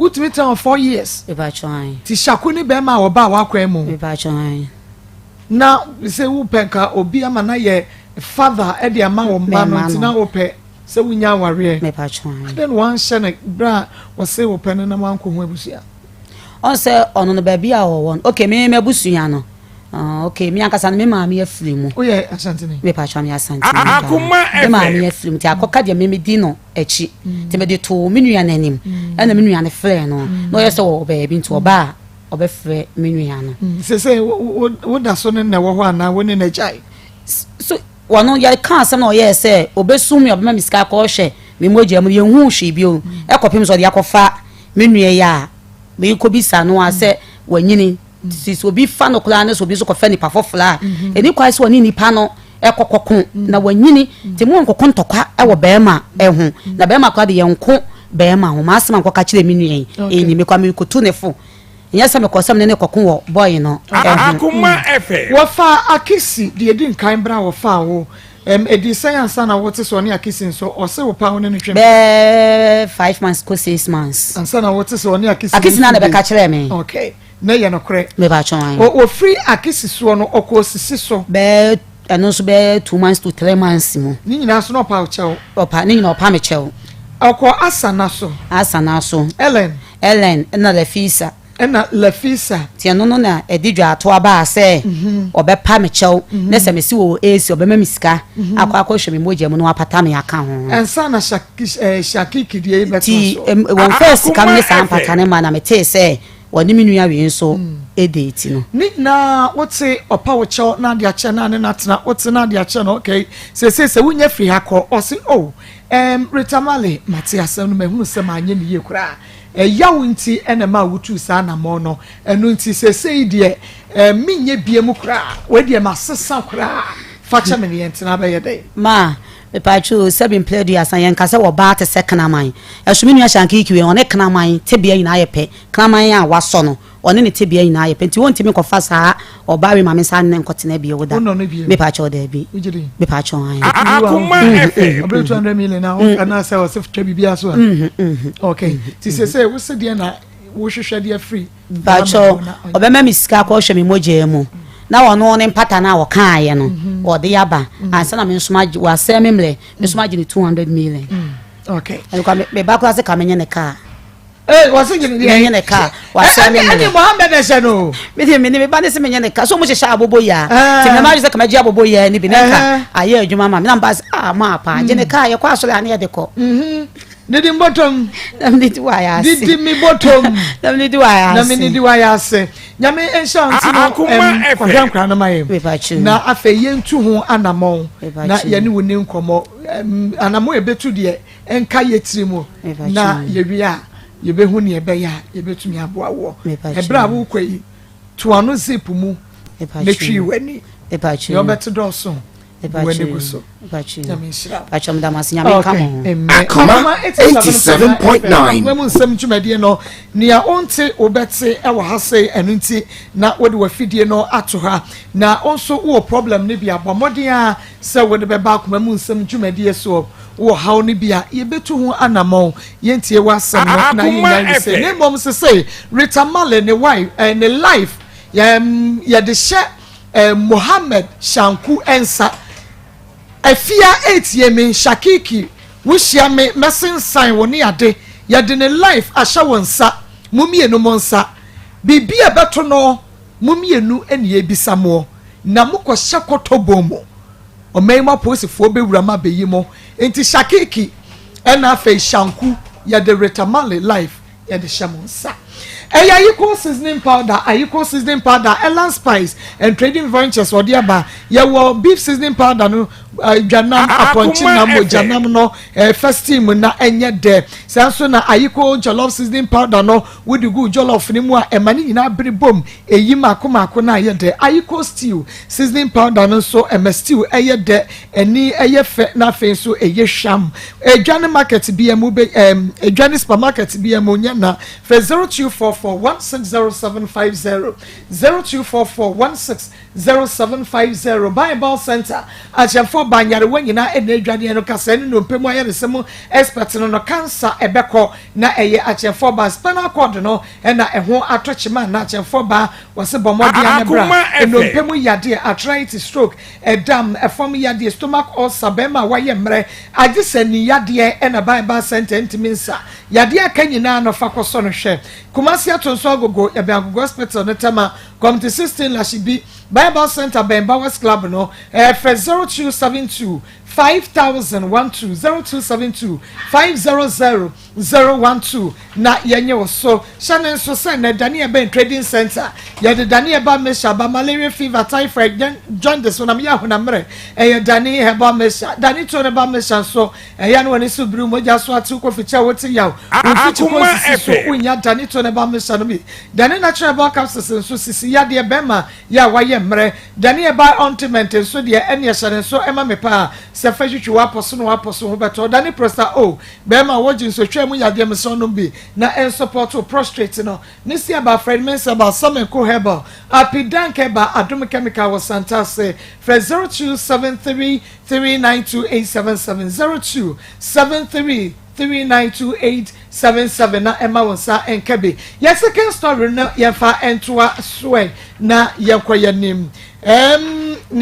wotumi tena hɔ 4 years. Mepacho ayi. Ti shako ne bɛrima a ɔba a wakwan mu. Mepacho ayi. Na sɛ wopɛ nka obi ama na yɛ father ɛde ama wɔn mma no nti na wopɛ sɛ wonya awareɛ. Mepacho ayi. Adɛn na wanhyɛ no berɛ a wɔse wopɛ no na wankɔ ho abusua. Ɔn sɛ ɔno no baabi a ɔwɔ no okay me m'abusua no. Ah, okay, me ankasa no me maame afiri mu. Woyɛ Asanteni? Me paatwa me Asanteni paa. Akoma Me maame FM. afiri mu nti akɔka deɛ me medi no akyi. Nti mede too me nua no anim. Ɛna me nua no frɛɛ no. Na ɔyɛ sɛ ɔwɔ baabi nti ɔba a ɔbɛfrɛ me nua no. Seesei wo woda so ne no na ɛwɔ hɔ anaa wo ne no agyae? So wɔno yɛka asɛm na ɔyɛɛ sɛ ɔbɛsum me ɔbɛma me sika akɔhwɛ me mogya mu no yɛnhuu hwee bio ɛkɔpem sɛ ɔde akɔfa me nua yi a merekɔbisa no a sɛ wanyini nti sɛ obi fa no koraa ne sɛ obi nso kɔfa nipa foforɔ a ɛni kwan sɛ ɔne nipa no ɛkɔkɔko na wanyini nti mo nkɔkɔ ntɔkwa ɛwɔ bɛrima ɛho na bɛrima koraa de yɛnko bɛrima ho maasɛm a nkɔka kyerɛ me nua yi ɛni mekɔ a merekɔtu ne fo Ɛnyɛ sɛ mekɔɔ sɛ me ne no rekɔko wɔ bɔe no ho. Akoma FM. Wɔfaa Akisi deɛ ɛdi nkan berɛ a wɔfaa wo. Ɛm, ɛdii sɛn ansa na wote sɛ ɔne Akisi nso? Ɔse wo paa wo ne no twe mpena? Bɛɛ five months kɔ 6 months. Ansa na wote sɛ ɔne Akisi Akisi no no ara nso na ɛbɛka date? kyerɛɛ me. Okay. Na ɛyɛ nokorɛ? Mepakyɛw, ae. Ɔ, wɔfiri Akisi soɔ no, ɔkɔɔ Sisi so. Bɛɛ, ɛno nso bɛyɛ 2 months to 3 months mu. Ne nyinaa nso na ɔpa wo kyɛw? Ɔpa, ne nyinaa ɔpa me kyɛw. Ɔkɔɔ Asana so. Asana so. Ellen. Ellen ɛna Lafisa. Ɛna Lafisa. Nti ɛno no na ɛde dwaatoa baa sɛ ɔbɛpa me kyɛw ne sɛ mese wɔ AC ɔbɛma me sika akɔ akɔhwɛ me mogya mu na wapata me aka ho. Ansa na Shakiki deɛ yi bɛtoa Nti so. wɔmfaa sika no ne saa Akoma mpata FM. no mma na metee sɛ wɔne me nua wei nso date no. Ne nyinaa wote ɔpa wo kyɛw na ade akyɛ na ne no atena wote na ade akyɛ no okay seesei sɛ wonya firi ha kɔ ɔse oh Erm Rita Marley, mate asɛm no, mahunu sɛ manyɛ no yie koraa. Ɛyaw nti na ɛmaa wotuu saa anammɔn no. Ɛno nti seesei deɛ, erm menyɛ biam koraa. Wei deɛ masesa koraa. Fa kyɛ me na yɛntena bɛyɛ dɛn? Ma, mepatwo o, sɛbi mprɛ aduasa, yɛnka sɛ ɔbaa te sɛ kraman. Ɛso me nua Shankiki wei, ɔne kraman tebea nyinaa yɛ pɛ. Kraman a wasɔ no, Ɔne ne tebea nyinaa yɛ pɛ nti wontumi nkɔfa saa ɔbaa wei ma me nsa ne no nkɔtena bio da. Wonɔ no bio? Mepaakyɛw daabi. Wogye di? Mepaakyɛw ae. Akoma FM. Ɔbɛyɛ 200 million na anaasɛ ɔsɛ twa biribiara so a. Okay. Ti sese wo se deɛ na wohwehwɛ de afiri. Mepaakyɛw ɔbɛma me sika akɔhwɛ me mogya mu na ɔno ne mpata no a ɔkaeɛ no ɔde aba ansa na me nso magye wasɛe me mmerɛ me nso magye ne 200 million. Okay. Ɛnokwa me ba koraa se ka menye ne kaa. Ee, wɔsi gyina deɛ. Menye ne kaa. Wasɛe me mmerɛ. Ɛne Mohammed ɛhyɛ no. Me deɛ me ne me ba ne se menye ne kaa. So mo hyehyɛ abobo yi a. Ti me ma adwene sɛ kama gye abobo yi a ne bi ne nka ayɛ adwuma ma me na mba sɛ ah maa paa gye ne kaa yɛkɔ asɔre a ne yɛde kɔ. Didi mbɔtɔm. Na me didi wa ayɛ ase. Didi mi bɔtɔm. Na me didi wa ayɛ ase. Na me didi wa ayɛ ase. Nyame nhyɛ nti no kɔhwɛ nkora no ma yɛn. Na afei yɛntu ho anamɔn na yɛne wo ni nkɔmmɔ. Anamɔn yɛbɛtu deɛ nka yɛ tiri mu na yɛwie a yɛbɛhu neɛ ɛbɛyɛ a yɛbɛtumi aboa woɔ. Ɛberɛ a worekɔ yi, to ano zip mu na twi w'ani. Deɛ ɔbɛte dɔɔso bu w'ani gu so. Nyame nhyira wo. Okay, amen. Akoma 87.9. Akoma mu nsɛm dwumadie no, nea wonte wobɛte wɔ ha sei, ɛno nti na wode w'afidie no ato ha. Na wo nso wowɔ problem no bi a, bɔ mmɔden ara Sɛ wode bɛba akoma mu nsɛm dwumadie soɔ wɔ haw no bi a, yɛbɛtu ho anammɔn. Yɛntie w'asɛm no na Akoma yɛnnya nwie. Na FM. mmom sesei Rita Marley ne wife, eh, ne life yɛm, yɛde hyɛ eh, Mohammed Shanku nsa. Afia etie me, Shakiki, wohyia me mɛsensan wo ne ade. Yɛde ne life ahyɛ wo nsa, mo mmienu mo nsa. Biribi a ɛbɛto no Mo mmienu na yɛrebisa moɔ, na mokɔhyɛ kɔtɔ bɔn mu. Ɔman yi mu apolisifoɔ bɛwura mu abɛyi mo. Nti Shakiki ɛna afei Shanku, yɛde Rita Marley life yɛde hyɛ mo nsa. Ɛyɛ Ayiko seasoning powder, Ayiko seasoning powder, Elan Spice and Trading Ventures wɔde aba. Yɛwɔ beef seasoning powder no, dwanam, apɔnkye nam, mogya nam no, ɛfa steam na ɛnyɛ dɛ. Saa nso na Ayiko jollof seasoning powder no, Wode gu jollof no mu a, ɛma ne nyinaa bere bom. Eyi mmaako mmaako no ayɛ dɛ. Ayiko stew seasoning powder no nso, ɛma stew yɛ dɛ, ani yɛ fɛ, na afei nso ɛyɛ hwam. Edwa ne market biara mu, wobɛ ɛɛm, edwa ne supermarket biara mu, nyɛ na. Frɛ 0244 160750, 0244 160750. Bible Center, Akyɛmfoɔ ba nyarewa nyinaa ɛna adwadeɛ no, kasɛɛ ne nnompe mu ayaresa mu expert no no, cancer ɛbɛkɔ. Na ɛyɛ akyɛmfoɔ ba spinal cord no na ɛho atɔ kyema anaa akyɛmfoɔ ba wɔse bɔ mmɔden ara na bra Akoma nnompe FM. mu yadeɛ arthritis stroke ɛdam ɛfam yadeɛ stomach ulcer bɛrima a wayɛ mmerɛ agye sɛ ni yadeɛ ɛna Bible center ntumi nsa yadeɛ aka nyinaa no fa kɔsɔ no hwɛ Kumasi Atonso Agogo yɛbɛn Agogo hospital no tɛma. Committee 16 Lashibi, Bible Centre bɛn Bowers Club no, frɛ 0272 5012, 0272 500 012 na yɛnyɛ wo so. Hyɛ no nso sɛ nnɛ Daniel bɛn Trading Centre, yɛde Daniel herbal mixture aba, malaria fever, typhoid, jaundice, honam yɛ honam mmerɛ, ɛyɛ Dani herbal mixture. Dani Tone herbal mixture nso, ɛyɛ na w'ani so biriw, mogya so atew, kofi kyɛ wote yaw, wo mfikyi kɔ nsisi so, wonya Dani Tone herbal mixture no bi. Dani Natural herbal capsules nso sisi yadeɛ, bɛrima yɛ a wayɛ mmerɛ. Dani herbal ointment nso deɛ, ɛneɛ hyɛ ne nso ɛma me paa sɛ fa twitwi w'apɔ so na w'apɔ so ho bɛtɔ. Dani Prosta O, bɛrima a wɔgye nsotwaa mu yadeɛ, mesrɛ nom bi na ɛnsupɔto prostrate no. Ne si aba Fred Mensah ba Samenko Herbal, Apidank Herbal, Adom Chemical wɔ Santase. Frɛ 0273 392877, 0273 392877 na ɛma wo nsa nka bi. Yɛn second story no, yɛmfa ntoa soɛ na yɛnkɔ yɛnim na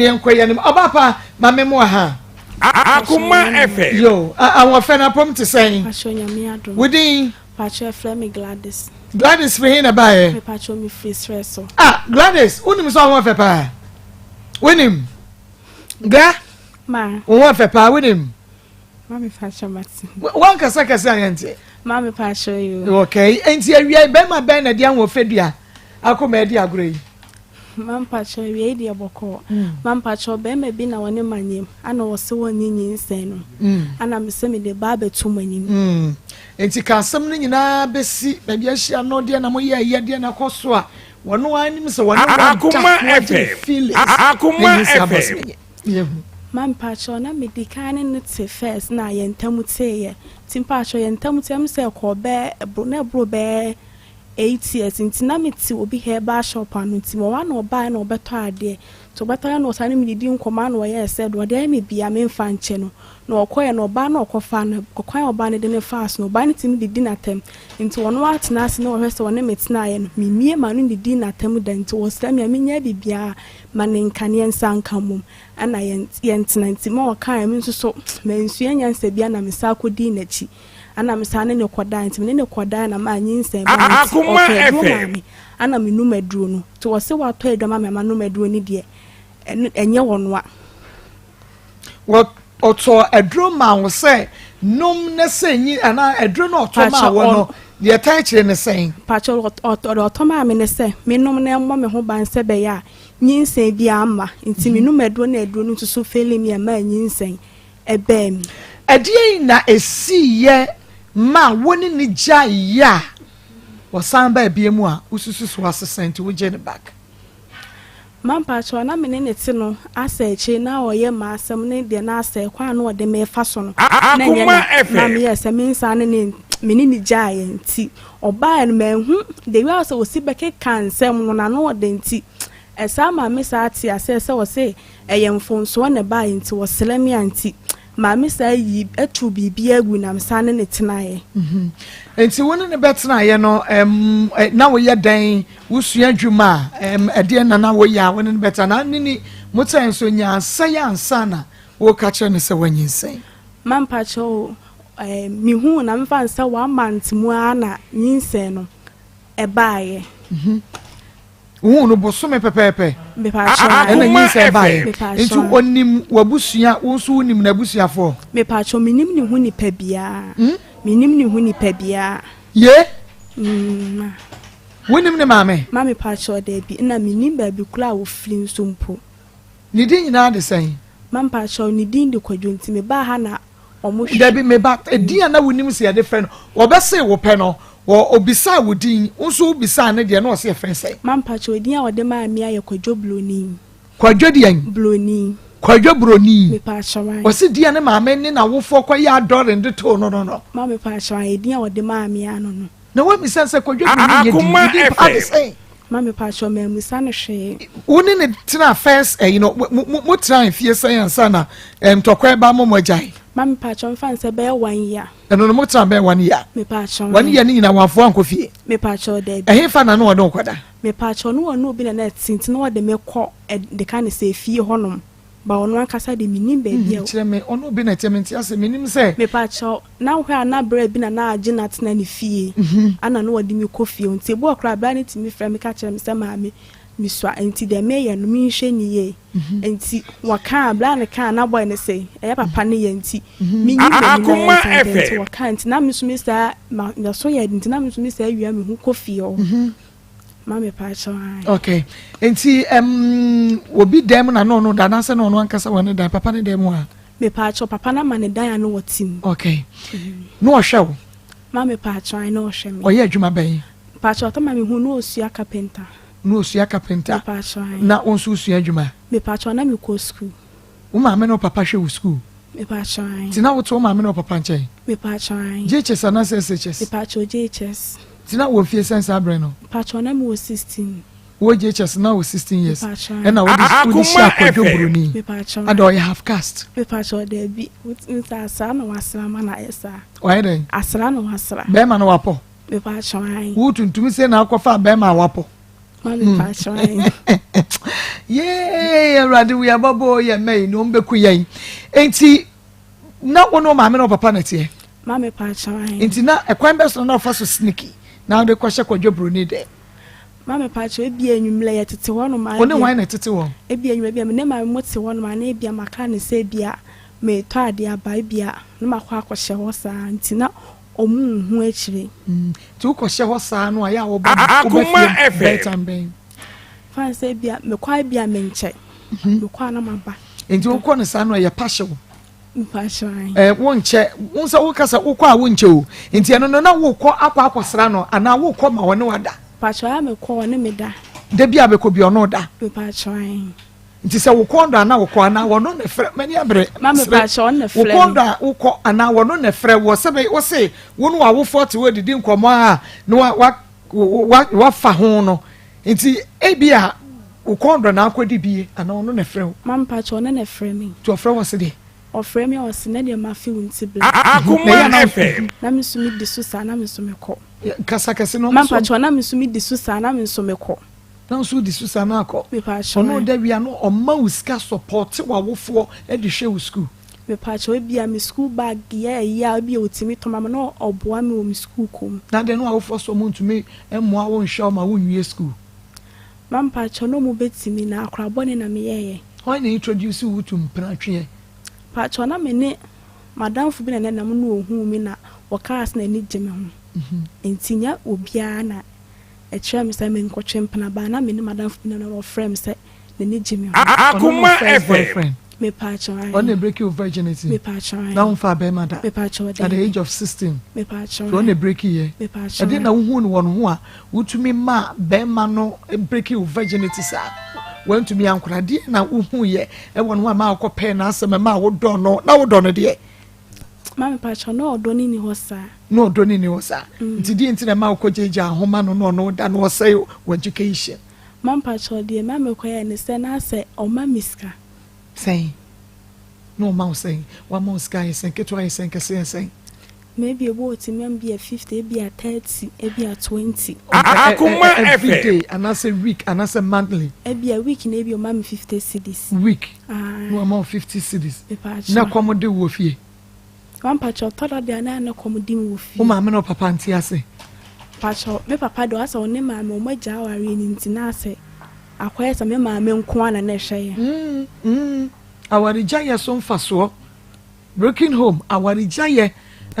yɛnkɔ yɛnim. Ɔbaapa ma me mo ha. Akoma FM. Yo, ahoɔfɛ no apɔm te sɛn? Pacho Nyame adom. Wo din? Pacho ɛfrɛ me Gladys. Gladys firi he na baeɛ? Me pacho me firi serɛ so. Ah, Gladys, wonim sɛ ɔho ɔfɛ paa? Wonim? Gra? Ma. Wo ho ɔfɛ paa, wonim? Ma me pacho mate. Wankasa kɛse a yɛnte. Ma me pacho yo. Okay, enti awia bɛrima bɛn na ɛde ahoɔfɛ dua akoma adi agorɔ yi? Mampakyɛw, awiei deɛ bɔkɔɔ. Mampakyɛw, bɛɛma bi na ɔne manyem ana ɔse wɔnnye nyinsɛn no ana mese mede ba abɛto mo anim. Enti ka asɛm no nyinaa bɛsi baabi ahyia no, deɛ na moyɛɛyɛ, deɛ na ɛkɔ so a wɔno ara nim sɛ wɔne wo ada na wagye ne feelings na nyinsɛn abɔ sɛ menye yɛhu. Mampakyɛw, na medi kan ne no te first na yɛn ntam teeɛ, nti mpakyɛw yɛn ntam teeɛ ɛm sɛ ɛkɔɔ bɛɛ na ɛboro bɛɛ 8 years nti na mete obi herbal shop ano nti mewɔ hɔ a na ɔbaeɛ na ɔbɛtɔ adeɛ nti ɔbɛtɔ adeɛ na ɔsan ne me didi nkɔmmɔ a na ɔyɛɛ sɛ deɛ ɔde ayɛ me biara memfa nkyɛ no na ɔkɔeɛ na ɔbaa no a ɔkɔfaa no kwan a ɔbaa no de no faa so no ɔbaa no tumi didi n'atɛm nti ɔno ara tena ase na ɔhwɛ sɛ ɔne me tenaeɛ no memmie m'ano nnidii n'atɛm da nti ɔsrɛ me a menyɛ biribiara ma ne nkaneɛ nsa nka mmom ɛna yɛntena nti ma ɔkaeɛ me nso so mansua nyansa biara na mesan kɔdii n'akyi Ana me san ne no kɔdae, nti me ne no kɔdae na maa nyinsɛn baa me nti ɔtɔ aduro maa me ana me num aduro no nti ɔse watɔ aduro ama me ama nom aduro no deɛ ɛno ɛnyɛ ɔnoa. Wɔ ɔtɔ aduro maa wo sɛ nom na sɛ nyi anaa aduro no ɔtɔ maa wɔ no deɛ ɛtaa akyire ne sɛn? Pakyɛ ɔtɔ deɛ ɔtɔ maa me ne sɛ me nom na ɛmmɔ me ho ban sɛ bɛyɛ a nyinsɛn biara mma nti me num aduro na aduro no nso so faili me ɛmaa nyinsɛn ɛbaa mu. Ɛdeɛn na ɛsiiɛ maa wo ne no gyaeeɛ a ɔsan baa bia mu a wosusu so asesa nti wogyee no back? Ma mpakyɛw na me ne no te no asɛ akyire na ɔyɛ m'asɛm ne deɛ na asɛ kwan a na ɔde me fa so no na ɛnyɛ na na meyɛɛ sɛ me nsan ne ne me ne no gyaeɛ nti ɔbaeɛ no manhu the way a sɛ ɔsi bɛkeka nsɛm no n'ano ɔdɛ nti ɛsaa maa me saa te aseɛ sɛ ɔse Ɛyɛ mfomsoɔ na ɛbaeɛ nti wɔsrɛ me a nti maame saa yi tuu biribiara gui na mesan ne no tenaeɛ. Nti wo ne no bɛtenaeɛ no na woyɛ dɛn? Wosua adwuma a ɛdeɛn na na woyɛ a wo ne no bɛtena? Na ne ni motenaeɛ nso nyansɛe ansa na woreka kyerɛ no sɛ woanyinsɛn? Ma mpakyɛ o, mehuu na mefa no sɛ one month mu ara na nyinsɛn no ɛbaeɛ. Wohuu no bosome pɛpɛɛpɛ ɛna nyinsɛn baeɛ. Nti ɔnim w'abusua, wo nso wonim n'abusuafoɔ? Mepaakyɛw, menim ne ho nipa biara. Hmm? Menim ne ho nipa biara. Ye? Mm, ma. Wonim ne maame? Ma mepaakyɛw, daabi. Ɛna menim baabi koro a wɔfiri nso mpo. Ne din nyinaa de sɛn? Ma mpaakyɛw, ne din de Kwadwo nti mebaa ha na Dabi, me ba, edin a na wonim sɛ yɛde frɛ no, wɔbɛsee wo pɛ no, wɔ obisaa wo din, wo nso wobisaa ne deɛ, na ɔse yɛfrɛ no sɛn? Mampakyɛw, edin a wɔde maa me ayɛ Kwadwo Broni. Kwadwo deɛn? Broni. Kwadwo Broni. Mepaakyɛw ae. Ɔse din a ne maame ne n'awofoɔ kɔyɛ adɔre de too no no no. Ma mepaakyɛw ae, edin a wɔde maa me ano no. Na woammisa no sɛ Kwadwo Broni nyɛ din, wo din paa de sɛn? Ma mepakyɛw mammisa no hwee. Wo ne no tenaa first ɛyi no mo mo mo tenaa mfie sɛn ansa na ntɔkwa ɛba mo mo agyae? Ma mepakyɛw mfa no sɛ bɛyɛ one year. Ɛno no mo tenaa bɛyɛ one year? Mepakyɛw. One year no nyinaa wamfa wo ankɔ fie? Mepakyɛw dabi. Ɛhefa na na ɔne wo kɔda? Mepakyɛw ne ɔne obi na na ɛte nti na ɔde me kɔ ɛ de ka no sɛ efie hɔnom. Ba ɔno ankasa de mennim baabi a. Kyerɛ me, ɔne obi na ɛte, mente ase, mennim sɛ. Mepakyɛw, na wohwɛ a na bere bi na na agye no atena ne fie, ɛna na ɔde me kɔ fie. Nti ebi wɔ hɔ koraa a, bere a ne tumi frɛ me ka kyerɛ me sɛ, Maame, Mesua nti deɛ meyɛ no menhwɛ no yie. Nti wɔkaa, bra no kaa na boy no se ɛyɛ papa no yɛ nti menyi m'ani na Akoma yɛnsan dɛn nti FM. wɔkaa nti na me nso me saa ma maso yɛ den nti na me nso me saa wia me ho kɔ fie hɔ. Ma me paakyɛw ae. Okay. Nti um, obi dan mu na na ɔno da anaasɛ na ɔno ankasa wɔ ne dan papa ne dan mu a? Me paakyɛw papa no ama ne dan a na ɔte mu. Okay. Na ɔhwɛ wo? Ma me paakyɛw ae na ɔhwɛ me. Ɔyɛ adwuma bɛn? Mpakyɛw ɔtɔ ma me hu na osua carpenter. Na osua carpenter. Mepakyɛw ae. Na wo nso wosua adwuma? Mepakyɛw na me kɔ school. Wo maame ne wo papa hwɛ wo school? Mepakyɛw ae. Nti na wote wo maame ne wo papa nkyɛn? Mepakyɛw ae. JHS anaasɛ SHS? Mepakyɛw JHS. Nti na wɔ mfie sɛn saa berɛ no? Mepakyɛw na me wɔ 16. Wowɔ JHS na wɔ 16 years? Mepakyɛw ae. Ɛna wode wode hyia Kwadwo Buroni? Mepakyɛw ae. Ada ɔyɛ half caste? Mepakyɛw daabi, nti asra na wasra ma no ayɛ saa. Wayɛ dɛn? Asra na wasra. Bɛɛma no wapɔ? Mepaakyɛw ae. Wo tuntum se na akɔfa bɛrima a wapɔ. Ma mepaakyɛw ae. Yee Awurade wo yɛ bɔbɔ yɛ mɛ yi na wɔn bɛku yɛn. Enti na wo ne wo maame ne wo papa na teɛ. Ma mepaakyɛw ae. Enti na ɛkwan bɛ so na ɔfa so sneaky na ɔde kɔhyɛ kwadwo buroni dɛ. Ma mepaakyɛw ebi enyimlɛ yɛ tete hɔ nom. Wo ne hwan na ɛtete hɔ? Ebi enyimlɛ bi a me ne maame mo te hɔ nom ana ebi a maka ne sɛ ebi a metɔ adeɛ aba ebi a na makɔ akɔhyɛ hɔ saa nti na Ɔmo nhu akyire. Nti wo kɔ hyɛ hɔ saa no a yɛ a wo ba wo ba fie bɛɛ time bɛn. Fa no sɛ ebia me kɔ a ebia me nkyɛ me kɔ a na ma ba. Nti wo kɔ no saa no ɛyɛ pa hyew. Mpa hyew ayi. Ɛɛ wo nkyɛ wo nsa wo kasa wo kɔ a wo nkyɛ o nti ɛno no na wo kɔ akɔ akɔ sra no anaa wo kɔ ma ɔne wa da. Pa kyɛw a me kɔ ɔne me da. Da bi a bɛ kɔ bi ɔno da. Mpa kyɛw ayi. Nti sɛ wo kɔn dɔ anaa wokɔ anaa wɔno na ɛfrɛ m'ani abere srɛ wo kɔn dɔ a wokɔ anaa wɔno na ɛfrɛ wɔ sɛ bɛ wose wo ne w'awofoɔ te hɔ didi nkɔmmɔ a na wa wa wa wafa ho no nti ebi a wo kɔn dɔ na akɔdi bie anaa ɔno na ɛfrɛ wo. Maame pakyɛ ɔno na ɛfrɛ me. Nti ɔfrɛ wɔ se deɛ. Ɔfrɛ me a ɔse nɛ deɛ mafe wo nti bla. Akoma FM. Na me nso me di so saa na me nso me kɔ. Kasa kɛse no. Maame pakyɛ na me nso me di so saa na me nso me kɔ. Na nso wodi so saa na akɔ. Ɔno ɔda wia no ɔma wo sika sɔpɔte w'awofoɔ de hwɛ wo sukuu. Mepakyɛw ebia me sukuu bag yɛ ɛyi a ebia otumi tɔ ma me na ɔboa me wɔ me sukuu kɔ mu. Na adɛn na w'awofoɔ so ɔmo ntumi mmoa wo nhwɛ wo ma wo nwie sukuu? Ma mepakyɛw na ɔmo bɛtumi na akora bɔne na meyɛɛyɛ. Hwan na introduce wo to mpenatweɛ? Pakyɛw na me ne m'adamfo bi na na ɛnam na ohuu me na ɔkaa sɛ n'ani gye me ho nti nyɛ obiara na Ɛkyerɛɛ me sɛ menkɔtwe mpena baa na me ne m'adamfo bi nam na ɔfrɛɛ me sɛ n'ani gye me ho. Ɔno ne wo first boyfriend? Mepaakyɛw, ae. Ɔno na breaki wo virginity? Mepaakyɛw, ae. Na womfaa bɛrima da? Mepaakyɛw, At the daabi. age of 16? Mepaakyɛw, So ɔno na ae. breaki yɛ? Mepaakyɛw, Ɛdeɛn ae. na wohuu no wɔ ne ho a wotumi maa bɛrima no breaki wo virginity saa? Wantumi ankora. Deɛn na wohuiɛ wɔ ne ho a ɛmaa wokɔpɛɛ n'asɛm, ɛmaa wodɔɔ no? Na wodɔ no deɛ? Maame pakyɛw na ɔdɔ no nni hɔ saa. Na ɔdɔ no nni hɔ saa. Nti deɛ nti na ɛma wokɔ gyaagyaa ahoma no na ɔno da na ɔsɛe wo education. Maame pakyɛw deɛ ɛma mekɔ yɛ ne sɛ na sɛ ɔma me sika. Sɛn? Na ɔma wo sɛn? Wama wo sika ayɛ sɛn? Ketewa ayɛ sɛn? Kɛse ayɛ sɛn? Maybe ebi wɔ ɔtumi ma me bi a 50, ebi a 30, ebi a 20. Akoma FM. Everyday anaasɛ week anaasɛ monthly? Ebi a week na ebi ɔma me 50 cedis. Week. Ae. Na wama wo 50 cedis. Mepaakyɛw. Na kɔm de wo wɔ fie? Mampakyɛw, ɔtɔ da deɛ na na kɔm de me wɔ fie. Wo maame ne wo papa nte ase? Mpakyɛw, me papa deɛ ɔasɛ ɔne maame ɔmo agyaa awareɛ no nti na asɛ akɔyɛ sɛ me maame nko ara na na ɛhwɛ yɛn. Mm, mm, awaregyaeɛ so mfasoɔ. Broken home, awaregyaeɛ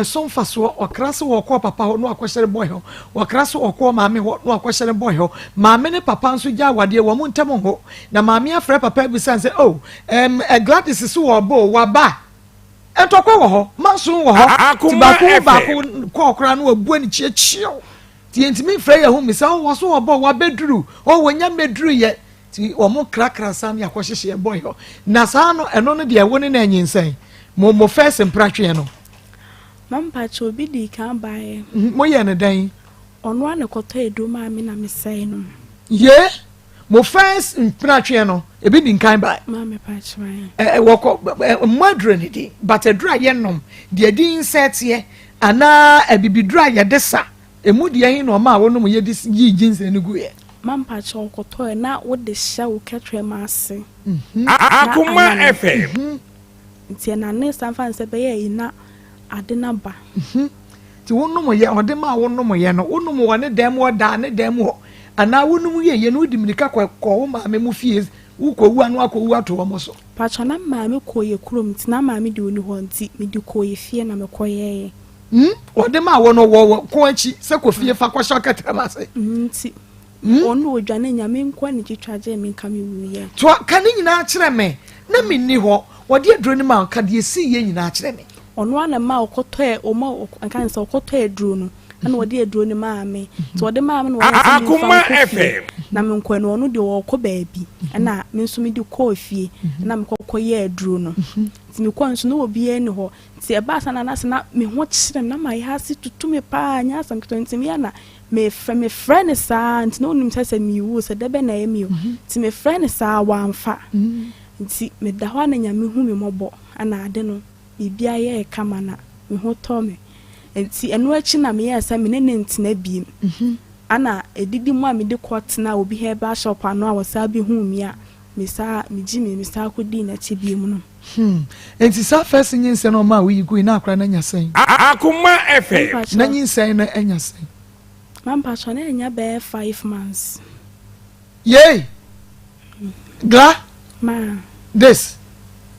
so mfasoɔ. Ɔkra sɛ ɔkɔ papa hɔ na wakɔhyɛ ne boy hɔ. Ɔkra sɛ ɔkɔ maame hɔ na wakɔhyɛ ne boy hɔ. Maame ne papa nso gya awadeɛ, wɔn ntam nho. Na maame afrɛ papa abisa no sɛ, oh, ɛm, Gladys so wɔ ɔba o, waba? Ntɔkwa wɔ hɔ, manso wɔ hɔ. Ti Akoma baako wo FM. baako kɔɔ koraa no wabua ne kyiakyia. Ti yɛntumi mfrɛ yɛn ho mmisa, oh, wɔso wɔbɔ, wabɛduru, oh, wɔnya mmɛduru yɛ. Ti wɔn krakra saa ne akɔhyehye ɛbɔ yɛ. Na saa no, ɛno no deɛ wo ne na anyinsɛn. Mo mo first mpratweɛ no. Mampakyɛ obi dii kan baeɛ. Mo yɛ no dɛn? Ɔno ara na ɛkɔtɔ aduro maa me na mesɛe no. Ye! Mo first mpenatweɛ no, ebi di nkan bae. Maame pakyerɛ. Ɛ wɔkɔ ɛ mmɔ aduro ne din, but aduro a yɛnom, deɛ ɛdi nsɛteɛ anaa abibiduro a yɛde sa, emu deɛ he na ɔmaa wonom yɛ de yii ginseng no guiɛ? Maame pakyerɛ ɔkɔtɔɛ na wode hyɛ wo kɛtrɛma ase. Akoma FM. Nti ɛnane saa mfa no sɛ ɛbɛyɛ ayi na ade no aba. Nti wo nom yɛ ɔde maa wo nom yɛ no wo nom wɔ ne dan mu hɔ daa ne dan mu hɔ Anaa wonom wieeɛ no wode mmirika kɔ kɔɔ wo maame mo fie wokɔwu a na woakɔwu ato wɔn so? Pakyɛ na maame kɔɔ yɛ kurom nti na maame deɛ ɔni hɔ nti mede kɔɔ yɛ fie na mekɔ yɛɛyɛ. Hmm wɔde maa wo no wɔ wɔ kɔn akyi sɛ kɔ fie fa kɔhyɛ ɔkɛtrɛma ase. Hmm nti ɔno na ɔdwane Nyame nkoa ne twitwa gyee me nka me wuiɛ. Toa ka ne nyinaa kyerɛ me na menni hɔ wɔde aduro no maa wo ka deɛ ɛsiiɛ nyinaa kyerɛ me. Ɔno ara na ɛmaa ɔkɔtɔɛ ɔma nka ne sɛ ɔkɔtɔɛ aduro no ɛna ɔde aduro no maa me nti ɔde maa me na ɔyɛ sɛ memfa nkɔ fie na menkɔ no ɔno deɛ ɔrekɔ baabi ɛna me nso mede kɔɔ fie ɛna mekɔkɔ yɛ aduro no nti mekɔ nso na obiara ni hɔ nti ɛbaa sa na na sɛ na me ho kyerɛ me na mayɛ ase tutu me paa nyɛ asɛm ketewa nti meyɛ na mefrɛ mefrɛ ne saa nti na onim sɛ sɛ mewu sɛ dɛbɛ na ɛyɛ me o nti mefrɛ ne saa wamfa nti meda hɔ a na Nyame hu me mmɔbɔ ɛna ade no biribiara yɛɛ kama na me ho tɔɔ me. Enti ɛno akyi na meyɛɛ sɛ me ne no ntena bio. Ana edidi mu a mede kɔ tenaa obi herbal shop ano a ɔsan behuu me a, mesan migye me mesan kodii n'akyi bio no. Hmm. Enti saa first nyinsɛn no ɔmaa woyi gui na akora no anya sɛn? Akoma FM. Na nyinsɛn no anya sɛn? Mampakyɛw, na anya bɛyɛ 5 months. Yei! Gla! Ma. This.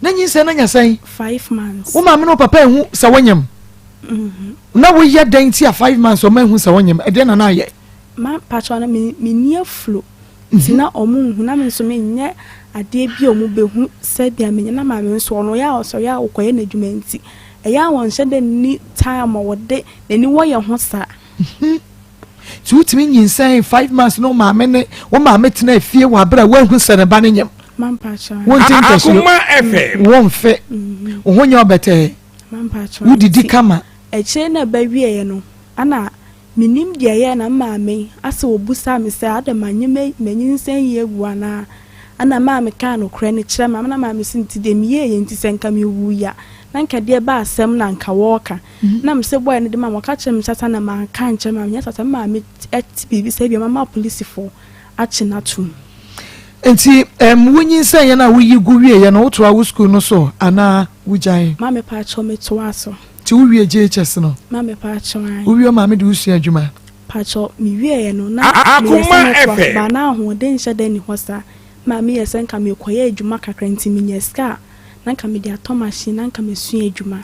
Na nyinsɛn no anya sɛn? 5 months. Wo maame ne wo papa ehu sɛ wonyem? Mhm. Na woyɛ dɛn ti a 5 months ɔma ehu sɛ wonyem? Ɛdeɛ na na ayɛ? Ma pakyɛw na me me ni afuro. Nti na ɔmo nhu na me nso menyɛ adeɛ bi a ɔmo bɛhu sɛdeɛ menyɛ na maame nso ɔno ɔyɛ a ɔsɔre a ɔkɔyɛ n'adwuma nti ɛyɛ a wɔnhyɛ dɛ nni time a wɔde n'ani wɔ yɛn ho saa. Nti wotumi nyinsɛn 5 months na wo maame ne wo maame tena fie wɔ abere a woahu sɛ ne ba ne nyam. Ma mpakyɛw. Wonte ntasuo. Akoma FM. Womfe. Wo ho nyɛ ɔbɛtɛɛ. Ma mpakyɛw. Wodidi Nti kama. akyire na ɛbɛwieɛ no ana menim deɛ ɛyɛɛ na maame asɛ ɔbusaa me sɛ adɛn manyɛ manyinsɛn yi agu anaa ana maame kaa nokorɛ no kyerɛ maame na maame sɛ nti deɛ meyɛɛyɛ nti sɛ nka mewuiɛ a na nka deɛ ɛba asɛm na nka wɔɔka na mesɛ bɔɛ no de ma wɔka kyerɛ me sasa na manka nkyerɛ maame nyɛ sasa maame te biribi sɛ ebia mama apolisifoɔ akye no atom. Nti um, wonyinsɛn yɛ no a woyi gu wieɛ no wotoa wo sukuu no so anaa wogyae? Maame paakyɛw metoa so. Nti wowie JHS no? Maame paakyɛw ae. Wowie maame de wosua adwuma? Paakyɛw mewieɛ no na meyɛ sɛ mɛtoa so baa na ahoɔden nhyɛ da nni hɔ saa. Ma meyɛ sɛ nka mekɔyɛ adwuma kakra nti menya sika a na nka mede atɔ machine na nka masua adwuma.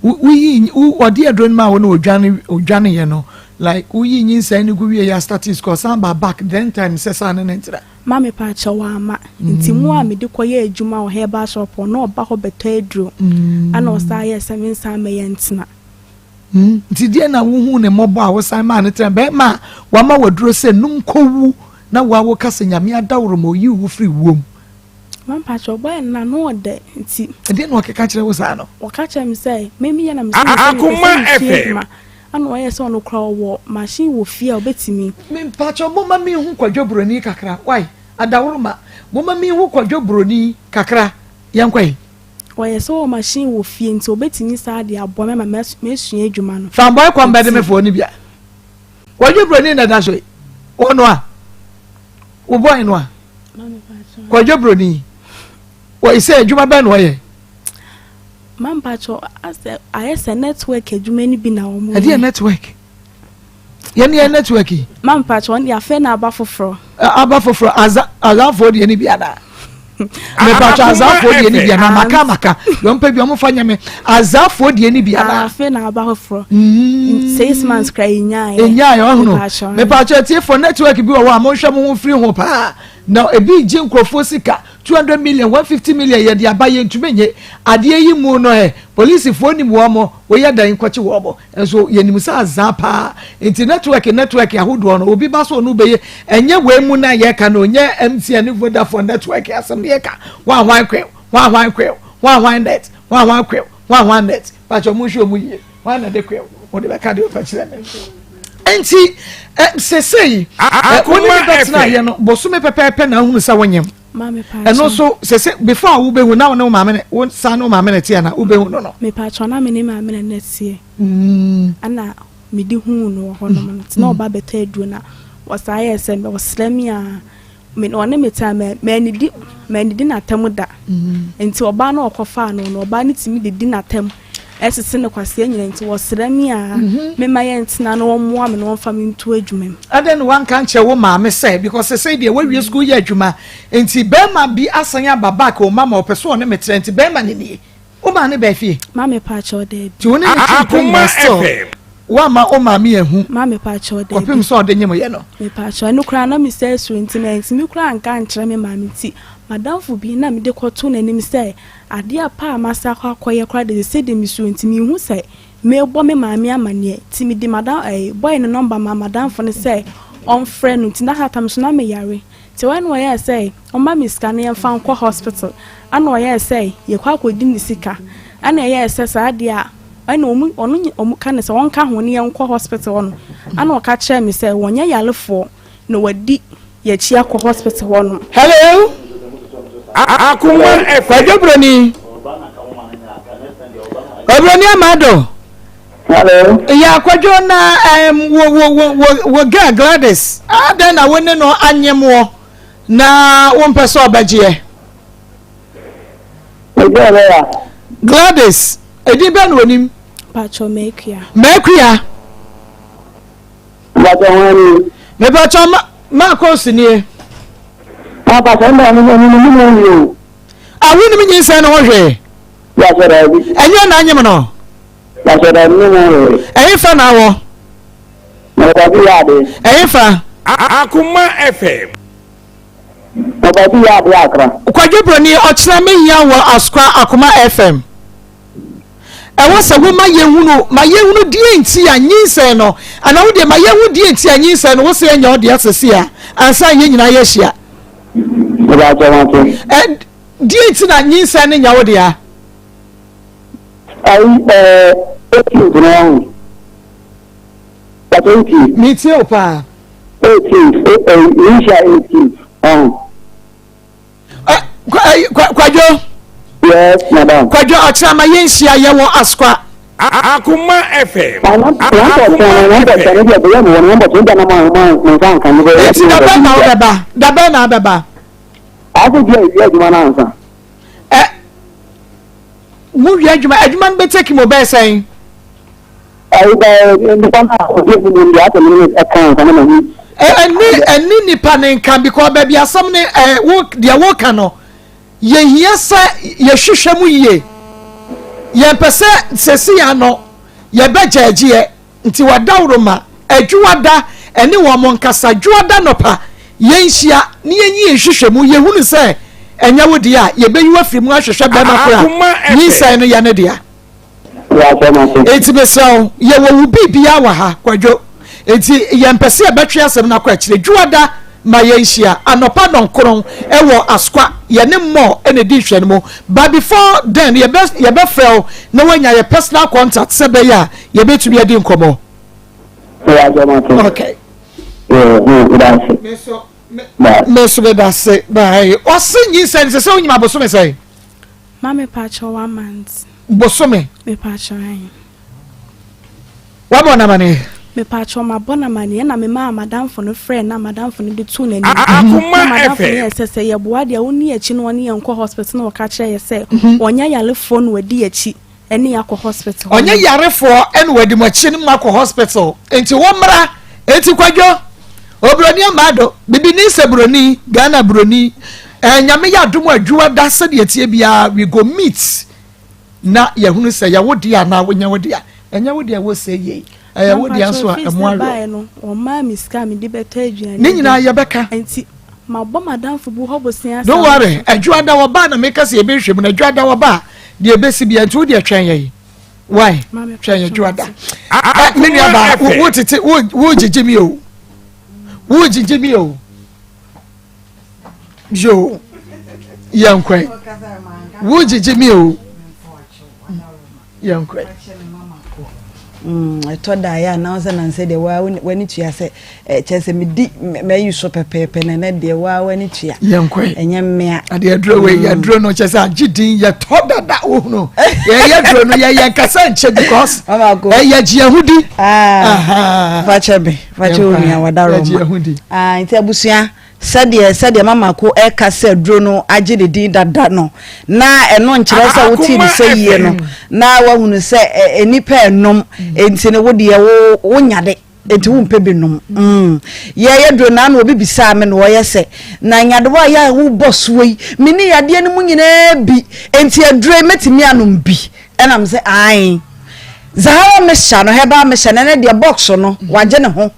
Woyi ɔde aduro no ma wo na odwane odwaneɛ no like woyi nyinsɛn no gu wie yɛ start school ɔsan ba back then time sɛ saa ne ne ntira. Maame paakyɛw wamma nti mu a mede kɔyɛ adwuma wɔ herbal shop hɔ na ɔba hɔ bɛtɔ aduro ana ɔsan yɛ sɛ mensan mɛyɛ ntena. Nti deɛ na wohu ne mmɔbɔ a wosan maa ne tena bɛrima a wama waduro sɛ num kɔwu na woa woka sɛ Nyame adaworo ma oyi wo firi wuom. Mampakyɛ ɔbɔyɛ no n'ano ɔdɛ nti. Ɛdeɛ na ɔkeka kyerɛ wo saa no? Ɔka kyerɛ me sɛ memi yɛ na mesɛ mesɛ mepɛ sɛ mesua adwuma ana ɔyɛ sɛ ɔno koraa ɔwɔ machine wɔ fie a ɔbɛtumi. Mempakyɛ momma menhu Kwadwo Broni kakra wai adaworoma momma menhu Kwadwo Broni kakra yɛnkɔ yi. Ɔyɛ sɛ ɔwɔ machine wɔ fie nti ɔbɛtumi saa de aboa me ama masua adwuma no. Fanboy kɔm bɛde me foɔ no bia Kwadwo Broni na ɛda so yi wɔn a wo boy no a Kwadwo Broni wɔyi sɛ adwuma bɛn na ɔyɛ. Mampakyɛ asɛ ayɛ sɛ network adwuma no bi na wɔn yɛ. Ɛdeɛ network yɛn yɛ network yi. Mampakyɛ wɔn de afɛ na aba foforɔ. Aba foforɔ aza azafoɔ deɛ ni bi ana. Mepakyɛ azafoɔ deɛ ni bi ana maka maka deɛ ɔmpɛ bi ɔmo fa nyɛ me azafoɔ deɛ ni bi ana. Afɛ na aba foforɔ. 6 months kura enyaayɛ. Enyaayɛ ɔhono mepakyɛ tiefo network bi wɔ hɔ a monhwɛ mo ho firi ho paa na ebi gye nkurɔfoɔ sika 200 million, 150 million yɛde aba yɛntumi nye adeɛ yi mu no ɛ polisifoɔ nim wɔn mo wɔyɛ dan nkɔkye wɔn mo nso yɛnim sɛ azaa paa nti network ahodoɔ no obi ba so ɔno bɛyɛ ɛnyɛ wei mu na yɛka no onyɛ MTN ne Vodafone network asɛm ne yɛka hwan hwan kwew hwan hwan kwew hwan hwan net hwan hwan kwew hwan hwan net pakyɛ ɔmo nhwɛ ɔmo yie hwan na de kwew wɔde bɛka deɛ ɔpɛ kyerɛ me nti ɛ sesei ɛ wɔn ne bɛtena yɛ no bosome pɛpɛɛpɛ na ahunu sɛ wɔnyam ɛno nso sese before a wobɛhu na wo ne wo maame ne wo san ne wo maame ne teɛ na wobɛhu no no. Mepakyɛ na me ne maame na ne teɛ. Ɛna mede huu no wɔ hɔnom no nti na ɔba bɛtɔ aduro na ɔsaa yɛ sɛ ɔsrɛ me a me ɔne me te a manidi n'atam da. Nti ɔbaa no ɔkɔfaa no no ɔbaa no tumi didi n'atam. ɛsese no kwasea nyina nti wɔsrɛ me a memma yɛntena na wɔmmoa me na wɔmfa me nto adwuma mu. Adɛn na woanka ankyerɛ wo maame sɛ because sesei deɛ woawie sukuu yɛ adwuma nti bɛrima bi asan aba back o mama ɔpɛ sɛ ɔne me tra nti bɛrima no nie? Wo maame baa fie? Maame paakyɛw daabi. Nti wo ne no twe mpena nyinaa still woamma wo maame anhu Maame paakyɛw daabi. kɔpem sɛ ɔde nyem yɛ no? Mepaakyɛw ɛno koraa na mesɛ suro nti mantumi koraa anka ankyerɛ me maame nti madamfo bi na mede kɔtoo n'anim sɛ Adeɛ a paa masan akɔ akɔyɛ koraa deɛ sɛsɛ deɛ mesuro nti menhu sɛ merebɔ me maame amaneɛ nti mede madam ɛɛ boy no number maa madamfo no sɛ ɔmfrɛ no nti na that time nso na meyare nti ɔyɛ na ɔyɛɛ sɛ ɔmma me sika na yɛmfa nkɔ hospital ɛna ɔyɛɛ sɛ yɛkɔ akɔdi ne sika ɛna ɛyɛɛ sɛ saa deɛ a ɛna ɔmu ɔno ɔmu ka ne sɛ ɔnka ho ne yɛnkɔ hospital hɔ no ɛna ɔka kyerɛɛ me sɛ wɔnyɛ yarefoɔ Na wadi yɛkyi akɔ hospital hɔ nom. Hello. Akoma FM. Kwadwo Broni. Obroni Amado. Hello. Ya Kwadwo na um, wo wo wo wo wo girl Gladys. Adɛn na wo ne no anyem wɔ na wo mpɛ sɛ ɔbɛgyeɛ? Gladys, edin bɛn na onim? Pacho Mekua. Mekua. Mpatsɔ hwan ni? Mepatsɔ ma Marcos nie. Ah, patsɔ ndɛ ɛno ɛno no mu ni o. Ah, wonim nyinsɛn no ho hwee? Patsɔ daabi. Ɛnyɛ na anyem no? Patsɔ daabi ne ho hwee. Ɛhe fa na awɔ? Mɔkɔbi yɛ ade. Ɛhe fa? Akoma FM. Mɔkɔbi yɛ ade akra. Kwadwo Broni ɔkyena mehia wɔ Asokwa Akoma FM. Ɛwɔ sɛ woma yɛhunu, ma yɛhunu deɛ nti a nyinsɛn no, anaa wo deɛ ma yɛhu deɛ nti a nyinsɛn no, wo sɛ ɛnyɛ wo dea sɛsi a, ansa yɛn nyinaa yɛahyia. Ɛ, deɛ nti na nyinsɛn no nyɛ wo dea? Ayi, ɛɛ, 18th no wahu. Pàtó nti. Metie wo paa. 18th, ɛɛ, nhyia 18th, ɔho. Kwadwo. Yes, madam. Kwadwo ɔkyerɛ ma yɛn nhyia yɛ wɔ Asokwa. Akoma FM. Akoma FM. Eti dabɛn na wobɛba? Dabɛn na abɛba? Ase bi a ewia adwuma no ansa. Ɛ mo wia adwuma adwuma no bɛ take mo bɛyɛ sɛn? Ɛne ɛne nipa ne nka because baabi asɛm ne ɛ wo deɛ woka no yɛhia sɛ yɛhwehwɛ mu yie yɛmpɛ sɛ sɛsi ano yɛbɛgyɛgyeɛ nti wadaworo ma adwuada ɛne wɔn mo nkasa dwuada nɔpa yɛnhyia ne yɛnyi yɛn hwehwɛ mu yɛhunu sɛ ɛnyɛ wo deɛ a yɛbɛyi wafiri mu ahwehwɛ bɛrima koro a nyinsɛn no yɛ ne dea. Enti mesrɛ wo, yɛwɔ wo biribiara wɔ ha, Kwadwo. Enti yɛmpɛ sɛ yɛbɛtwe asɛm no akɔ akyire. Dwoada ma yɛnhyia anɔpa nnɔnkron wɔ Asokwa. Yɛne Moore na ɛdi nhwɛanimu. But before then, yɛbɛ, yɛbɛfrɛ wo na woanya yɛ personal contact sɛ ɛbɛyɛ a yɛbɛtumi adi nkɔmmɔ. Okay. Me nso, me, me nso meda ase. Bye. Ɔse nyinsɛn, sɛ sɛ wonyim abosome sɛn? Ma me pakyɛw one month. Bosome. Me pakyɛw ahe. Wabɔ no amaneɛ? Me pakyɛw ma bɔ no amaneɛ ɛna me maa madamfo no frɛ na madamfo no de too n'anim. Akoma Na madamfo no FM. yɛ sɛ sɛ yɛboa deɛ wo ne akyi na ɔne yɛn nkɔ hospital na ɔka kyerɛ yɛ sɛ ɔnyɛ yarefoɔ na wadi akyi ɛne yɛ akɔ hospital. Ɔnyɛ yarefoɔ ɛna wadi mo akyi no mo akɔ hospital nti wo mmra eti kwadwo obroni amado bibini sɛ broni Ghana broni Eh Nyame yɛ adom a dwuada sɛdeɛ ɛteɛ biara we go meet na yɛhunu sɛ yɛ wo dea anaa wonyɛ wo dea. Ɛnyɛ wo dea wɔ sɛ yei. Ɛyɛ wo dea nso a ɛmo awerɛ. Baeɛ no wɔmaa me sika a mede bɛtɔ aduane Ne nyinaa yɛbɛka. Nti mabɔ m'adamfo bi hɔ bosea Don't worry, adwuada wɔba na meka sɛ yɛbɛhwɛ mu na adwuada wɔba a deɛ ɛbɛsi biara nti wo deɛ twɛn yɛn. Why? Twɛn yɛn adwuada. Eh, me nua baa wo tete wo wo gyegye mi o. Wo gyegye mi o. Yo, yɛnkɔe. Wogyegye me o. Yɛnkɔe. Mm, ɛtɔ da yɛ anaa sɛ nansɛ deɛ waa w'ani tua sɛ kyerɛ sɛ medi mayi so pɛpɛɛpɛ na ɛnɛ deɛ waa w'ani tua. Yɛnkɔe. Ɛnyɛ mmea. Adeɛ aduro wei mm. aduro no kyerɛ sɛ agye din yɛtɔ dada wohunu. Yɛyɛ aduro no yɛyɛ nkasa nkyɛ because ɛyɛ gye ɛho di. Ah, fakyɛ me fakyɛ onua wadaroma. Yɛgye ɛho di. Ah, nti abusua. Sɛdeɛ sɛdeɛ Mama Ko ɛka sɛ aduro no agye ne din dada no, na ɛno nkyerɛ sɛ wotee ne sɛ yie no, na wahunu sɛ nnipa ɛnom, enti no wo deɛ wo wonyade, enti wompɛ bi nom. Mm. Yɛyɛ duro na ano obi bisaa me na ɔyɛ sɛ, na nyadewa a yɛ a wobɔ soɔ yi, menni yadeɛ no mu nyinaa bi, enti aduro yi mɛtumi anom bi? Ɛna me sɛ ae. Zahara mixture no, herbal mixture no, ɛno deɛ box no, wagye ne ho.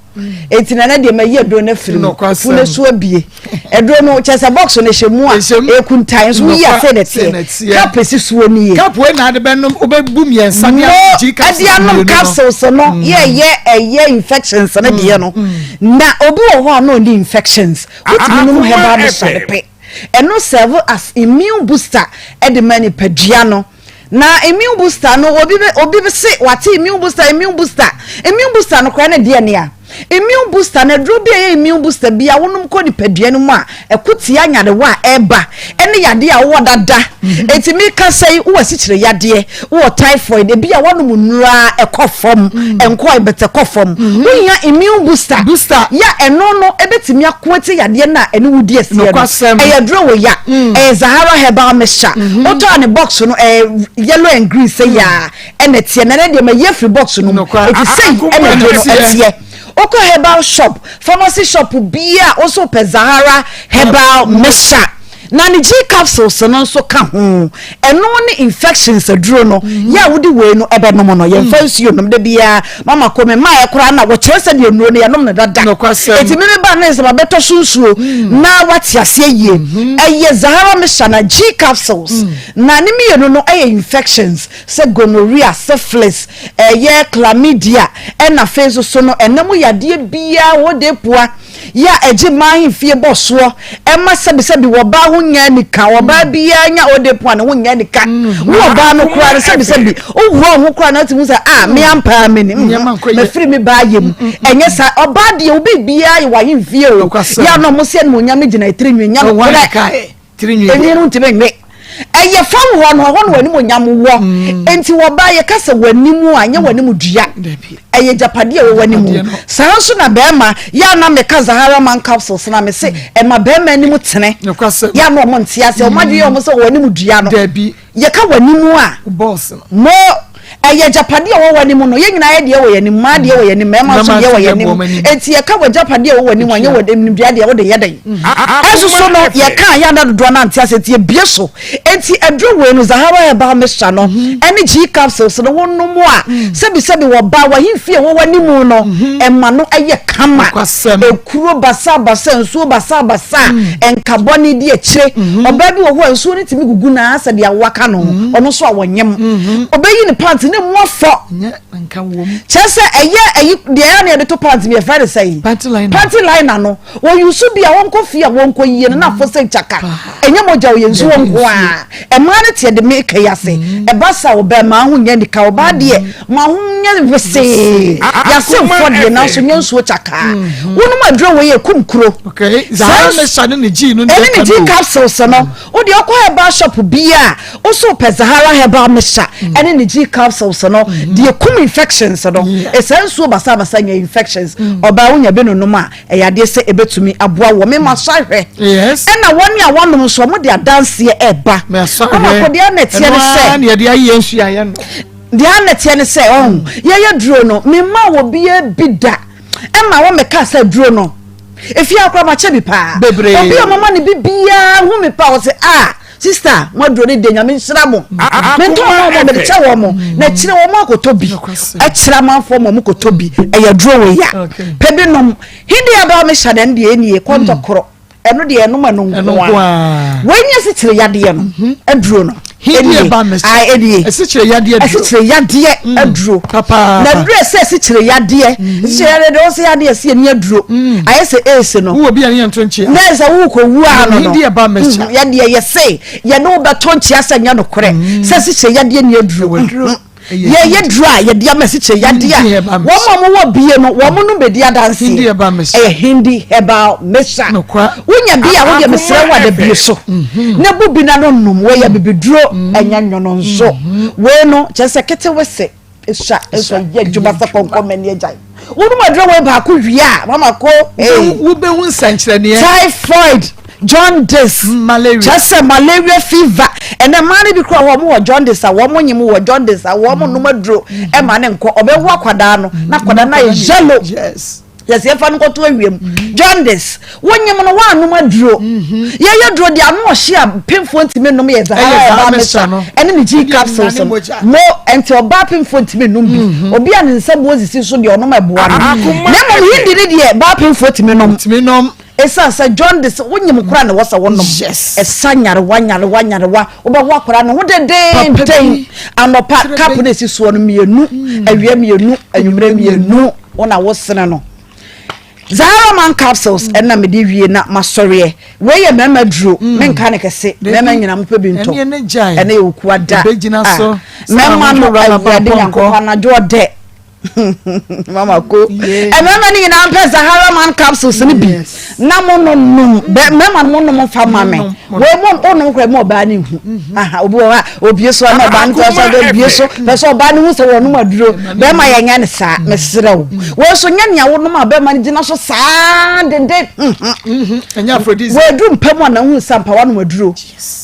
Enti na ɛnɛ deɛ mayi aduro no afiri mu. Fu no so abie. Aduro no kyerɛ sɛ box no hyɛ mu a ɛkuntan nso woyi a sei na ɛteɛ. Cup esi soɔ nie. Cup wei na ade bɛnom wobɛbu mmiɛnsa ne agye capsules mmienu no. Ɛde anom capsules no yɛyɛ ɛyɛ infections no deɛ no. Na obi wɔ hɔ a na ɔnni infections. Wotumi nom herbal mixture no pɛ. Ɛno serve as immune booster de ma nipadua no. Na immune booster no obi bɛ obi se wate immune booster immune booster immune booster no koraa ne deɛ nea immune booster no aduro bi a ɛyɛ immune booster bi a wonom kɔ nipadua no mu a ɛko tia nyarewa a ɛba ɛne yadeɛ a wowɔ dada mhm. eti mi ka sɛ wowɔ asikyire yadeɛ wowɔ typhoid ebi a wɔnom nnura ɛkɔ fam mm. ɛnkɔ ɛbɛtɛ kɔ fam mm-hmm. wohia immune booster booster ya ɛno no ebetumi ako atia yadeɛ no a ɛne wodi aseɛ no ɛyɛ aduro wɔ ya mm. ɛyɛ Zahara herbal mixture mm-hmm. wotɔ a ne box no ɛyɛ yellow and green sɛ mm. yaa ɛna ɛteɛ na ɛnɛ deɛ ma yɛ firi box no mu eti sɛyi ɛna aduro no ɛteɛ wokɔ herbal shop pharmacy shop bia wosɔ pɛ Zahara herbal mixture na ne G capsules no nso ka ho. Ɛno ne infections aduro no. Mm. Yɛ a wode wei no ɛbɛnom no, yɛmfa mm. nsuo nom da biara. Mama ko me mmaeɛ koraa na wɔkyerɛ sɛ deɛ nnuro no yɛnom no dada. Eti me meba ne sɛ mabɛtɔ so nsuo mm. na wate aseɛ yie. Mm-hmm. Ɛyɛ Zahara Mixture na G capsules. Mm. Na ne mmienu no ɛyɛ infections sɛ gonorrhea, syphilis, ɛyɛ chlamydia, ɛna afei nso so no ɛnam yadeɛ biara wɔ de pua. Yɛ a ɛgye mmaa ahemfie bɔ soɔ, ɛma sɛbisɛbi wɔbaa ho nyɛ anika, ɔbaa mm. biara nya ɔde po a ne ho nyɛ anika. Mm. Wo ɔbaa no koraa no sɛbisɛbi woworɔ wo ho koraa na wote mu sɛ a ah, me mm. ampaa me ni mafiri me baa yɛ mu. Ɛnyɛ saa ɔbaa deɛ obi biara yɛ wɔ ahemfie o. Yɛ a na ɔmo sɛ animuonyam no gyina etiri nwi nya no korɛ. Enwi no ntumi nwe. Ɛyɛ fam hɔ no, ɛhɔ na w'animuonyam wɔ. Mm. Enti wɔbaa yɛka sɛ w'anim a, nyɛ w'anim dua. Ɛyɛ gyapadeɛ a ɛwɔ w'anim. Saa nso na bɛrima, yɛ a na meka Zahara man capsules na mese mm. ɛma bɛrima anim tene. Yɛ a na wɔn nte aseɛ, wɔn adwene yɛ wɔn sɛ wɔn anim dua no. Yɛka w'anim a, mo ɛyɛ agyapadeɛ a ɛwɔ w'anim no, yɛn nyinaa yɛ deɛ wɔ yɛn anim, mmaa deɛ wɔ yɛn anim, mmarima nso deɛ wɔ yɛn anim. Enti yɛka w'agyapadeɛ a ɛwɔ w'anim a, nyɛ w'anim dua deɛ wode yɛ dɛn? Ɛnso so no, yɛka a yɛ a na dodoɔ no ante aseɛ, nti yɛbue so. Enti aduro wei no, Zahara Herbal Mixture no, ɛne G capsules no, wonom a, sɛbisɛbi wɔba w'ahemfie a ɛwɔ w'anim no, ɛma no yɛ kama. Ekuro basabasa, nsuo basabasa, nka bɔne di akyire. Ɔbaa bi wɔ hɔ a nsuo no tumi gugu no ara sɛ deɛ awowa ka no, ɔno nso a wɔnyem. Ɔbɛyi ne pant na emu afɔ. Kyerɛ sɛ ɛyɛ ɛyi deɛ ɛyɛ na yɛde to pant mi yɛfrɛ no sɛ panty liner no. Wɔyi so bi a wɔnkɔ fie a wɔnkɔ yie no na afɔ sɛ nkyaka. Ɛnyɛ mogya o, yɛ nsuo nko ara. Mmaa no teɛ de meka yi ase. Ɛba sa ɔbaa maa ho nyɛ nika. Ɔbaa deɛ ma ho nyɛ wesee. Yɛase mfɔ deɛ nanso nyɛ nsuo kyakaa. Wonom aduro wei ɛkum kuro. Saa ne ne G no ɛne ne G capsules no. Wo deɛ ɔkɔ herbal shop biara wo so pɛ Zahara herbal mixture ɛne ne G capsules no deɛ kum infections no. Ɛsaa nsuo basabasa nyɛ infections. Ɔbaa wonya bi nonom a Ɛyɛ adeɛ sɛ ɛbɛtumi aboa wɔ me masɔ ahwɛ. Yes. Ɛna wɔn a wɔnom nso wɔn de adanseɛ ɛba. Masɔ ahwɛ. Mama kɔ deɛ na ɛteɛ ne sɛ. Ɛno ara na yɛde ayɛ nsuaeɛ no. Deɛ na ɛteɛ ne sɛ ɔho yɛyɛ duro no mema wɔ biara bi da ɛma wɔn mɛka sɛ duro no efie akora ma kyɛ bi paa. Bebree. Obi a mama ne bi biara hu mi paa ɔsɛ a. Ah, Sister mo aduro no deɛ nyame nhyira mo mentɔ ma wɔn mede kyɛ wɔn mo na kyerɛ wɔn akɔtɔ bi ɛkyerɛ amanfoɔ ma wɔn kɔtɔ bi ɛyɛ aduro wɔ ya pɛ bi nom hindi aba me hyɛ dɛn deɛ ɛnie kɔntɔ korɔ ɛno deɛ ɛnom ɛno nko a wei nyɛ sikyere yadeɛ no mhm. aduro no hindi aba me hyɛ ɛnie ɛsikyere yadeɛ aduro ɛsikyere yadeɛ mm. aduro na aduro ɛsɛ sikyere yadeɛ mm. sikyere yadeɛ deɛ ɔsɛ yadeɛ ɛsɛ yɛ ni aduro mm. ayɛ sɛ ɛɛsɛ no wowɔ bi a ne yɛ nto nkyea na ɛsɛ wokɔ wu ano no Hindi ɛba mɛhyia. Mm, yɛdeɛ yɛse yɛne wo bɛtɔ nkyea sɛ nyɛ nokorɛ mm. sɛ sikyɛ yadeɛ ne aduro mm, yɛyɛ duro a yɛde ama sikyɛ yadeɛ a wɔn a wɔwɔ bie no wɔn no bɛdi adanseɛ ɛyɛ hindi herbal mixture wonya bi a wodeɛ mesrɛ wo ada bie so mhm. na bu bi na no nom wɔyɛ bibiduro mhm. ɛnyɛ nwono nso mhm. wei no kyerɛ sɛ ketewese Esua nso yɛ adwuma sɛ kɔnkɔn mani agyae. Wonom aduro wei baako wie a, mama ko. Wobɛhu nsɛnkyerɛnneɛ. Typhoid, jaundice, malaria. Kyerɛ sɛ malaria fever. Ɛnɛ mmaa no bi kura hɔ, wɔn wɔ jaundice a wɔn nyim wɔ jaundice a wɔn nom aduro ɛma ne nkɔ. Ɔbɛwo akwadaa no na akwadaa no ayɛ yellow. Yes. Yɛsɛ yɛfa no nkɔto awia mu. Mm-hmm. Jaundice, wonyim no woanom aduro. Mm-hmm. Yɛyɛ duro deɛ ano ɔhye a mpemfoɔ ntumi nnom yɛ Zahara herbal mixture ɛne ne G capsules no. Mo ɛnti ɔbaa pemfoɔ ntumi nnom bi. Mm-hmm. Obi a ne nsa buo sisi so deɛ ɔnom ɛboa no. Na mmom hindi ne deɛ baa pemfoɔ tumi nom. Tumi nom. Ɛsiane sɛ jaundice wonyim koraa na ɛwɔ sɛ wonom. Ɛsa nyarewa nyarewa nyarewa wobɛho akwadaa no ho dendenden anɔpa cup no ɛsi soɔ no mmienu awia mmienu anwummerɛ mmienu. Wo na wo sene no. Zahara man capsules mm. ɛna mede wie na masɔreɛ. Wei yɛ mmarima duro. Mm. Menka ne kɛse. Mmarima nyina mopɛ bi ntɔ. Ɛne yɛ okua da. Ah. Mmarima no awurade nyankopɔn anadwo ɔdɛ. Mama ko. Mmarima no nyinaa mpɛ Zahara man capsules no bi. Na mo no nom. Mmarima no mo nom mfa ma me. Wei mo o nom kora mo ɔbaa ne hu. Mhm. Aha obi wɔ hɔ a obie so na ɔbaa no tɔ so obie so pɛ sɛ ɔbaa no hu sɛ wɔnom aduro. Bɛrima yɛ nyɛ ne saa mhm. mesrɛ wo. Mhm. Wei so nyɛ nea wonom a bɛrima no gyina so saa denden. Ɛnyɛ aphrodisiac. Wɔaduru mpa mu a na wohu sɛ ampa woanom aduro.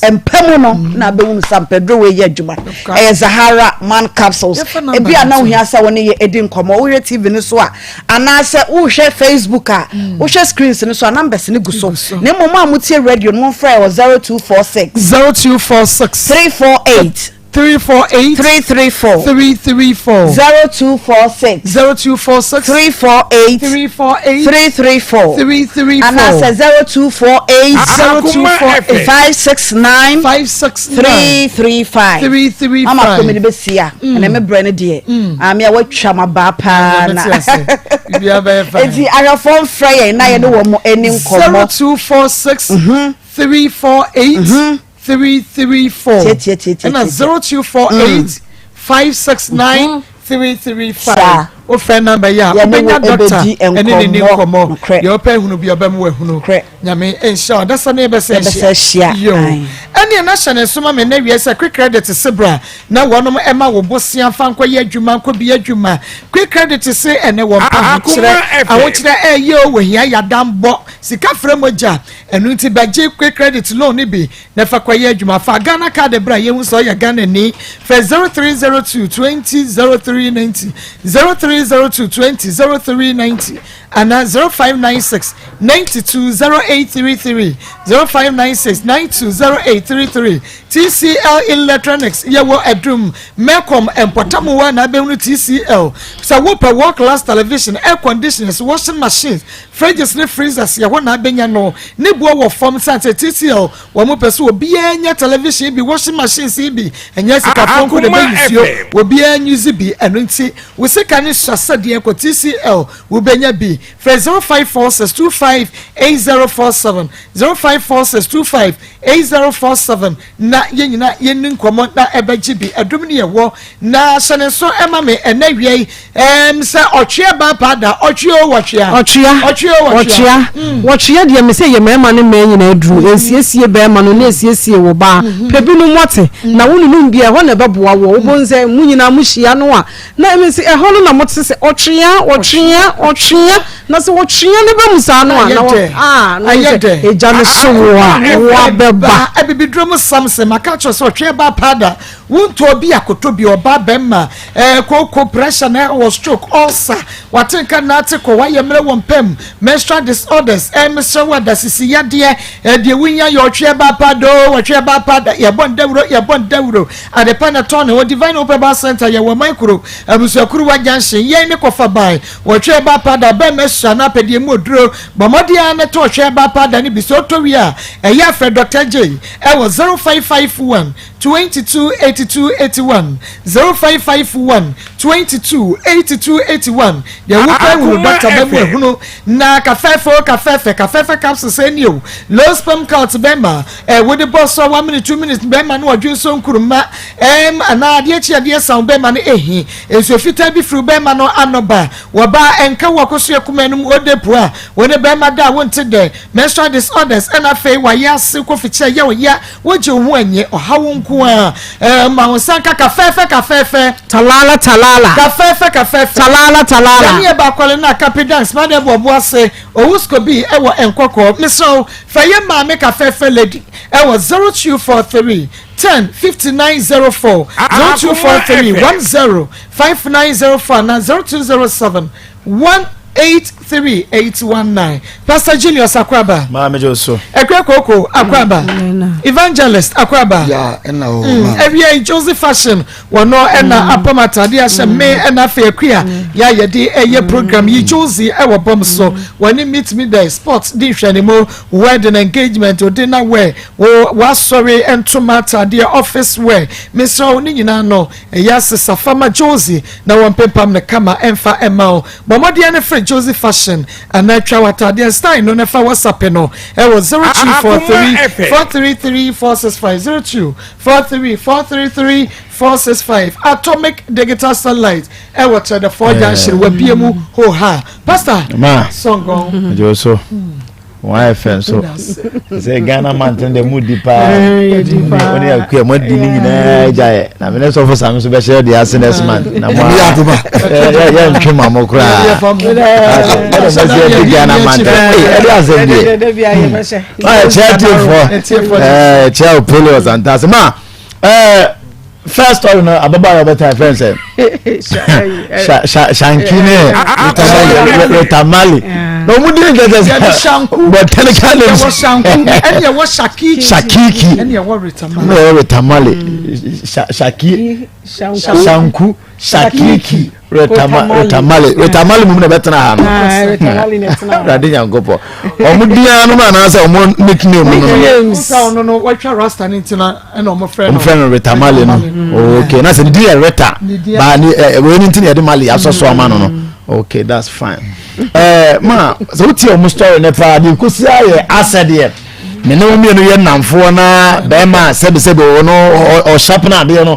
Mpa mu no na abɛhunu sɛ ampa aduro wei yɛ adwuma. Ɛyɛ Zahara man capsules. Ebi a na wohia sɛ wo ne yɛ edi nkɔmmɔ. Wohwɛ TV no so a Anaasɛ wohwɛ Facebook a, wohwɛ screens no so a, numbers no gu so. Na mmom mo a motie radio no, momfrɛ wɔ 0246. 0246. 348. 348. 334. 334. 0246. 0246. 348. 348. 334. 334. Anaasɛ 0248. 0248. 569. 569. 335. 335. Mama kɔmi de bɛsi a. Ɛnɛ me brɛ no deɛ. Maame a watwa ma baa paa na. Eti ahwɛfoɔ mfrɛ yɛn na yɛne wɔn ani nkɔmmɔ. 0246 348 334 ɛna 0248 569 335 wofrɛ namba yi a wobɛnya dɔkta ɛne ne ni nkɔmmɔ deɛ wopɛ hunu bi ɔbɛm wahunu Nyame nhyira wo adasa ne yɛbɛsɛ nhyia yo ɛneɛ na hyɛ ne nso ma me na wie sɛ quick credit se bra na wɔnom ɛma wo bosea fa nkɔ yɛ adwuma nkɔ bi adwuma quick credit se ɛnɛ wɔn pa ahokyerɛ ahokyerɛ ɛyɛ o wɔ hia yadambɔ sika frɛ mogya ɛno nti bɛgye quick credit loan ne bi na fa kɔ yɛ adwuma fa Ghana card bra yɛhu sɛ ɔyɛ Ghana ni fɛ 0302 20 0390 0302 20 0390 Anaa 0596 92 0833, 0596 92 0833. TCL Electronics yɛwɔ Adum, Melcom mpɔtam hɔ a na abɛhunu TCL. Sɛ wopɛ world class television, air conditioners, washing machines, fridges ne freezers yɛ hɔ na abɛnya no. Ne boɔ wɔ fam sane sɛ TCL wɔn pɛ sɛ obiara nya television bi, washing machines yi bi, ɛnyɛ sikafoɔ nko na Akoma ɛbɛyusuo, FM. obiara nyuzi bi. Ɛno nti wo sika no sua sɛdeɛ kɔ TCL Wobɛnya bi. Frɛ 0546 25 8047, 0546 25 8047 na yɛn nyinaa yɛnni nkɔmmɔ na ɛbɛgye bi. Ɛdom ne yɛwɔ. Na hyɛ ne nso ma me ɛnnɛ awia yi ɛɛm sɛ ɔtwea ba paa da. Ɔtwea o wɔtwea. Ɔtwea, Ɔtwea o wɔtwea. wɔtwea, wɔtwea deɛ mese yɛ mmarima ne mmaa nyinaa aduru, ɛnsiesie barima no na ɛsiesie wo baa. Pɛ binom wate, na wo nunum bi a ɛhɔ na ɛbɛboa woɔ. Wobɛhu sɛ mo nyinaa mohyia no a, Na emi se, ɛhɔ no na mote sɛ, Ɔtwea, ɔtwea, ɔtwea. Na sɛ ɔtwea no ba mu saa no a, na wɔ, a, na wohu sɛ egya no hye wo a, woabɛba. Abibiduro mu Samson, maka akyerɛ sɛ ɔtwea ba paa da. Wontɔ obi akoto bi, ɔbaa bɛmma, ɛɛ, kooko, pressure na ɛwɔ stroke, ulcer, wate nka naate kɔ, wayɛ mmerɛ wɔ mpa mu, menstrual disorders, ɛɛ, mesrɛ wo adasisi yadeɛ, ɛɛ, deɛ wohia yɛ ɔtwea ba paa da oo, ɔtwea ba paa da, yɛbɔ ndawuro, yɛbɔ ndawuro. Adepa na tɔn ne hɔ Divine Hope Herbal Center yɛ wɔ Maikuro, Abusuakuruwa Junction, yɛn ne kɔfa bae. Wɔtwe herbal powder bɛn mɛsua na apɛdeɛ mu oduro. Bɔ mmɔden ara na tɔ ɔtwe herbal powder no bi. Sɛ wotɔ wie a, ɛyɛ a frɛ Dɔkta Gyei ɛwɔ 0551 22 82 81, 0551 22 82 81. Deɛ wopɛ hunu Akoma dɔkta bɛmu FM. ahunu. Na kafɛɛfɛ o kafɛɛfɛ, kafɛɛfɛ capsules ɛnie o, low sperm count bɛma. Eh, wode bɔ so a one minute two minutes bɛrima no ɔdwe nso nkuruma ɛm anaa adeɛ kyi adeɛ san bɛrima no ehi nsuo fitaa bi firi bɛrima no ano ba wɔbaa ɛnka wɔ kosoɛ kuma no mu ode pua wo ne bɛrima da a wonte dɛ menstrual disorders ɛna afei wayɛ ase kɔ fikyɛ yɛ ɔya wogye wo ho ɛnyɛ ɔhaw nko. nko a eh, ma wo nsa nka kafɛɛfɛ kafɛɛfɛ. Talala talala. Kafɛɛfɛ kafɛɛfɛ. Talala talala. Yɛne yɛ baakwale no akape dance ma na ɛbɔ ɔbo ase owusko bi ɛwɔ nkɔkɔɔ mesrɛ wo fa yɛ maame kafɛɛfɛ lady ɛwɔ 0243 10 59 04 0243 10 5904 anaa 0207 183 819 Pastor Julius Akwaba. Maame jo so. Ekwe Koko Akwaba. Evangelist Akwaba. Ya ɛna o. Mm, awia yi Joseph Fashion wɔno ɛna mm. apam atade ahyɛ me ɛna afei akua ya yɛde ɛyɛ program yi Josie ɛwɔ bɔm so wɔne meet me there sport di nhwɛnimu wedding engagement odi na wear wo wasɔre ntoma atadeɛ office wear mesrɛ wo ne nyinaa no Ɛyɛ asesa fa ma Josie na wɔmpempam no kama ɛmfa mma wo. Bɔ mmɔden ne frɛ Josie Fashion anaa twa w'ataadeɛ style no na fa WhatsApp no ɛwɔ 0243 433 465 0243 433 465 Atomic Digital Satellite ɛwɔ Kyerɛdɛfoɔ Junction wabie mu hoo haa. Pastor Sɔngɔn. Joe so. Wɔn ayɛ fɛ nso. Sɛ Ghana manten deɛ mu di paa. Wɔn ne akua mo adi ne nyinaa gya yɛ. Na mene sɔfo sami nso bɛhyɛ deɛ ase next month. Na mo a yɛ ntwe ma mo koraa. Ɛdɛ mo si ɛdi Ghana manten. Ɛde asɛm die. Ɔyɛ kyerɛ tiefoɔ. Ɛɛ kyerɛ opele ɔsantase ma. Ɛɛ first story no ababaawa bɛta fɛn sɛ shanki ne retamale na ɔmu di nkɛtɛ sɛ botanical names ɛwɔ shanku ɛne ɛwɔ shakiki shakiki ɛne ɛwɔ retamale ɛne ɛwɔ retamale shaki shanku Shakiki Retamale Retamale mu na ɛbɛtena ha no. Awurade Nyankopɔn. Ɔmo din ara no anaasɛ ɔmo nickname no. Nicknames. Ɔno no wɔatwa rasta ne ntina ɛna ɔmo frɛ no. Ɔmo frɛ no Retamale no. Okay na sɛ ne din yɛ Reta. Ba ne ɛ wei ne nti na yɛde Mali asɔ so ama no no. Okay that's fine. Ɛɛ ma sɛ wotie ɔmo story ne paa deɛ nkosi ayɛ asɛdeɛ. me ne wo mmienu yɛ nnamfoɔ na bɛrima sɛbisɛbi wɔ no ɔhyapena adeɛ no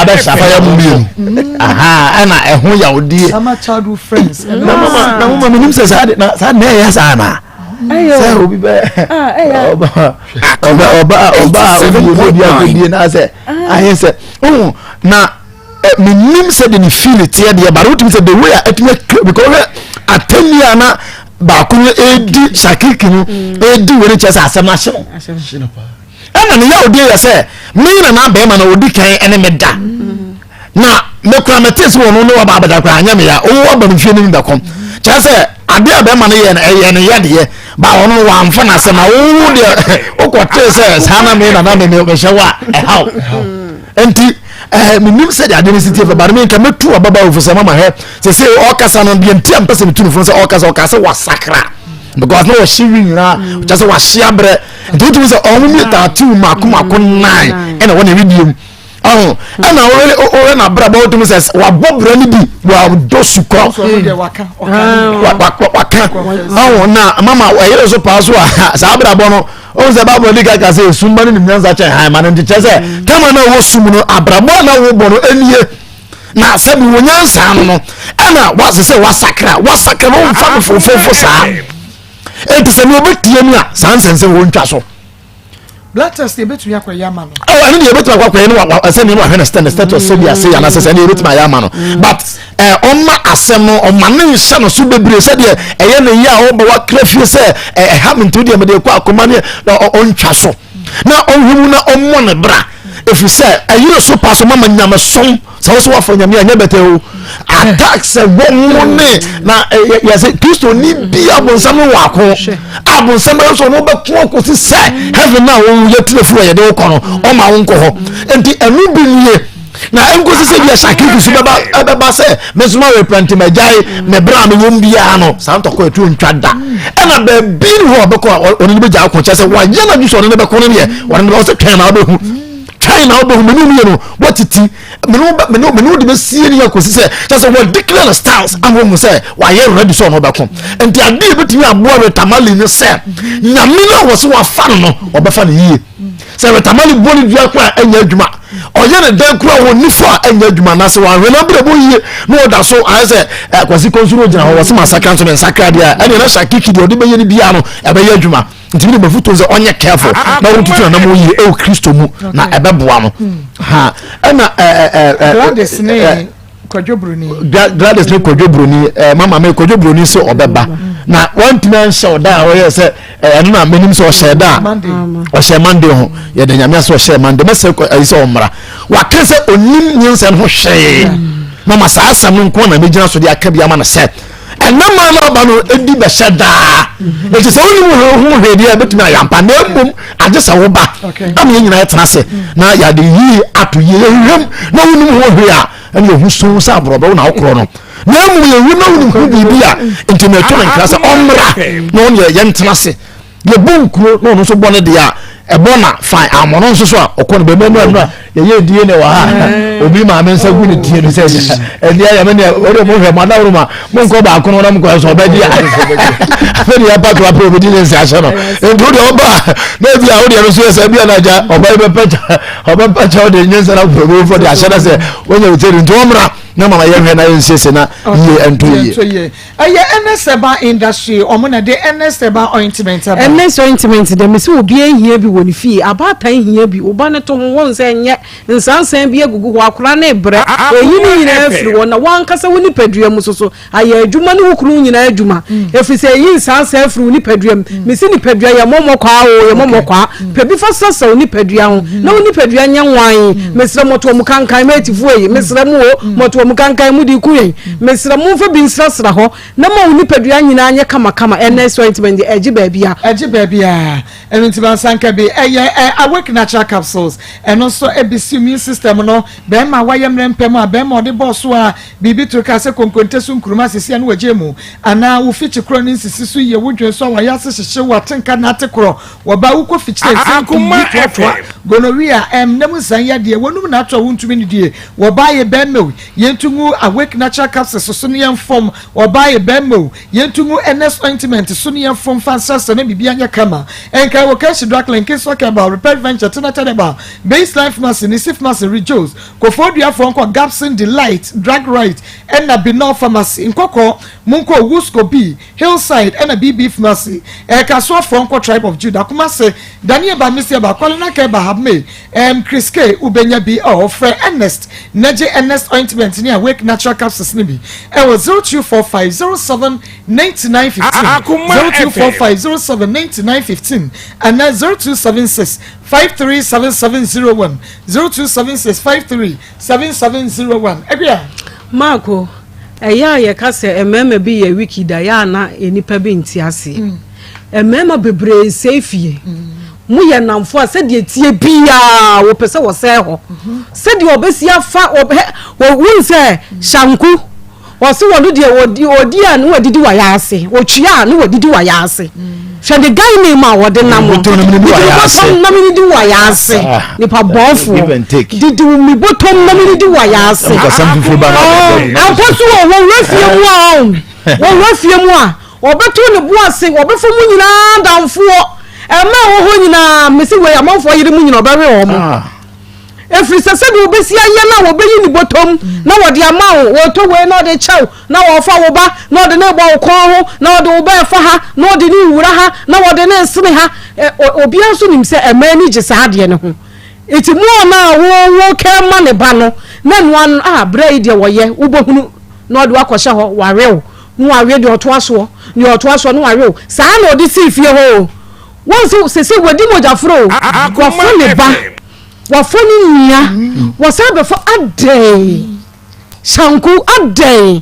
abɛhyapa yɛ mu mmienu ɛna ɛho yawodie na mama menim sɛ saa na ɛyɛ saa na sɛ obi bɛ ɔba ɔba ɔba a obi obi akɔdie na sɛ ayɛ sɛ na menim sɛ de ne feel teɛ deɛ but wotumi sɛ the way a ɛtumi because hwɛ atɛnni a na baako no ɛredi sakiki no ɛredi wei no kyerɛ sɛ asɛm no ahye no ɛna ne yawdeɛ yɛ sɛ me na na bɛrima no ɔdi kan ɛne me da na mekura mete sɛ wɔn ne waba abɛda koraa anyɛ me ya ɔwɔ aba me fie no bɛkɔm kyerɛ sɛ adeɛ a bɛrima no yɛ no ɛyɛ no yɛ deɛ ba ɔno wamfa no asɛm na wowo deɛ wokɔtee sɛ saa na me nana me mehyɛ wo a ɛhaw nti ɛɛ menim sɛ deɛ adeɛ no si tie fɛ bare me nka mɛtu ababaawa fo sɛ mama hɛ sɛ sɛ ɔkasa no deɛ nti a mpɛ sɛ metu no fo sɛ ɔkasa ɔka sɛ wasakra because na wɔhye wi nyinaa mm. kyɛ sɛ wahye abrɛ nti wotumi sɛ ɔmo mi tattoo mako mako nine ɛna wɔn na ɛwi diem ɔho ɛna ɔyɛ ɔyɛ n'abrabɔ wotumi sɛ wabɔ brɛ no bi wadɔ sukɔ waka ɔho na mama ɛyere so paa so a saa abrabɔ no ɔhu sɛ bible di kaka sɛ esum ba no nim nyansa kyɛn han ma no nti kyerɛ sɛ kama na wɔ sum no abrabɔ a na wobɔ no ɛnie na sɛbi wɔ nyansa no no ɛna wasɛ sɛ wasakra wasakra no womfa no fofofo saa enti sɛ ne wɔbɛtie mu a saa nsɛnsɛm wɔntwa so blood test yɛbɛtumi akɔyɛ ama no oh, ɛno deɛ yɛbɛtumi akɔ akɔyɛ no sɛ nneɛma ahwɛ no stɛ ne status sɛ bi ase anaasɛ sɛ ɛne yɛbɛtumi ayɛ ama no mm. but ɔma asɛm no ɔma ne nhyɛ no so bebree sɛdeɛ ɛyɛ ne yɛ a ɔba wakra fie sɛ ɛha me nti deɛ mede kɔ akoma ne ɔntwa so na ɔnhwɛ mu na ɔmmɔ ne bra ɛfiri sɛ ɛyere so pa so mama nyamesom sɛ wo so wafa nyame a nyɛ bɛtɛ o attack sɛ wɔ mu ne na yɛsɛ kristo ni bi abonsam no wɔ ako abonsam bɛyɛ sɛ ɔno bɛko akɔsi sɛ heaven na wo yɛtena firi wɔ yɛde wo kɔ no ɔma wo nkɔ hɔ nti ɛno bi nie na nkosi sɛ bia sakrifi so bɛba ɛbɛba sɛ me nso ma repent magyae me berɛ a mewɔ mu biara no saa ntɔkɔ ɛtu ntwa da ɛna baabi ne hɔ a ɔbɛkɔ a ɔne no bɛgya ako kyɛ sɛ wayɛ no adwo sɛ ɔne no bɛko no deɛ ɔne no bɛwɔ sɛ twɛn na wobɛhu twɛn na wobɛhu mene mmienu wɔtete mene mene wode bɛsie ne akɔsi sɛ kyɛ sɛ wɔdeclare no styles ama ɔhu sɛ wayɛ ready sɛ ɔno bɛko nti adeɛ bɛtumi aboa retamale ne sɛ nyame no a wɔ sɛ wafa no no ɔbɛfa no yie sɛ retamale bɔ ne dua ko a ɛnyɛ adwuma. Ɔyɛ ne dɛn koraa wɔ nifa a ɛnyɛ adwuma na sɛ wanhwɛ n'abrabɔ yie na ɔda so ayɛ sɛ eh, Kwasi Kɔnsu no gyina hɔ wɔsɛ masakra nso mensakra deɛ a ɛneɛ na Shakiki deɛ ɔde bɛyɛ no biara no ɛbɛyɛ adwuma. Nti mede mafotuo sɛ ɔnyɛ careful na ɔntutu n'anam yie ɛwɔ Kristo mu na ɛbɛboa no. Ha ɛna ɛɛ ɛɛ Gladys ne Kwadwo Broni. Gladys ne Kwadwo Broni ɛɛ mama mi Kwadwo Broni sɛ ɔbɛba na wɔntumi anhyɛ ɔda a ɔyɛ sɛ ɛno na menim sɛ ɔhyɛ da a ɔhyɛ Monday ho yɛda nyame ase ɔhyɛ Monday mɛsɛ ɛyi sɛ ɔmmra waka sɛ onim nyinsɛn ho hwee mama saa asɛm no nko na megyina so de aka bi ama no sɛ ɛnna maa no aba no edi bɛhyɛ daa eti sɛ wonim ho hwee deɛ ɛbɛtumi ayɛ ampa na mmom agye sɛ woba ama yɛn nyinaa yɛtena ase na yɛade yie ato yie yɛhwehwɛm na wonim ho hwee a ɛne yɛhu so sɛ aborɔbɛ wo na wokorɔ no na mmom yɛhwehwɛm na wonim ho biribi a nti mɛto no nkra sɛ ɔmmra na ɔne yɛntena ase yɛbɔ nkuro na ɔno nso bɔ ne deɛ a ɛbɔ na fine amɔno nso so a ɔkɔ no bɛmɛ nura nura yɛyɛ die ne wɔ ha obi maame nsa gu ne tie no sɛ ɛdeɛ ayɛ me deɛ ɔde mo hwɛ mo adaworo ma mo nkɔ baako no na mo kɔ sɛ ɔbɛgye a afei deɛ yɛpa to apɛ obi di ne nsa ahyɛ no nti wo deɛ ɔba na ebi a wo deɛ no so yɛ sɛ ebi a na agya ɔba yi bɛpɛ kyɛ ɔbɛpɛ kyɛ ɔde nye nsa na obi fɔ de ahyɛ no sɛ wɔnyɛ wo tiri nti wɔmmra na mama yɛhwɛ na yɛnsiesie na yie ɛnto yie. Ɛyɛ Ernest Herbal Industry, wɔn na ɛde Ernest Herbal Ointment aba. Ernest Ointment deɛ mese obiara hia bi wɔ ne fie, abaatan hia bi, wo ba no to ho wɔn sɛ ɛnyɛ nsansan bi agugu hɔ, akwadaa no rebrɛ, ɛyi ne nyinaa firi hɔ na w'ankasa wo nipadua mu soso ayɛ adwuma ne wo kunu nyinaa adwuma, ɛfiri sɛ ɛyi nsansan firi wo nipadua mu, mese nipadua yɛ mɔmɔ kwaa o, yɛ mɔmɔ kwaa, pɛ bi fa sasa wo nipadua ho na wo nipadua nyɛ nwan, mesrɛ mɔtoɔ mu kankan mɛtifoɔ yi, mesrɛ mo o, mɔtoɔ mu kankan mode ku yɛn. Mesrɛ momfa bi nsrasra hɔ na ma wo nipadua nyinaa nyɛ kamakama. Ɛnnɛ nso ointment deɛ ɛgye baabiara. Ɛgye baabiara. Ɛno nti mansa nka bi. Ɛyɛ ɛ Awake Natural Capsules. Ɛno nso ɛbisi immune system no. Bɛrima a wayɛ mmerɛ mpɛ mu a bɛrima ɔde bɔɔ so a biribi to ka sɛ konkonte so nkuruma sisi a na wagyae mu anaa wo fikyi korɔ no nsisi so yie wo dwen so a wayɛ ase hyehye wo atenka na ate korɔ wɔ ba wokɔ fikyire nsɛm pii Akoma yi toatoa FM. gonorrhea ɛm na mu nsan yadeɛ wɔnum na ato a wontumi nidie wɔ ba yɛ bɛrima o Yɛntu ngu Awake Natural Capsules so ne yɛmfɔm, ɔbaa yɛ bɛɛma o, yɛntu ngu Ernest Ointment so ne yɛmfɔm mfa nsrasra na biribiara nyɛ kama. Ɛnkae wɔ Kanshi Drakling, Kingswalk Herbal, Repaired Venture, Tenata Herbal, Baseline Pharmacy, Nisi Pharmacy, Rejoice, Kofoɔduafoɔ nkɔ Gabson Delight, Drug Right, ɛna Binol Pharmacy. Nkɔkɔɔ, monkɔ Owusko B, Hillside, ɛna BB Pharmacy. Ɛkasoafoɔ nkɔ Tribe of Judah, Kumasi, Daniel Ba, Misia Ba, Kwalena Keba, Habme, Erm Chris K wobɛnya bi ɔ frɛ Ernest na gye Ernest ointment ne Awake natural capsules no bi ɛwɔ 0245 07 99 15, Akoma 0245 07 99 15 anaa 0276 53 7701, 0276 53 7701. Akua. Marko, ɛyɛ a yɛka sɛ mmarima bi yɛ wicked a, ɛyɛ a na nnipa bi nte aseɛ. Mmarima bebree nsɛe fie. Moyɛ nnamfo a sɛdeɛ ɛteɛ biara wɔpɛ sɛ wɔsɛe hɔ. Sɛdeɛ ɔbɛsi afa wohu sɛ Shanku ɔse wɔno deɛ ɔdi a ne wadidi wayɛ ase, ɔtwea a ne wadidi wayɛ ase. Hwɛ ne guy name a wɔde nam no. Didi bɔtɔm na menidi wayɛ ase. Nipa bɔnfoɔ. Didi me bɔtɔm na menidi wayɛ ase. Ampa so wɔ wɔwura fie mu a wɔwura fie mu a Wɔbɛto ne bo ase, wɔbɛfa mo nyinaa adamfoɔ. Mmaa a ɛwɔ hɔ nyinaa, mese wei, amanfoɔ yere mu nyinaa, ɔbɛwe wɔn. Ah. Ɛfiri sɛ sɛdeɛ wɔbɛsi ayɛ no a wɔbɛyi ne bɔtɔm na wɔde ama wo, wɔtɔ wei na ɔde kyɛw, na wɔfa wo ba na ɔde ne bɔ wo kɔn ho, na ɔde wo ba ɛfa ha, na ɔde ne wura ha, na wɔde ne nsene ha. Obiara nso nim sɛ mmaa ani gye saa adeɛ no ho. Nti mo a na wo wo kɛ ma ne ba no, na ɛnoa no, ah, berɛ yi deɛ wɔyɛ, wobɛhunu na ɔde wakɔhyɛ hɔ, wawe wo. Na wawe deɛ ɔtoa soɔ, deɛ ɔtoa soɔ, na wawe o. Saa na ɔde sii fie hɔ o. Wɔn nso sese wadi mogyaforo o. Wafa ne ba, wafa ne nua, wɔsan bɛfa adɛn? Sanku adɛn?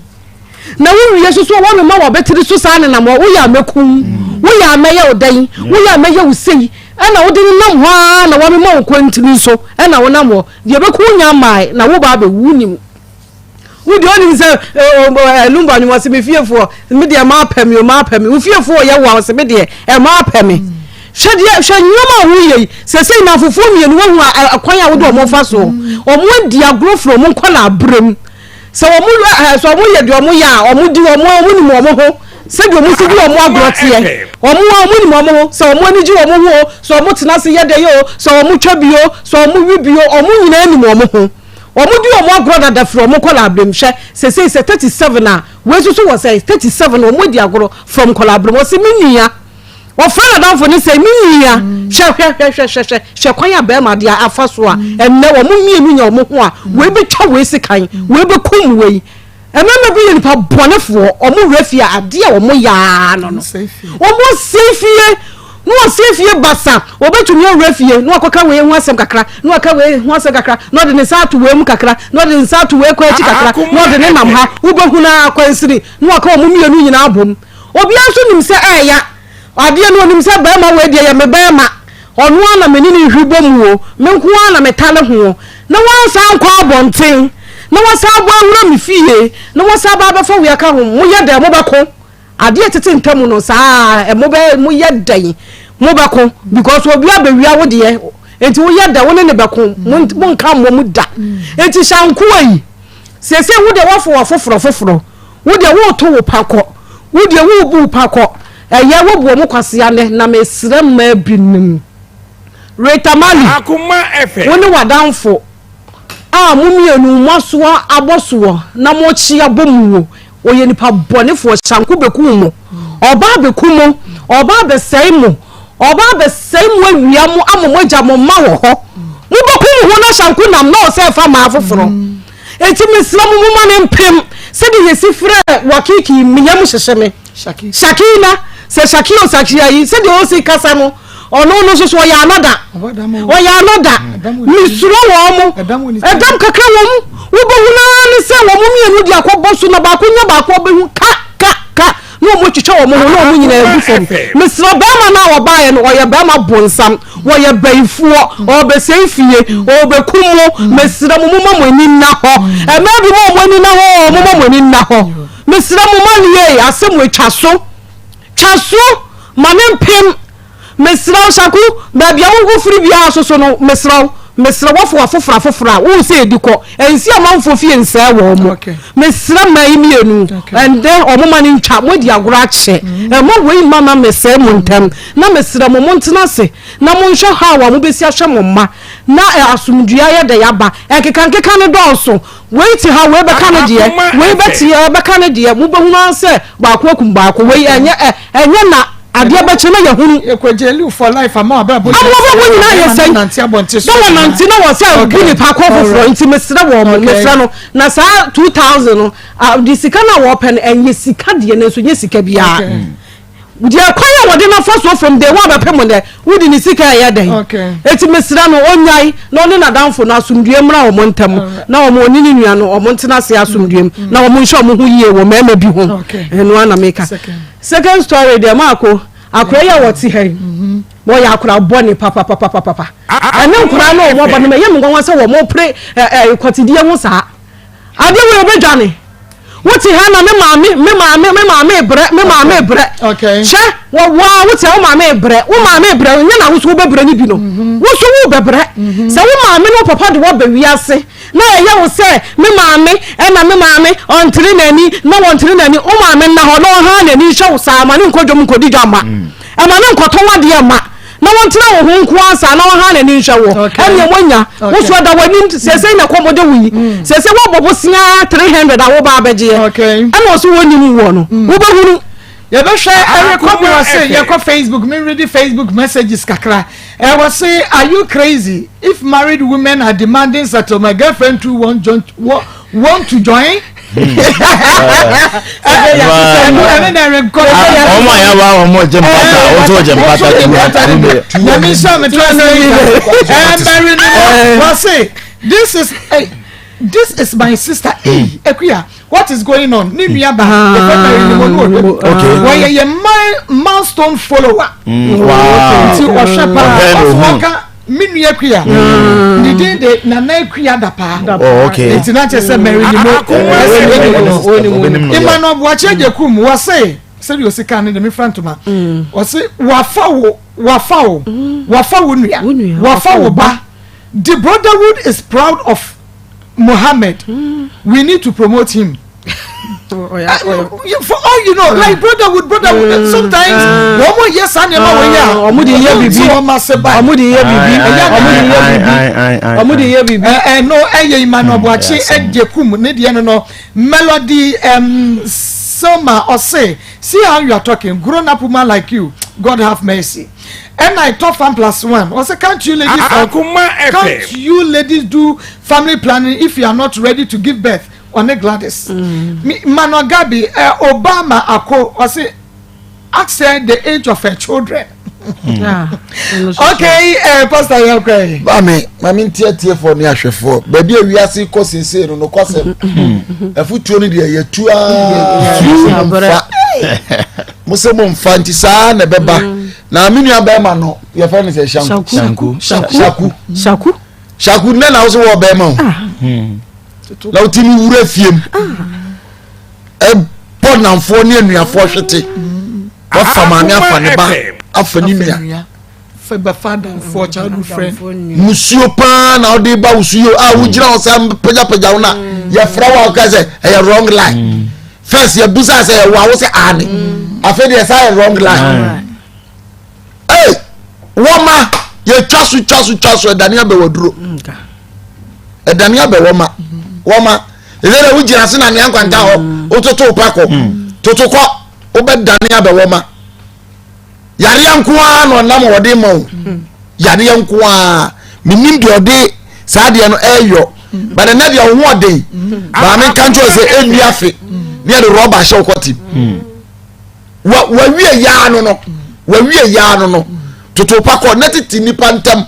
Na wowie soso wɔn ma wɔbɛtiri so saa nenam hɔ. Woyɛ a mɛkum, woyɛ a mɛyɛ wo dɛn, woyɛ a mɛyɛ wo sei. Ɛna wode nenam hɔ ara na wɔmema wo kwantiri nso ɛna wonam hɔ. Deɛ ɛbɛku wo nya mmae na wo ba abɛwu wonim. Wo deɛ ɔnim sɛ ɛnum ba nwom ɔsɛ me fiefoɔ me deɛ ɛma apɛ me o ma apɛ me wo fiefoɔ yɛ wo a ɔsɛ me deɛ ɛma apɛ me hwɛ deɛ hwɛ nneɛma a woyɛ yi sɛsɛ nnamfofoɔ mmienu wahu akwan a wode wɔn fa soɔ wɔn adi agorɔ firi wɔn nkɔla aberɛ mu sɛ wɔn sɛ wɔn yɛ deɛ wɔn yɛ a wɔn di wɔn wɔn nim wɔn ho. Sɛdeɛ wɔn si di wɔn agorɔ teɛ. Wɔn a wɔn nim wɔn ho, sɛ wɔn ani gye wɔn ho o, sɛ wɔn tena ase yɛ dɛ o, sɛ wɔn twa bi o, sɛ wɔn we bi o, wɔn nyinaa nim wɔn ho. Wɔn di wɔn agorɔ dada firi wɔn nkwadaa berɛ mu. Hwɛ, seesei sɛ 37 a, wei nso so wɔ sɛ 37, wɔn adi agorɔ from nkwadaa berɛ mu. Ɔse me nua. Ɔfrɛ n'adamfo no sɛ, Me nua, hwɛ, hwɛ, hwɛ, hwɛ, hwɛ, hwɛ, hwɛ kwan a barima de afa so a ɛnnɛ wɔn mmienu nya wɔn ho a, wei bɛtwa wei sekan, wei bɛkum wei. Mmarima bi yɛ nipa bɔnefoɔ, wɔn werɛ fie a adeɛ a wɔyɛ ara no no. Wɔsɛe fie, na wɔsɛe fie basa. Wɔbɛtumi awura fie na wakɔka wei ho asɛm kakra, na waka wei ho asɛm kakra, na ɔde ne nsa ato wei mu kakra, na ɔde ne nsa ato wei kɔ akyi kakra, na ɔde ne nam ha. Wobɛhunu ara kwansini na waka wɔn mmienu nyinaa abom. Obiara nso nim sɛ ɛɛya. Adeɛ no ɔnim sɛ barima wei deɛ yɛ me barima. Ɔno ara na me ne no nhwi bɔ mu o, me nko ara na metale ho. Na wansan ankɔ abɔnten, na wasan abɔ awura me fie, na wasan aba abɛfa wei aka ho. Moyɛ dɛn? Mobɛko. Adeɛ a ɛtete ntam no saa ara, mobɛ, moyɛ dɛn? Mobɛko. Because obi abɛwia wo deɛ, enti woyɛ dɛn? Wo ne no bɛko. Monka mmɔ mu da. Enti hyɛ nkoa yi. Seesei wo deɛ woafa w'afoforɔ foforɔ. Wo deɛ woreto wo pa kɔ, wo deɛ worebu wo pa kɔ, ɛyɛ wobu wɔn kwasea nnɛ, na mesrɛ mmaa binom. Rita Marley, wo ne w'adamfo a mo mmienu moasoa abɔsoɔ na morekye abɔ mu wo, ɔyɛ nipa bɔnefoɔ, Shanku bɛku mo, ɔba abɛku mo, ɔba abɛsɛe mo, ɔba abɛsɛe mo awia mo ama moagya mo mma wɔ hɔ. Mobɛku mo ho na Shanku nam na ɔsɛ fa mmaa foforɔ. Enti mesrɛ mo momma no mpem sɛdeɛ yɛsi frɛ Wakiki yi, me yam hyehye me. Shakina, sɛ Shaki o Shaki ayi, sɛdeɛ ɔsi kasa no, ɔno no nso so ɔyɛ anɔda. Ɔyɛ anɔda. Mesuro wɔn mo. Ɛdam kakra wɔ mu. Wobɛhu no ara ne sɛ wɔn mmienu de akɔbɔ so na baako nya baako ɔbɛhu ka ka ka. na wɔn twitwa wɔn ho na wɔn nyinaa gu fam. Mesrɛ bɛrima no a ɔbaeɛ no, ɔyɛ bɛrima bonsam, wɔyɛ bayifoɔ, ɔrebɛsɛe fie, ɔrebɛku mo. Mesrɛ mo, momma mo ani nna hɔ. Mmaa bi mo wɔn ani nna hɔ o, momma mo ani nna hɔ. Mesrɛ mo, Malie, asɛm wei twa so, twa so ma ne mpem. Mesrɛ wo Saku, baabi a wo firi biara so so no, mesrɛ wo, mesrɛ wo afoa foforɔ afoforɔ a wohu sɛ ɛdi kɔ, ɛnsi amanfoɔ fie nsɛe wɔn mo. Mesrɛ mmaa yi mmienu, ɛndɛ wɔn ma no ntwa, moadi agorɔ akyɛ, ɛmma wei mma ma mesɛe mo ntɛm, na mesrɛ mo montena ase na monhwɛ how a mobɛsi ahwɛ mo mma na asomdwoeɛ ayɛ dɛn aba, ɛnkekankeka no dɔɔso, Wei te ha, wei bɛka ne deɛ, wei bɛte ha, bɛka ne deɛ, mobɛhunu ara sɛ baako akum baako. Wei ɛnyɛ ɛ, ɛnyɛ na adeɛ bɛkye na yɛhunu. Yɛkɔ jail for life ama abrabɔ nyinaa. Ama abrabɔ nyinaa yɛ sɛn? Nante abɔnten so. Na wɔnante na wɔ sɛ bu nipa kɔ foforɔ nti mesrɛ wɔn mo, mesrɛ no na saa 2000 no, de sika no a wɔpɛ no ɛnyɛ sika deɛ nanso nyɛ sika biara. Deɛ kwan a wɔde no afa soɔ from day one bɛpem nnɛ, wode ne sika ɛyɛ dɛn? Enti mesrɛ no ɔnyae na ɔne n'adamfo no asomdwoeɛ mmra wɔn ntam na wɔn ɔne ne nua no wɔn ntena ase asomdwoeɛ mu na wɔn nhyɛ wɔn ho yie wɔ mmarima bi ho. Ɛno ara na meka. Second story deɛ maako, akora yi a wɔte ha yi, wɔyɛ akora bɔne papapapapapa. Ɛne nkora no wɔn aba no ɛyɛ me nwanwa sɛ wɔn pere kɔtidie ho saa. Adeɛ wei obɛdwane. Wote ha na me maame, me maame, me maame brɛ, me maame brɛ. Hwɛ, wɔwɔ wote ha wo maame brɛ, wo maame brɛ, nyɛ na wo so wobɛbrɛ no bi no. Mhm. Wo so wobɛbrɛ. Mhm. Sɛ wo maame ne wo papa de wɔba wiase na ɛyɛ wo sɛ me maame ɛna me maame ɔntere n'ani na wɔntere n'ani, wo maame nna hɔ na ɔha n'ani nhwɛ wo saa ma ne nkɔ dwom nkɔdi dwa mma. Mm. Ɛma ne nkɔtɔn adeɛ mma. na wɔntena wo ho nko ara saa na wɔha n'ani nhwɛ wɔ ɛnneɛ moanya wo so ɛda w'anim seesei na kɔm de wo yi mm. seesei woabɔ bosea 300 a woba abɛgyeɛ ɛna ɔso wɔnim woɔ no mm. wobɛhunu yɛbɛhwɛ ɛrekɔ bi wɔ se yɛkɔ facebook me read facebook messages kakra ɛwɔ se are you crazy if married women are demanding settle my girlfriend too want, join, want to join Ọmọ ya wa ọmọ jẹ mpata ọtọ jẹ mpata tu Nyame nhyɛ me translate ɛmbɛri no wɔse this is eh, this is my sister eh Ekuya what is going on ne nua ba yɛfɛ Mary ni mo no ɔhwɛ wɔyɛ yɛ milestone follower nti ɔhwɛ paa ɔso wɔka Me nua Akua, ne din de Nana Akua Dapaa. Oh, okay. Nti na kyerɛ sɛ Mary ni mo ɛsɛ Emmanuel Boakye Agyekum wɔse sɛdeɛ ɔsi kan no de mefra ntoma ɔse wafa wo wafa wo wafa wo nua wafa wo ba the brotherhood is proud of Mohammed we need to promote him. For all you know, like brotherhood, brotherhood. Sometimes wɔn mo yɛ saa nneɛma wɔ yɛ a, wɔn de yɛ bibi, wɔn ase ba, wɔn de yɛ bibi, wɔn de yɛ bibi, wɔn de yɛ bibi. Ɛ no ɛyɛ Emmanuel Boakye ɛgye kum ne deɛ no no Melody Selma ɔse see how you are talking grown up woman like you God have mercy ɛna ɛtɔ fan plus one ɔse can't you ladies can't you ladies do family planning if you are not ready to give birth ɔne Gladys mm. Manuel Gabi eh, Obama ako ɔse ask her the age of her children. Mm. Ah, okay uh, pastor yɛn kɔ yi. maame maame nti atiefoɔ ne ahwɛfoɔ baabi a wiase kɔ seesei no nokwasɛm afutuo no deɛ yɛtu aa mfa mo sɛ mo mfa nti saa na ɛbɛba mm. na me nua bɛrima no yɛfrɛ no sɛ shanku shaku shaku shaku nnɛ na wo so wɔ bɛrima o ah. hmm. na wotumi wura fie mu ah. ɛbɔ namfoɔ ne anuafoɔ hwete wafa maame afa ne ba afa ne nua musuo paa na wode ba wo suo a wogyina hɔ sɛ pagyapagya wo no a mm. yɛfrɛ wo a woka sɛ ɛyɛ wrong line mm. first yɛbusa sɛ ɛwɔ a wo sɛ aane mm. afei deɛ saa yɛ wrong line Ei, wɔma yɛtwa so twa so twa so ɛdane abɛwaduro ɛdane abɛ wɔma wɔma ɛsɛ dɛ wogyina ase na nea nkwanta hɔ mm. wototo pa kɔ mm. toto kɔ wobɛdane abɛ wɔma yareɛ nko ara na ɔnam ɔde ma wo mm. yareɛ nko ara menim deɛ ɔde saa deɛ no ɛyɔ but ɛnɛ deɛ wo ho ɔden maame nka nkyerɛ sɛ ɛnni afe ne yɛde rɔba ahyɛ wo kɔte wa wawie yaa no no wawie yaa no no toto pa kɔ na tete nipa ntam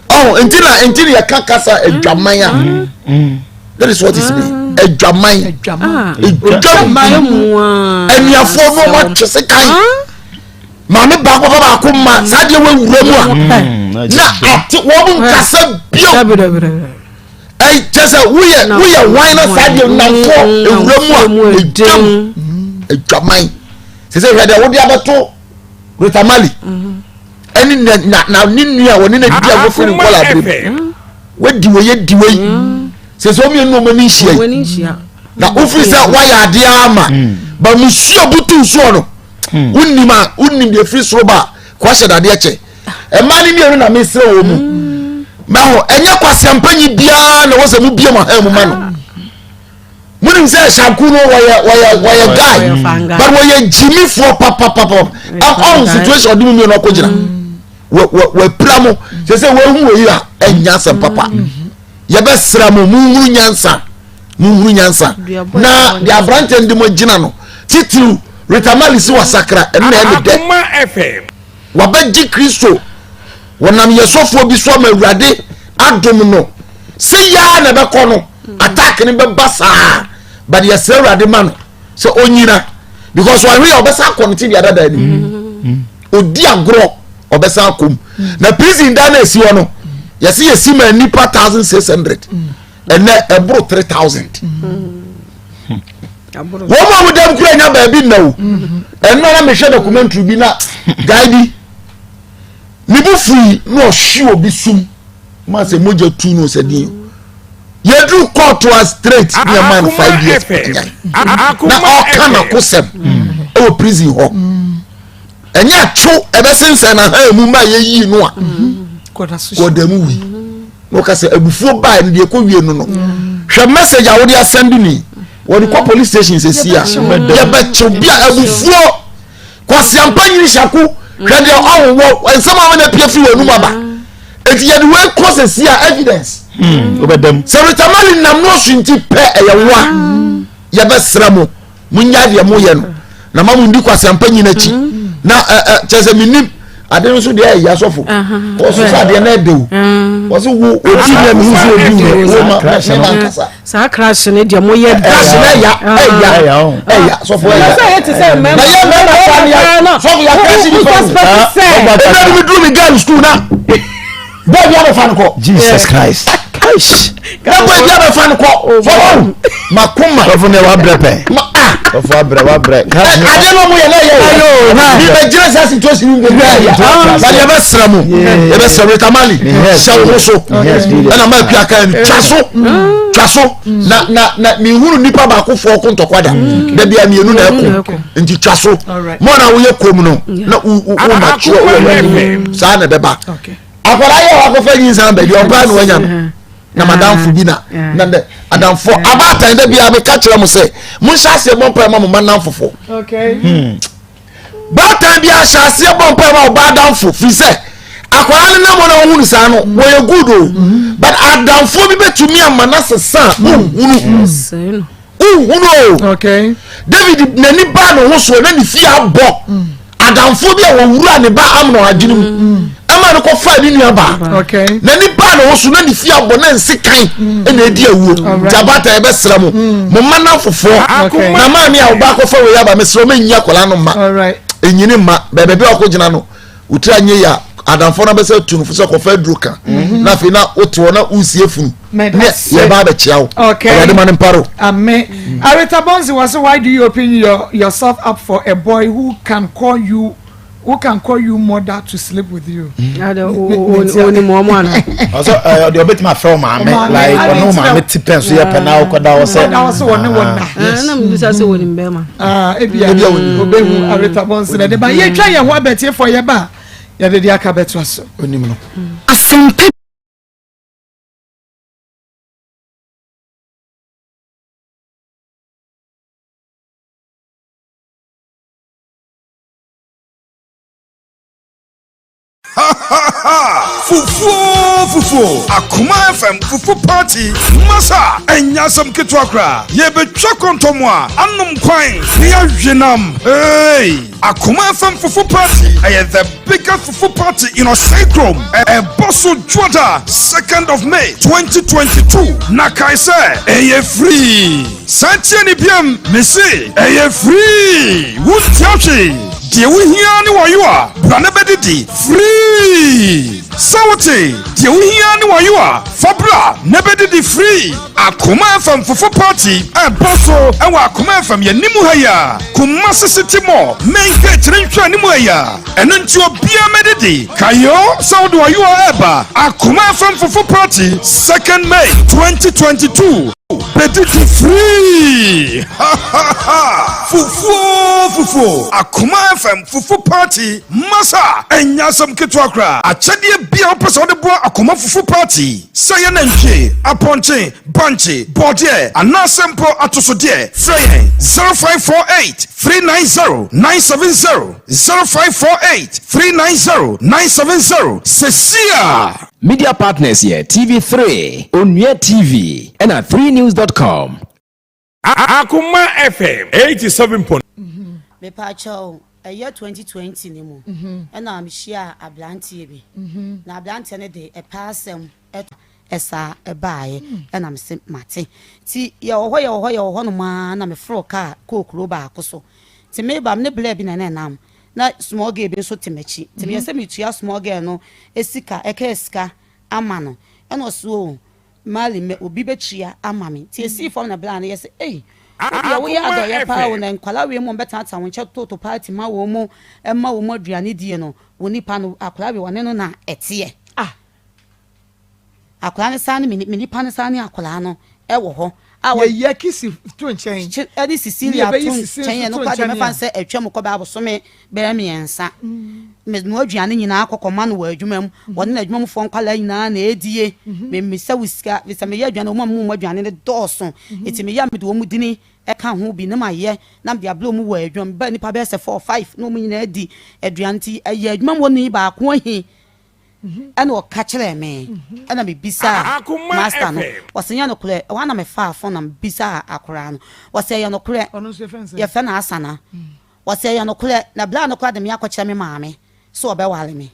ɔho nti na nti na yɛka kasa adwaman a mm. mm. that is what is mean mm. adwaman adwaman anuafoɔ no ɔmo atwe se kan maame baako papa baako ma saa deɛ wawura mu a na ate wɔn nkasa bio kyɛ sɛ woyɛ woyɛ hwan na saa deɛ namfoɔ ewura mu a edwam edwaman sɛ sɛ hwɛ deɛ wode abɛto Rita Marley ɛne na na na ne nua a wɔne na di a wɔfiri ne nkɔla abiri mu wadi wei adi wei sɛ sɛ wɔn mmienu na wɔn ani nhyia yi na wofiri sɛ woayɛ adeɛ ama ba musuo butu soɔ no wonim a wonim deɛ firi soro ba a kɔhyɛ dadeɛ kyɛ mmaa no mmienu na mesrɛ wɔ mu mɛho ɛnyɛ kwaseampanyi biara na wɔ sɛ mobie mo ha mu ma no monim sɛ shanku no wɔyɛ wɔyɛ wɔyɛ guy but wɔyɛ gyimifoɔ papapapa ɔn situation ɔde mu mmienu akɔgyina wɔapira mo sɛ sɛ wɔahu wɔ yi a ɛnyɛ asɛm papa yɛbɛsrɛ mo monhunu nyansa monhunu nyansa na deɛ aberanteɛ no de mo agyina no titiriw Rita Marley si wasakra ɛno na ɛne dɛ Wabɛgye Kristo. Wɔnam yɛ sɔfoɔ bi so ama Awurade adom no. Sɛ yaa na ɛbɛkɔ no, attack no bɛba saa. But yɛsrɛ Awurade ma no sɛ ɔnyina. Because wahwe yɛ ɔbɛsa akɔ no tebea dada anim. Ɔdi agorɔ ɔbɛsa akɔ mu. Na prison dan na ɛsi hɔ no, yɛsi yɛsi ma nnipa 1600. Ɛnɛ ɛboro 3000. Wɔn a wɔda kura nya baabi nna o. Ɛno na mehwɛ documentary bi na guy bi ne bo fui na ɔhwe obi sum ma sɛ mogya tu no sɛ din yɛduru kɔɔto a straight ne ɛma no 5 years pɛtinyan na ɔka n'akosɛm ɛwɔ prison hɔ ɛnyɛ atwo ɛbɛsensɛn n'ahan mu ma yɛyii no a kɔda mu wui na ɔka sɛ abufuo baa no deɛ ɛkɔ wie no no hwɛ message a wode asɛnde ni wɔde kɔ police station sɛsi a yɛbɛkyew bi a abufuo kwasiampa nyini hyako hwɛ deɛ ɔwowɔ nsɛm a wɔn apue firi wɔn anum aba eti yɛde wei kɔ sɛsi a evidence sɛ retamale nam no ɔso nti pɛ ɛyɛ wa yɛbɛsrɛ mo Monyae deɛ moyɛ no na ma mondi kwaseampa nyina akyi mm. na kyɛ sɛ menim ade no nso deɛ ɛyɛ asɔfo wɔso sɛ adeɛ no ɛde o mm. wɔso wo ɔti ne mehu sɛ ɔdi wo wo ma ne ma nkasa saa crash no deɛ moyɛ crash no ɛya ɛya ɛya sɔfo ɛya na yɛ mɛma fa ne ya sɔfo ya crash nipa o ɛbɛ ni mi duru mi girl school na bɔɔl bi abɛfa no kɔ Jesus Christ. Na boy bi abɛfa no kɔ. Fɔwɔ makoma. Sɔfo ne wabrɛ pɛ. Ma ah. Sɔfo abrɛ wabrɛ. Adeɛ no ɔmo yɛ na yɛ o. Mi bɛ gyina saa situation mi bɛ yɛ. Ba yɛ bɛ srɛ mo. Yɛ bɛ srɛ Rita Marley. Hyɛ wo ho so. Ɛna maa pia kan twa so. Twa so. Na na na mi hunu nipa baako fɔ ɔko ntɔkwa da. Dabi a mienu na ɛko. Nti twa so. Mo na woyɛ kom no na wo wo mature wo yɛ saa na ɛbɛba. Akwadaa yɛ wakɔfa nyinsan baabi ɔbaa na wanya no na madamfo bi na na dɛ adamfo abaatan dɛ bia meka kyerɛ mo sɛ monhyɛ aseɛ bɔ mpae ma mo ma namfofo hmm. baatan bi ahyɛ aseɛ bɔ mpae ma ɔba adamfo firi sɛ akwadaa no nam na ɔhunu saa no mm. wɔyɛ good o mm-hmm. but adamfo bi bɛtumi ama no asesa wohunu mm. Wohunu o. Okay. David n'ani baa ne ho soɔ na ne fie abɔ. Mm. Adamfoɔ bi a wɔwura ne ba Amnon adwene mu. Mm. Ɛma no kɔfaa ne nua baa. Okay. N'ani baa ne ho so na ne fie abɔ na nsekan mm. ɛna edi awuo. Nti abaatan yɛbɛsrɛ mo. Mo mma namfofoɔ. Okay. Na maame a ɔba akɔfa wei aba mesrɛ mo enyi akwadaa no mma. Enyini mma baabi a ɔkɔgyina no. Wo tiri anyɛ yie a, adamfoɔ no abɛsɛ tu no fo sɛ kɔfa aduro ka. Mhm. Na afei na wote hɔ na woresie funu. Ne yɛba abɛkyea wo. Okay. Awurade ma no mpare wo. Amen. Mm. Arita Bonzi was why do you open your, yourself up for a boy who can call you who can call you mother to sleep with you. Oni mu ọmọ ana. Ọsọ ẹ ọdẹ ọbẹ tí ma fẹ́ ọ maame like ọ̀nà maame ti pẹ́ nso yẹ pẹ́ náà ọkọ da ọ sẹ. Ọkọ da ọ sẹ wọ́n ní wọ́n na. Ẹnna mi bisa sẹ wọ́n ní bẹ́ẹ̀ ma. Ah, ebia obehu Arita Bonsi na de ba yɛtwa yɛn ho abɛtiefoɔ yɛba a yɛde de aka bɛtoa so. Onim no. Asɛmpa Ha ha ha! Fufuo fufuo! Akoma FM fufu party masa ɛnyɛ asɛm ketewa koraa. Yɛbɛtwa kɔntɔmmoa, anom kwan, na yɛawe nam. Hey! Akoma FM fufu party ɛyɛ the biggest fufu party in Ɔsɛe kurom. Ɛbɔ so Dwoda 2nd of May 2022. Na kae sɛ ɛyɛ free. San tie ne biam, mese ɛyɛ free! Wontua hwee. Deɛ wohia ara ne w'ayowa, bra na bɛdidi free! Sɛ wote? Deɛ wohia ara ne w'ayowa, fa bra na bɛdidi free! Akoma FM Fufu Party ɛrebɔ so wɔ Akoma FM yɛn anim ha yi ara, Kumasi City Mall, Main Gate no nhwɛanim ha yi ara. Ɛno nti obiara mmɛdidi. Kae o sɛ wode w'ayowa reba Akoma FM Fufu Party, Second May 2022. Bɛdidi free! Ha ha ha! Fufuo fufuo! Akoma FM fufu party masa! Ɛnyɛ asɛm ketewa koraa. Akyɛdeɛ biara wopɛ sɛ wode boa Akoma fufu party, sɛ ɛyɛ nantwie, apɔnkye, bankye, bɔɔdeɛ anaasɛ mpo atosodeɛ, frɛ yɛn 0548 390 970, 0548 390 970 sesia! Media partners yɛ TV3, Onua TV, ɛna 3news dot com. Akoma FM 87 point. Mepaakyɛw, ɛyɛ 2020 no mu ɛna mehyiaa abranteɛ bi, na abranteɛ no de ɛpɛ asɛm ɛsaa ɛbaeɛ ɛna mese mate. Nti yɛwɔ hɔ yɛwɔ hɔ yɛwɔ hɔ nom ara na meforo kaa kɔɔ kuro baako so. Nti meba me ne blɛ bi na na ɛnam, na small girl bi nso te m'akyi. Nti meyɛ sɛ metua small girl no sika, ɛkaa sika ama no, ɛna ɔse oo Marley mɛ obi bɛtua ama me. Nti ɛsii fam na bla no yɛ sɛ ei wo deɛ woyɛ adɔeɛ paa o na nkwadaa wei mu wɔbɛtenatena wo nkyɛn toto party ma wɔn mu ma wɔn aduane die no wo nipa no akwadaa wei ɔne no na ɛteɛ. Ah Akwadaa no san ne me nipa no san ne akwadaa no wɔ hɔ a wɔ. Yɛyi Akisi to nkyɛn. Kye ɛne Cecilia to nkyɛn ɛno koraa deɛ mɛfa no sɛ atwam kɔ bɛyɛ abosome bɛyɛ mmiɛnsa. Menoa aduane nyinaa kɔ kɔma no wɔ adwuma mu. Ɔne n'adwumamufoɔ nkwadaa nyinaa na ɛredie. Memmisa wo sika ɛfiri sɛ meyɛ aduane wɔn a memu aduane no dɔɔso. Nti meyɛ a mede wɔn dini ka ho bi na mayɛ na mede abrɛ wɔn wɔ adwuma mu. Meba nnipa bɛyɛ sɛ four five na wɔn nyinaa di aduane nti ɛyɛ adwuma mu hɔ ni baako ahi. Ɛna ɔka kyerɛɛ me, ɛna mebisaa master no, ɔse nyɛ nokorɛ, ɛhɔ ara na mefaa phone na mebisaa akoraa no, ɔse ɛyɛ nokorɛ, yɛfrɛ no Asana, ɔse ɛyɛ nokorɛ, na bra no koraa de me akɔkyerɛ me maame sɛ ɔbɛware me,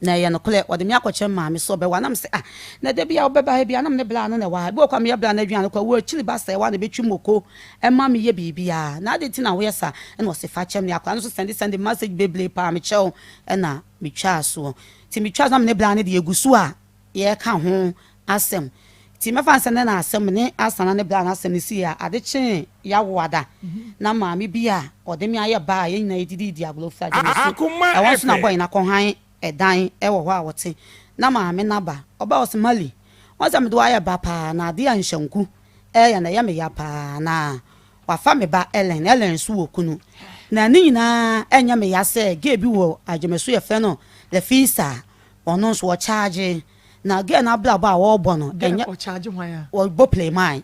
na ɛyɛ nokorɛ, ɔde me akɔkyerɛ me maame sɛ ɔbɛware, na mese ah, na da bi a wobɛba ha bi a na me ne bra no na ɛwɔ ha, bi wɔ kɔ a meyɛ bra no aduane koraa, wɔ akyiri ba sɛ ɛwɔ a na ɛbɛtwi moko ɛma meyɛ biribiara, na adɛn nti na woyɛ saa, ɛna ɔse fa kyɛ me, akoraa no nso sɛnde sɛnde message bebree paa, mekyɛ wo. Ɛna metwaa soɔ. Nti metwaa so na me ne bra no deɛ yɛgu so a. yɛreka ho asɛm. Nti mɛfa no sɛ nnɛ na asɛm ne Asana ne Bla no asɛm no sii a, ade kyee Yawoada na maame bi a ɔde me ayɛ ba a yɛn nyinaa yɛdidi di agorɔ firi Agyamasu, ɛhɔ nso na bɔe no akɔhan dan wɔ hɔ a ɔte. Na maame no aba, ɔbaa ɔse Mali, woahu sɛ mede wo ayɛ ba paa na adeɛ a nhyɛnku reyɛ no ɛyɛ me ya paa na wafa me ba Ellen, Ellen nso wɔ kunu. Na ne nyinaa ɛnyɛ me ya sɛ gay bi wɔ Agyamasu yɛfrɛ no Lafisa a ɔno nso ɔcharge na girl no abrabɔ a ɔrebɔ no Girl ɛnyɛ ɔcharge hwan a? Ɔbɔ playman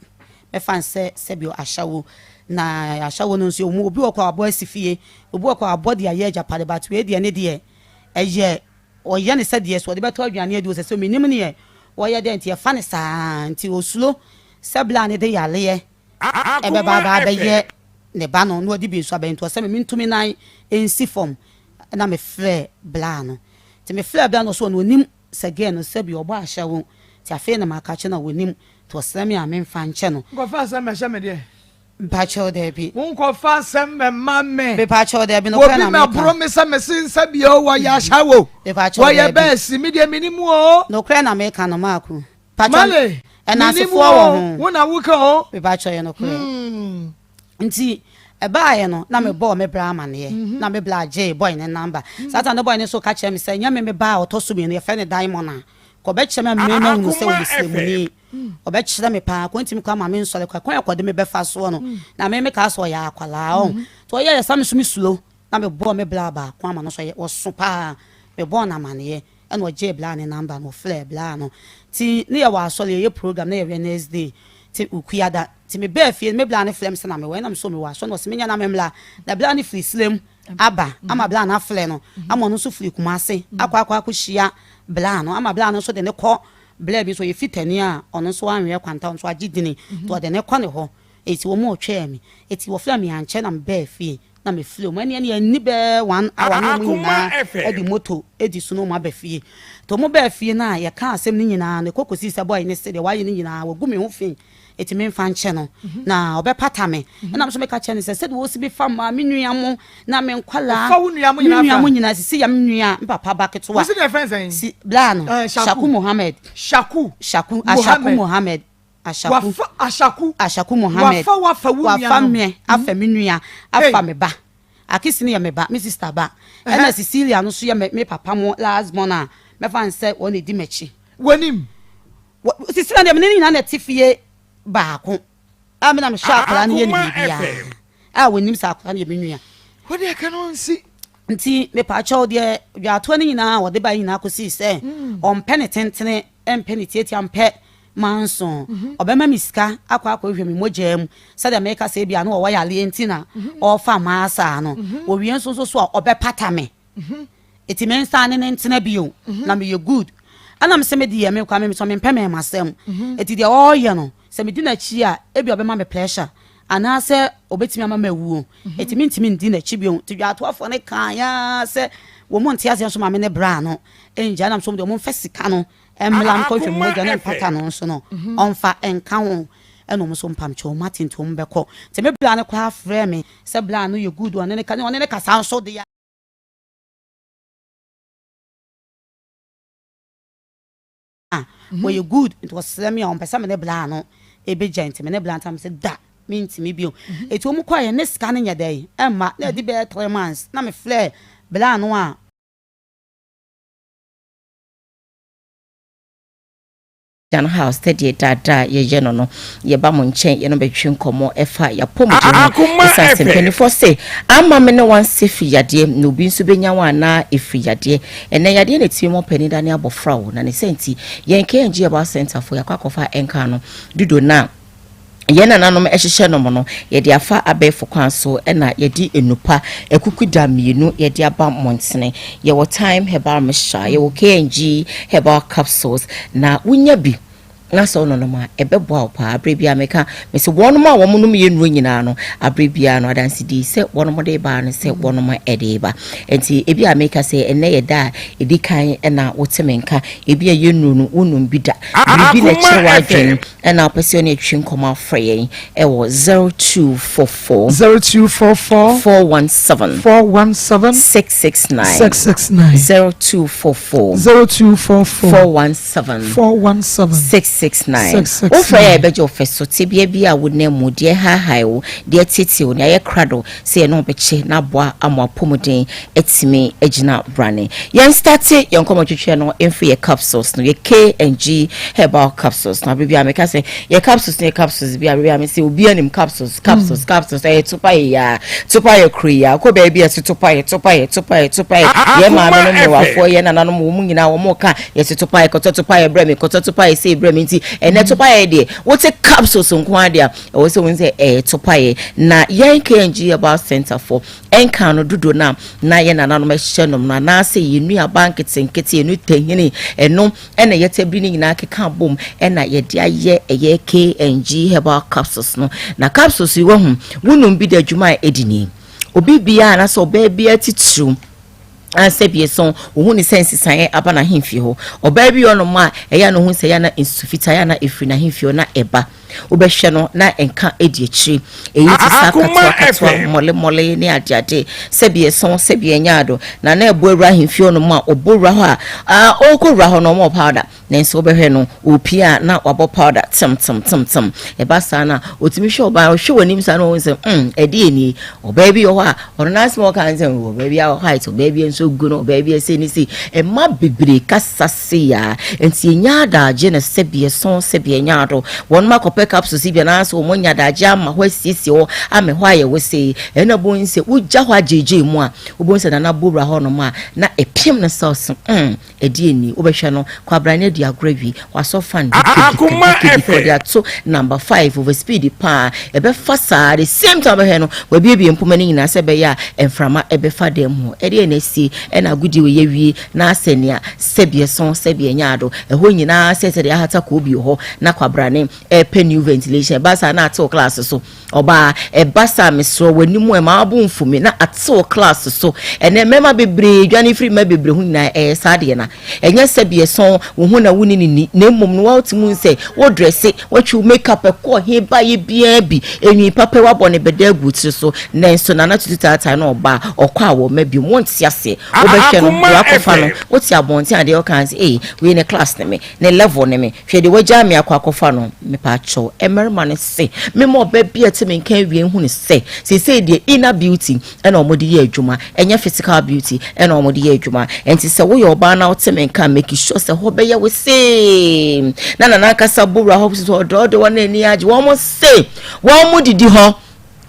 mɛfa no sɛ sɛbio ashawo na ashawo no nso ɔmu obi wɔ kɔ abɔ asi fie obi wɔ kɔ abɔ de ayɛ agyapade but wei deɛ ne deɛ ɛyɛ ɔyɛ ne sɛ deɛ so ɔde bɛtɔ aduane adi ɔsɛ sɛ menim neɛ wɔyɛ dɛ nti ɛfa ne saa nti osuro sɛ bla ne de yareɛ ɛbɛba aba abɛyɛ ne ba no na ɔde bi nso abɛyɛ nti ɔsɛ me mentumi nan nsi fam na mefrɛ bla no Nti me frɛɛ bra no ɔse ɔno onim sɛ girl no sɛbi ɔbɔ ahyɛwo nti afei na maka akyerɛ no a onim nti ɔsrɛ me a menfa nkyɛ no. Nkɔfa asɛm mmɛhyɛ me deɛ. Mpakyɛw daabi. Wo nkɔfa asɛm mmɛma me. Mepakyɛw daabi nokorɛ na meka. Obi mmɛboro me sɛ mese sɛbi o wɔyɛ ahyɛwo. Mepakyɛw Wɔyɛ daabi. bɛɛsi me deɛ menim o. Nokorɛ na meka no Maako. Pakyɛw Male menim ɛnansefoɔ wɔ o ho. wo na woka o. Mepakyɛw yɛ nokorɛ. Nti ɛbaeɛ no na mebɔɔ me bra amaneɛ na me bra gyee boy no number. Saa time no boy no nso ka kyerɛɛ me sɛ nyɛ me me ba a ɔtɔ so mienu yɛfrɛ no Diamond a nka ɔbɛkyerɛ me ama me mahunu sɛ ɔyɛ sremuni. Ɔbɛkyerɛ me paa nka ɔntumi koraa ma me nsɔre koraa kwan a ɔde me bɛfa soɔ no na me mekaa sɛ ɔyɛ akwadaa ɔho. Nti ɔyɛeɛ saa me nso me suro na mebɔɔ me bra baako ama no nso ɔyɛ ɔso paa mebɔɔ no amaneɛ ɛna ɔgyee bra no number na ɔfrɛɛ bra no. Nti ne yɛwɔ asɔre yɛyɛ program na yɛ Wednesday nti Wukuada Nti mebaa fie no, me bra no frɛɛ me sɛ na mewɔ he? Na mese mewɔ asɔre. Na ɔse menyɛ na memmra. Na bra no firi Silem aba ama bra no afrɛ no ama ɔno nso firi Kumase akɔ akɔ akɔhyia bra no ama bra no nso de no kɔ bra bi nso ɔyɛ Fitani a ɔno nso anwea kwanta ɔno nso agye dini nti ɔde no kɔ ne hɔ. Eti wɔn ɔtwɛɛ me. Eti wɔfrɛɛ me ankyɛ na mebaa fie na mefrɛ wɔn. Ɛnneɛ ne anni bɛyɛ one hour ne wɔn nyinaa de moto di so na wɔn aba fie. Nti wɔn baa fie no a yɛkaa asɛm no nyinaa no ɛkɔ kɔsii sɛ boy no se deɛ wayɛ no nyinaa wagu me ho fi. Enti memfa nkyɛ no, na ɔbɛpata me. Ɛnna me nso meka kyerɛɛ no sɛ, Sɛdeɛ wosi bi fa maa me nua mo na me nkwadaa, Ɔfa wo nua mo me nyinaa nua fra. mo nyinaa, sisi yɛ me nua, me papa ba ketewa. Wosi deɛ fɛn sɛn? Si, bla no, Eh, Shaku. Shaku Mohammed. Shaku. Shaku, Ashaku Mohammed. Mohammed. Ashaku. Wafa Ashaku. Ashaku Mohammed. Wafa wafa wo nua Wafa no. me, afa me nua, afa Hey. me ba. Akisi no yɛ me ba, me sister ba. Ɛnna Cecilia no nso yɛ me, me papa mo last born a mɛfa no sɛ wɔn na edi m'akyi. W'anim. Sisi na deɛ mene ne nyinaa na ɛte fie baako a me na mehwɛ akwadaa no yɛ ne biribiara a wɔnim sɛ akwadaa no yɛ me nua. Wode ɛka no nsi. Nti mepaakyɛw deɛ dwaatoa no nyinaa a wɔde bae nyinaa kɔsii sɛ ɔmpɛ ne tentene mpɛ ne tiatia mpɛ manso mhm. ɔbɛma me sika akɔ akɔhwɛ me mogyaa mu sɛdeɛ meka sɛ ebia no ɔwɔ yareɛ nti na mhm. ɔrefa maa saa no mhm. wɔwie nso nso so a ɔbɛpata me Eti me nsan ne no ntena bio na meyɛ good. Ɛna me sɛ me deɛ me kwa me sɛ mempɛ me masɛm. Eti deɛ ɔreyɛ no sɛ medi n'akyi a ebi ɔbɛma me pressure anaasɛ ɔbɛtumi ama mawuo. Eti mentumi ndi n'akyi bio. Nti dwatoafoɔ no kaa yaa sɛ wɔn nte aseɛ nso ma me ne bra no ngyae. Ɛna me sɛ wɔn deɛ wɔn mfa sika no mmra nkɔhwɛ me mogya ne mpata no nso no ɔmfa nka ho. Ɛna wɔn nso mpamkyɛ wɔn ate nti wɔn bɛkɔ. Nti me bra no koraa frɛɛ me sɛ bra no yɛ good ɔne ne ka ɔne ne kasa nso deɛ. A wɔyɛ good nti wɔsrɛ me a wɔmpɛ sɛ me ne bra no ɛbɛgya nti me ne bra ntam sɛ da mentumi bio ɛti wɔn kɔɛ ne sika no nyɛ dɛn ɛmma na ɛdi bɛyɛ 3 months na mefrɛ bra no a Jan House sɛdeɛ daadaa yɛyɛ no no, yɛba mo nkyɛn yɛne mo bɛtwetwe nkɔmmɔ ɛfa yɛapɔmuden ho. Ɛsiane sɛ mpanimfoɔ se ama me ne wanse firi yadeɛ na obi nso bɛnya wo anaa ɛfiri yadeɛ. Ɛnnɛ yadeɛ na ɛtumi ma ɔpanin dane abɔfra o, na ne sɛ nti yɛn KNG Herbal Centre foɔ yɛakɔ akɔfa ɛnka no dodo no a yɛn nananom hyehyɛ nom no, yɛde afa abɛɛfo kwan so na yɛde nnupa akukuda mienu yɛde aba mmɔntene. Yɛwɔ Thyme Herbal Mixture, yɛwɔ KNG Herbal Capsules, na wonya bi. Na sɛ wononom a, ɛbɛboa wo paa. Berɛ biara meka, mese wɔnom a wɔnom yɛ nnuro nyinaa no, aberɛ biara no adansedie sɛ wɔnom de ba no sɛ wɔnom de ba. Nti ebi a meka sɛ ɛnnɛ yɛ da a ɛdi kan na wote me nka, ebi a yɛ nnuro no wonom bi da, biribi na ɛkyerɛ w'adwene ɛna wopɛ sɛ ɔne atwi nkɔmmɔ afrɛ yɛn ɛwɔ 0244 0244 417 417 669 669 0244 0244 417 417 669 669. Wofrɛ yɛ a yɛbɛgye wo fɛ so. Tebea bi a wonam mu, deɛ ɛhaahae wo, deɛ ɛteetee wo, nea ayɛ krado sɛ yɛne wo bɛkyɛ na aboa ama w'apɔmuden atumi agyina brane. Yɛn starte yɛn nkɔmmɔtwetwe no mfiri yɛ capsules no, yɛ K and G herbal capsules no. Abere biara meka sɛ yɛ capsules no yɛ capsules bi a, abere biara mese obiara nim capsules, capsules, capsules, ɛyɛ topa yɛ yaa, topa yɛ koro yaa, kɔ baabi a ɛte topa yɛ, topa yɛ, topa yɛ, topa yɛ. Yɛn maame nom mmerewafoɔ, yɛn nananom, wɔn nyinaa wɔn ka Yɛse topaeɛ kɔtɔ topaeɛ brɛ me kɔtɔ topaeɛ sei brɛ me nti ɛnɛ topaeɛ deɛ wote capsules nko ara deɛ a ɛwɔ sɛ wohu sɛ ɛyɛ topaeɛ na yɛn KNG Herbal Center fo ɛnka no dodo no a na yɛn nananom ɛhyɛ nom no anaasɛ yɛn nnuaba nketenkete ɛnu tahini ɛno ɛna yɛtabiri no nyinaa keka bom ɛna yɛde ayɛ ɛyɛ KNG Herbal capsules no na capsules yi wahu wonom bi da adwuma a ɛdi ni obi biara anaasɛ ɔbaa biara titiriw Ansa bi nso, wohu no sɛ nsesaeɛ aba n'ahemfie hɔ. Ɔbaa bi wɔ hɔnom a, ɛyɛ a na ɔhu sɛ ɛyɛ a na nsu fitaa ɛyɛ a na ɛfiri n'ahemfie hɔ na ɛba. Wobɛhwɛ no na nka di akyire. Ɛyi te sɛ akatoa akatoa, mmɔle mmɔle ne adeade. Sɛbi ɛso, sɛbi ɛnyɛ ado. Na na ɛbɔ awura ahemfie hɔnom a, ɔbɔ wura hɔ a, ah, ɔrekɔ wura hɔ no, ɔmɔ powder. Nanso wobɛhwɛ no, ɔrepue a na wabɔ powder tem tem tem tem. Ɛba saa no a, ɔtumi hwɛ ɔbaa, ɔhwɛ w'anim saa na ɔhu sɛ, mm, ɛdeɛ nie. Ɔbaa bi wɔ hɔ a, ɔno n'asɛm a ɔka ne sɛ, ɔbaa bi a white, ɔbaa bi nso gu no, ɔbaa bi sei ne sei. Mma bebree kasa sei a, nti ɛnya adagye no sɛbi ɛso, sɛbi ɛnya ado. Wɔn akɔpɛ capsules bi anaasɛ wɔn anya adagye ama hɔ asiesie hɔ ama hɔ ayɛ wosee. Ɛna bohu sɛ wogya hɔ agyeegyee mu a, wobɛhu sɛ nana bɔ wura hɔnom a, na ɛpem no sɛ ɔse, mm. Ɛdeɛn ni? Wobɛhwɛ no, Kwabrane adi agorɔ awie, wasɔ fan Akoma dikadikadikadi, FM. ɔde ato number five, over speed paa, ɛbɛfa saa, the same time wobɛhwɛ no, wabiebie mpoma no nyinaa sɛ ɛbɛyɛ a mframa ɛbɛfa dan mu hɔ. Ɛdeɛn na asie? Ɛna agodie wei awie, na asɛ nea sɛbi ɛso, sɛbi ɛnyɛ ado, ɛhɔ nyinaa sɛ sɛdeɛ ahata koobi wɔ hɔ, na Kwabrane ɛrepɛ new ventilation, ɛba saa na atew class so. Ɔbaa, ɛba saa mesrɛ wo, w'anim ɛ, ma wo bo mfu me na ate wo class so. Ɛnɛ mmarima bebree dwane firi mmaa bebree ho nyinaa ɛyɛ saa deɛ na ɛnyɛ sɛ bi ɛsɔn wo ho na wonni ne ni na mmom no wote mu sɛ wo dresse, woatwi wo make up ɛkɔ he ba yɛ biara bi, enwi papa woabɔ ne bɛda agu wo tiri so nanso Nana Tutu taataa na ɔbaa ɔkɔ a wɔmma biom wonte aseɛ wobɛhwɛ no Akoma deɛ wakɔfa no FM. wote abɔnten a deɛ ɔka ne sɛ ei wei ne class ne me Ne level ne me. Hwɛ deɛ wagyaa me akɔ akɔfa no. Mepaakyɛw, mmarima no se mema ɔbaa bi a ɛte me nka awie nhu no sɛ seesei deɛ inner beauty na wɔde yɛ adwuma, ɛnyɛ physical beauty na wɔde yɛ adwuma. Ɛnti sɛ woyɛ ɔbaa na wote me nka a, make sure sɛ hɔ bɛyɛ wo see. Na Nana ankasa bɔ wura hɔ sɛ ɔdɔɔdɔ wɔn ani agye. Wɔn se wɔn didi hɔ.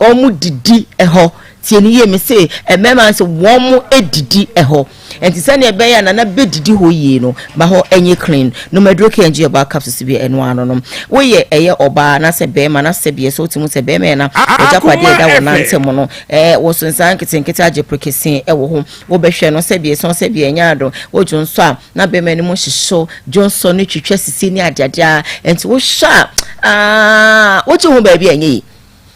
Wɔn didi hɔ. Tie no yie, mese mmarima no sɛ wɔn didi hɔ. Nti sɛnea ɛbɛyɛ a Nana bɛdidi hɔ yie no, ma hɔ nyɛ clean. Nom aduro KNG herbal capsules bi ɛno ano nom. Woyɛ ɛyɛ ɔbaa anaasɛ barima na sɛbi ɛsɛ wotumi hu sɛ barima yɛ na w'agyapadeɛ ɛda wɔn nan ntam no, ɛɛ wɔso nsaa nketenkete agye prekesee ɛwɔ ho. Wobɛhwɛ no sɛbi ɛsɔn sɛbi ɛnyɛ ado. Wodwo nsɔ a na barima no mu hyehyew, dwonsɔ no twitwa sisi ne adeade a. Nti wohwɛ a, aa wogye ho baabi a ɛnyɛ yie.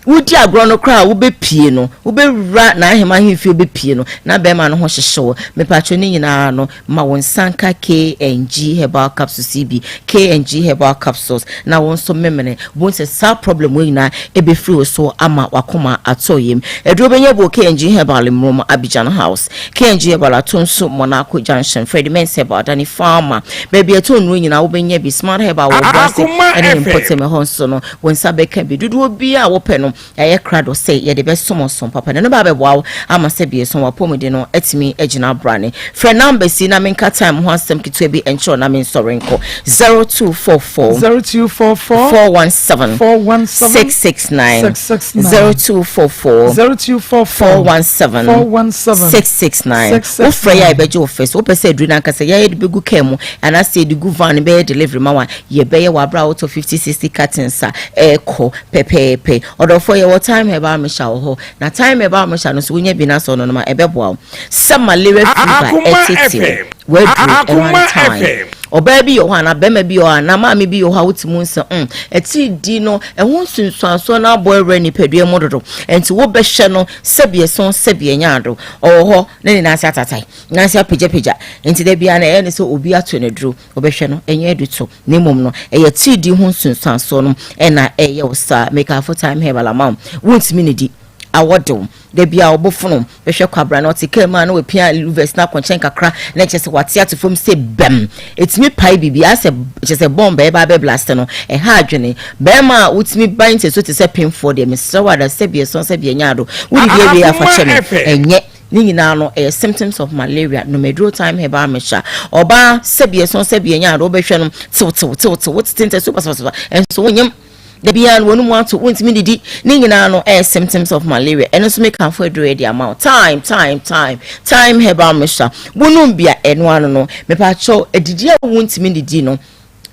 Wodi agorɔ no koraa a wobɛpie no, wobɛwura n'ahema ahemfie wobɛpie no, na bɛrima no ho hyehye wo. Mepatwo ne nyinaa no, ma wo nsa nka KNG Herbal Capsules yi bi, KNG Herbal Capsules, na wo nso memene. Wobɛhu sɛ saa problem wei nyinaa ɛbɛfiri wo so ama w'akoma atɔ yam. Aduro bɛnya bi wɔ KNG Herbal Mmrom, Abidjan House, KNG Herbal Atonsu, Monaco Junction, Freddie Mensah Herbal, Danny Farmer, baabi a ɛtɔn nnuro nyinaa wobɛnya bi, Smart Herbal wɔ Obuasi Akoma ɛne ne FM. mpɔtam ɛhɔ nso no, Wo nsa bɛka bi. Dodoɔ biara a wopɛ no, yɛayɛ krado sɛ yɛde bɛsom wo som papa. Na ɛno bɛba abɛboa wo ama sɛ bieso w'apɔmuden no atumi agyina abrane. Frɛ numbers yi na menka time ho asɛm ketewa bi nkyerɛ wo na mensɔre nkɔ. 0244 0244 417 417 669 669 0244 0244 417 417 669. Wofrɛ yɛ a yɛbɛgye wo fɛ. Sɛ wopɛ sɛ aduru no ankasa yɛayɛ de bɛgu kaa mu anaasɛ yɛde gu van bɛyɛ delivery ma wo a, Yɛbɛyɛ wɔ aberɛ a wotɔ 50 60 cartons a ɛrekɔ pɛpɛɛpɛ. Ɔdɔfoɔ yɛwɔ Thyme Herbal Mixture wɔ hɔ. Na Thyme Herbal Mixture no nso wonya bi na sɛ ɔnonom a ɛbɛboa wo. Sɛ malaria fever Akoma ɛtete FM. wo, w'aduro ɛno ara Akoma ne thyme. FM. Ɔbaa bi wɔ hɔ anaa bɛrima bi wɔ hɔ anaa maame bi wɔ hɔ a wote mu nsɛ atiridii no ɛho nsunsuansoɔ no abɔ awura nipadua mu dodo. Nti wobɛhwɛ no sɛbi ɛso sɛbi ɛnya ado. Ɔwɔ hɔ na ne nan ase atatae, nan ase apagyapagya. Nti da biara no ɛyɛ ne sɛ obi ato no aduro. Wobɛhwɛ no ɛnyɛ aduto na mmom no ɛyɛ atiridii ho nsunsuansoɔ no ɛna ɛyɛ wo saa. Mekafo Time Herbal ama wo. Wontumi ne di awɔ de wo da bia ɔbɔfono bɛhwɛ kwabra na ɔte kaa mu a na wapia louvers na akɔnkyɛn kakra na kyerɛ sɛ wate ato fam sɛ bɛm ɛtumi pae biribi asɛ kyerɛ sɛ bɔmb ɛba abɛ blast no. Ɛha adwene bɛrima a wotumi ban nkyɛ so te sɛ pemfoɔ deɛ, mesrɛ wo ada sɛ biɛsɔn sɛ biɛnya ado wodidi awie afa kyɛ me ɛnyɛ ne nyinaa no ɛyɛ symptoms of malaria. Nomaduro Time Herbal Mixture. Ɔbaa sɛ biɛsɔn sɛ biɛnya ado, wobɛhwɛ no tew tew tew tew, wotete ntɛ so basabasa ɛnso wonyam da biara no wɔn mu ato, wontumi didi, ne nyinaa no ɛyɛ symptoms of malaria. Ɛno nso mekamfo aduro yɛ de ama wo. Time time time Time Herbal Mixture wonum bia ɛno ano no, mepaakyɛw, adidi a wontumi didi no,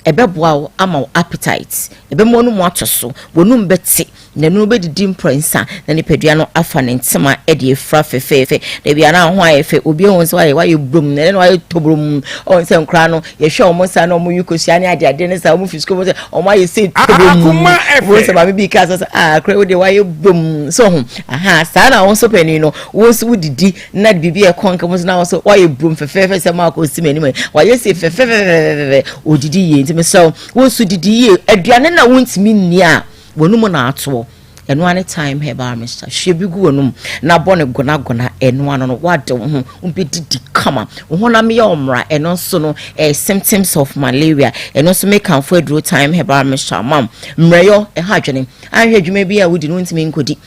ɛbɛboa wo ama wo appetite, ɛbɛma wɔn mu ato so, wɔnum bɛte na ɛno bɛdidi mprɛnsa na nipadua no afa ne ntoma de efura fɛfɛɛfɛ. Na bia na ho ayɛ fɛ, obi ehun sɛ wayɛ wayɛ brom na ɛno wayɛ tobrom. Ɔn sɛ nkora no yɛhwɛ wɔn nsa na wɔn yi kosua ne ade ade ne sa wɔn fi sukuu mu sɛ wɔn ayɛ sɛ tobrom. Wɔn sɛ maame bi ka sɛ ah, akora wo de wayɛ brom so ho aha saa na wɔn nso panin no wɔn nso wodidi na biribi a ɛkɔ nka mu nso na wɔn nso wayɛ brom fɛfɛɛfɛ sɛ maa kɔ si mu anim wayɛ sɛ fɛfɛɛfɛfɛfɛ odidi yie. Nti mesrɛ wɔn nso didi yie. Aduane na wɔntumi nni a wɔn mu na atoɔ ɛno ane Time Herbal Mixture hwie bi gu w'anum na bɔ ne gonagona. Ɛno ano no wade wo ho, wobɛdidi kama, wo honam yɛ ɔmmra. Ɛno nso no ɛyɛ symptoms of malaria. Ɛno nso mekamfo aduro Time Herbal Mixture ma wo. Mmerɛyɔ ɛha adwene ahwɛ adwuma bi a wodi no wontumi nkɔdi,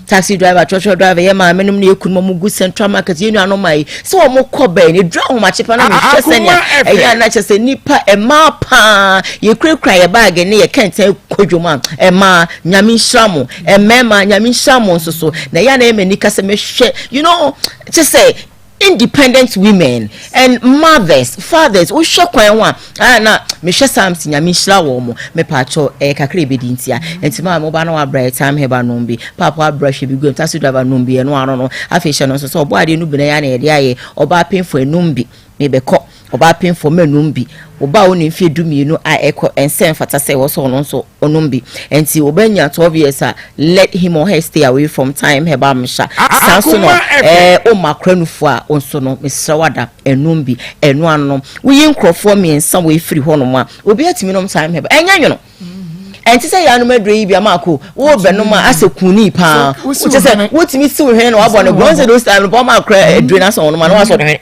taxi driver, trɔtrɔ driver, yɛ maame nom ne yɛ kunu mu gu Central Market, yɛ nuanom ma yi sɛ wɔn kɔ bɛn ne dura ahomakye pa na mehwɛ sɛnea ɛyɛ ana kyɛ sɛ nipa mmaa paa yɛkurakura yɛ baage ne yɛ kɛntɛn kɔ dwom a. Mmaa, Nyame nhyira mo. Mmarima, Nyame nhyira mo nso so. Na ɛyɛ ana ɛyɛ m'ani ka sɛ mehwɛ kyɛ sɛ independent women and mothers, fathers, wohwɛ kwan ho a ah, na mehwɛ saa msi Nyame nhyira wɔn mo. Mepaakyɛw, ɛyɛ kakra ebedi ntia nti maa mo ba na wabra yɛ Time Herbal nom bi, paapa wabra hwɛ bi gu taxi driver nom bi. Ɛno ano no afei hyɛ no nso sɛ ɔbɔ adeɛ no bi na yɛ ana yɛde ayɛ ɔbaa pemfo enum bi. Mebɛkɔ ɔbaa pemfo mɛnum bi. Ɔbaa a ɔne mfie 12 a ɛkɔ ɛnsɛ mfata sɛ ɛwɔ sɛ ɔno nso ɔnom bi. Nti ɔbɛnya 12 years a, let him or her stay away from Time Herbal Mixture. Saa nso no ɔma akora nufoɔ a nso no, mesrɛ wada ɛnum bi. Ɛno ano no woyi nkurɔfoɔ mmiɛnsa wɔ efiri hɔnom a obi atumi nom Time Herbal. Ɛnyɛ nwono, ɛnti sɛ yɛanom aduro yi bi ama ako wobɛnom a asɛ kuni paa wokyɛ sɛ wotumi siw hwene na wabɔ no gɔn sɛ those time no bɔma akora aduro no asɛ ɔnom a na wasɔ hwene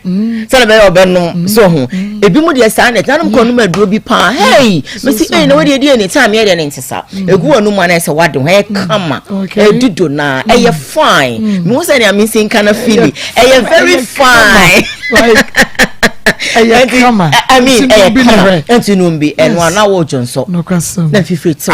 sɛne bɛyɛ ɔbɛnom so ho. Ebi mu deɛ saa na ɛtena nom kɔ nom aduro bi paa. Hey, mesi ei na wode adi ani time yɛ deɛ ne nte saa egu wɔ nom a na ɛsɛ wade ho ɛyɛ kama ɛdido na ɛyɛ fine. Mehu sɛ nea mensi nka na fili ɛyɛ very fine. Ɛyɛ kama. I mean, ɛyɛ kama. Nti nom bi ɛno a na wɔdwo nsɔ na fifiri tew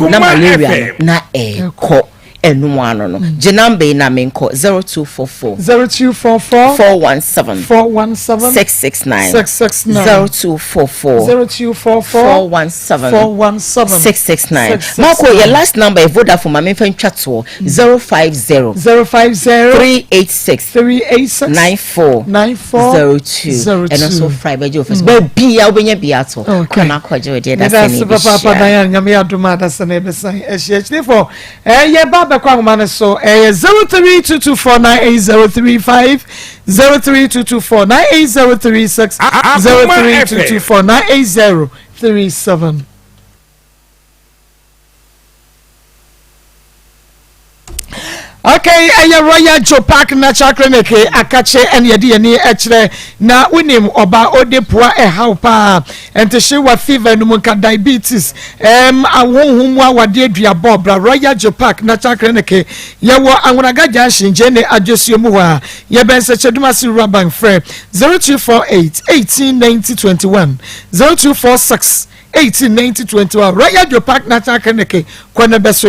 na malaria no na ɛkɔ. Ɛnum ano no gye number yi na menkɔ: 0244 0244 417 417 669. 669. 0244 0244 417 417 669. Marco, yɛ last number yɛ Vodafone, maame nfa ntwa toɔ: 050 050 386 386 94 94 02. 02. Ɛno nso fra bɛgye office baabi a wobɛnya bi ato kɔ na akɔgye wo deɛ. Meda Dasɛ ne ase papaapa. bɛhyia. Dan Nyame adom a dasɛ na yɛbɛsan ahyia akyinifo. Ɛyɛ ba bɛkɔ ahoma no so, ɛyɛ 0322498035, 0322498036, 0322498037. Okay, ɛyɛ Royal Joe Park Natural Clinic akakye ɛne yɛde yɛni ɛkyerɛ. Na wonim ɔba ode poa ɛhaw paa, ɛntehye wa fever no mu nka diabetes ahohom mu awadeɛ duabɔ, bra Royal Joe Park Natural Clinic. Yɛwɔ Anwonaga Junction, gyene adwosuo mu hɔ a yɛbɛn Sɛkyɛdumase Rural Bank. Frɛ 0248 18 90 21, 0246 18 90 21. Royal Joe Park Natural Clinic, kɔ ne bɛso.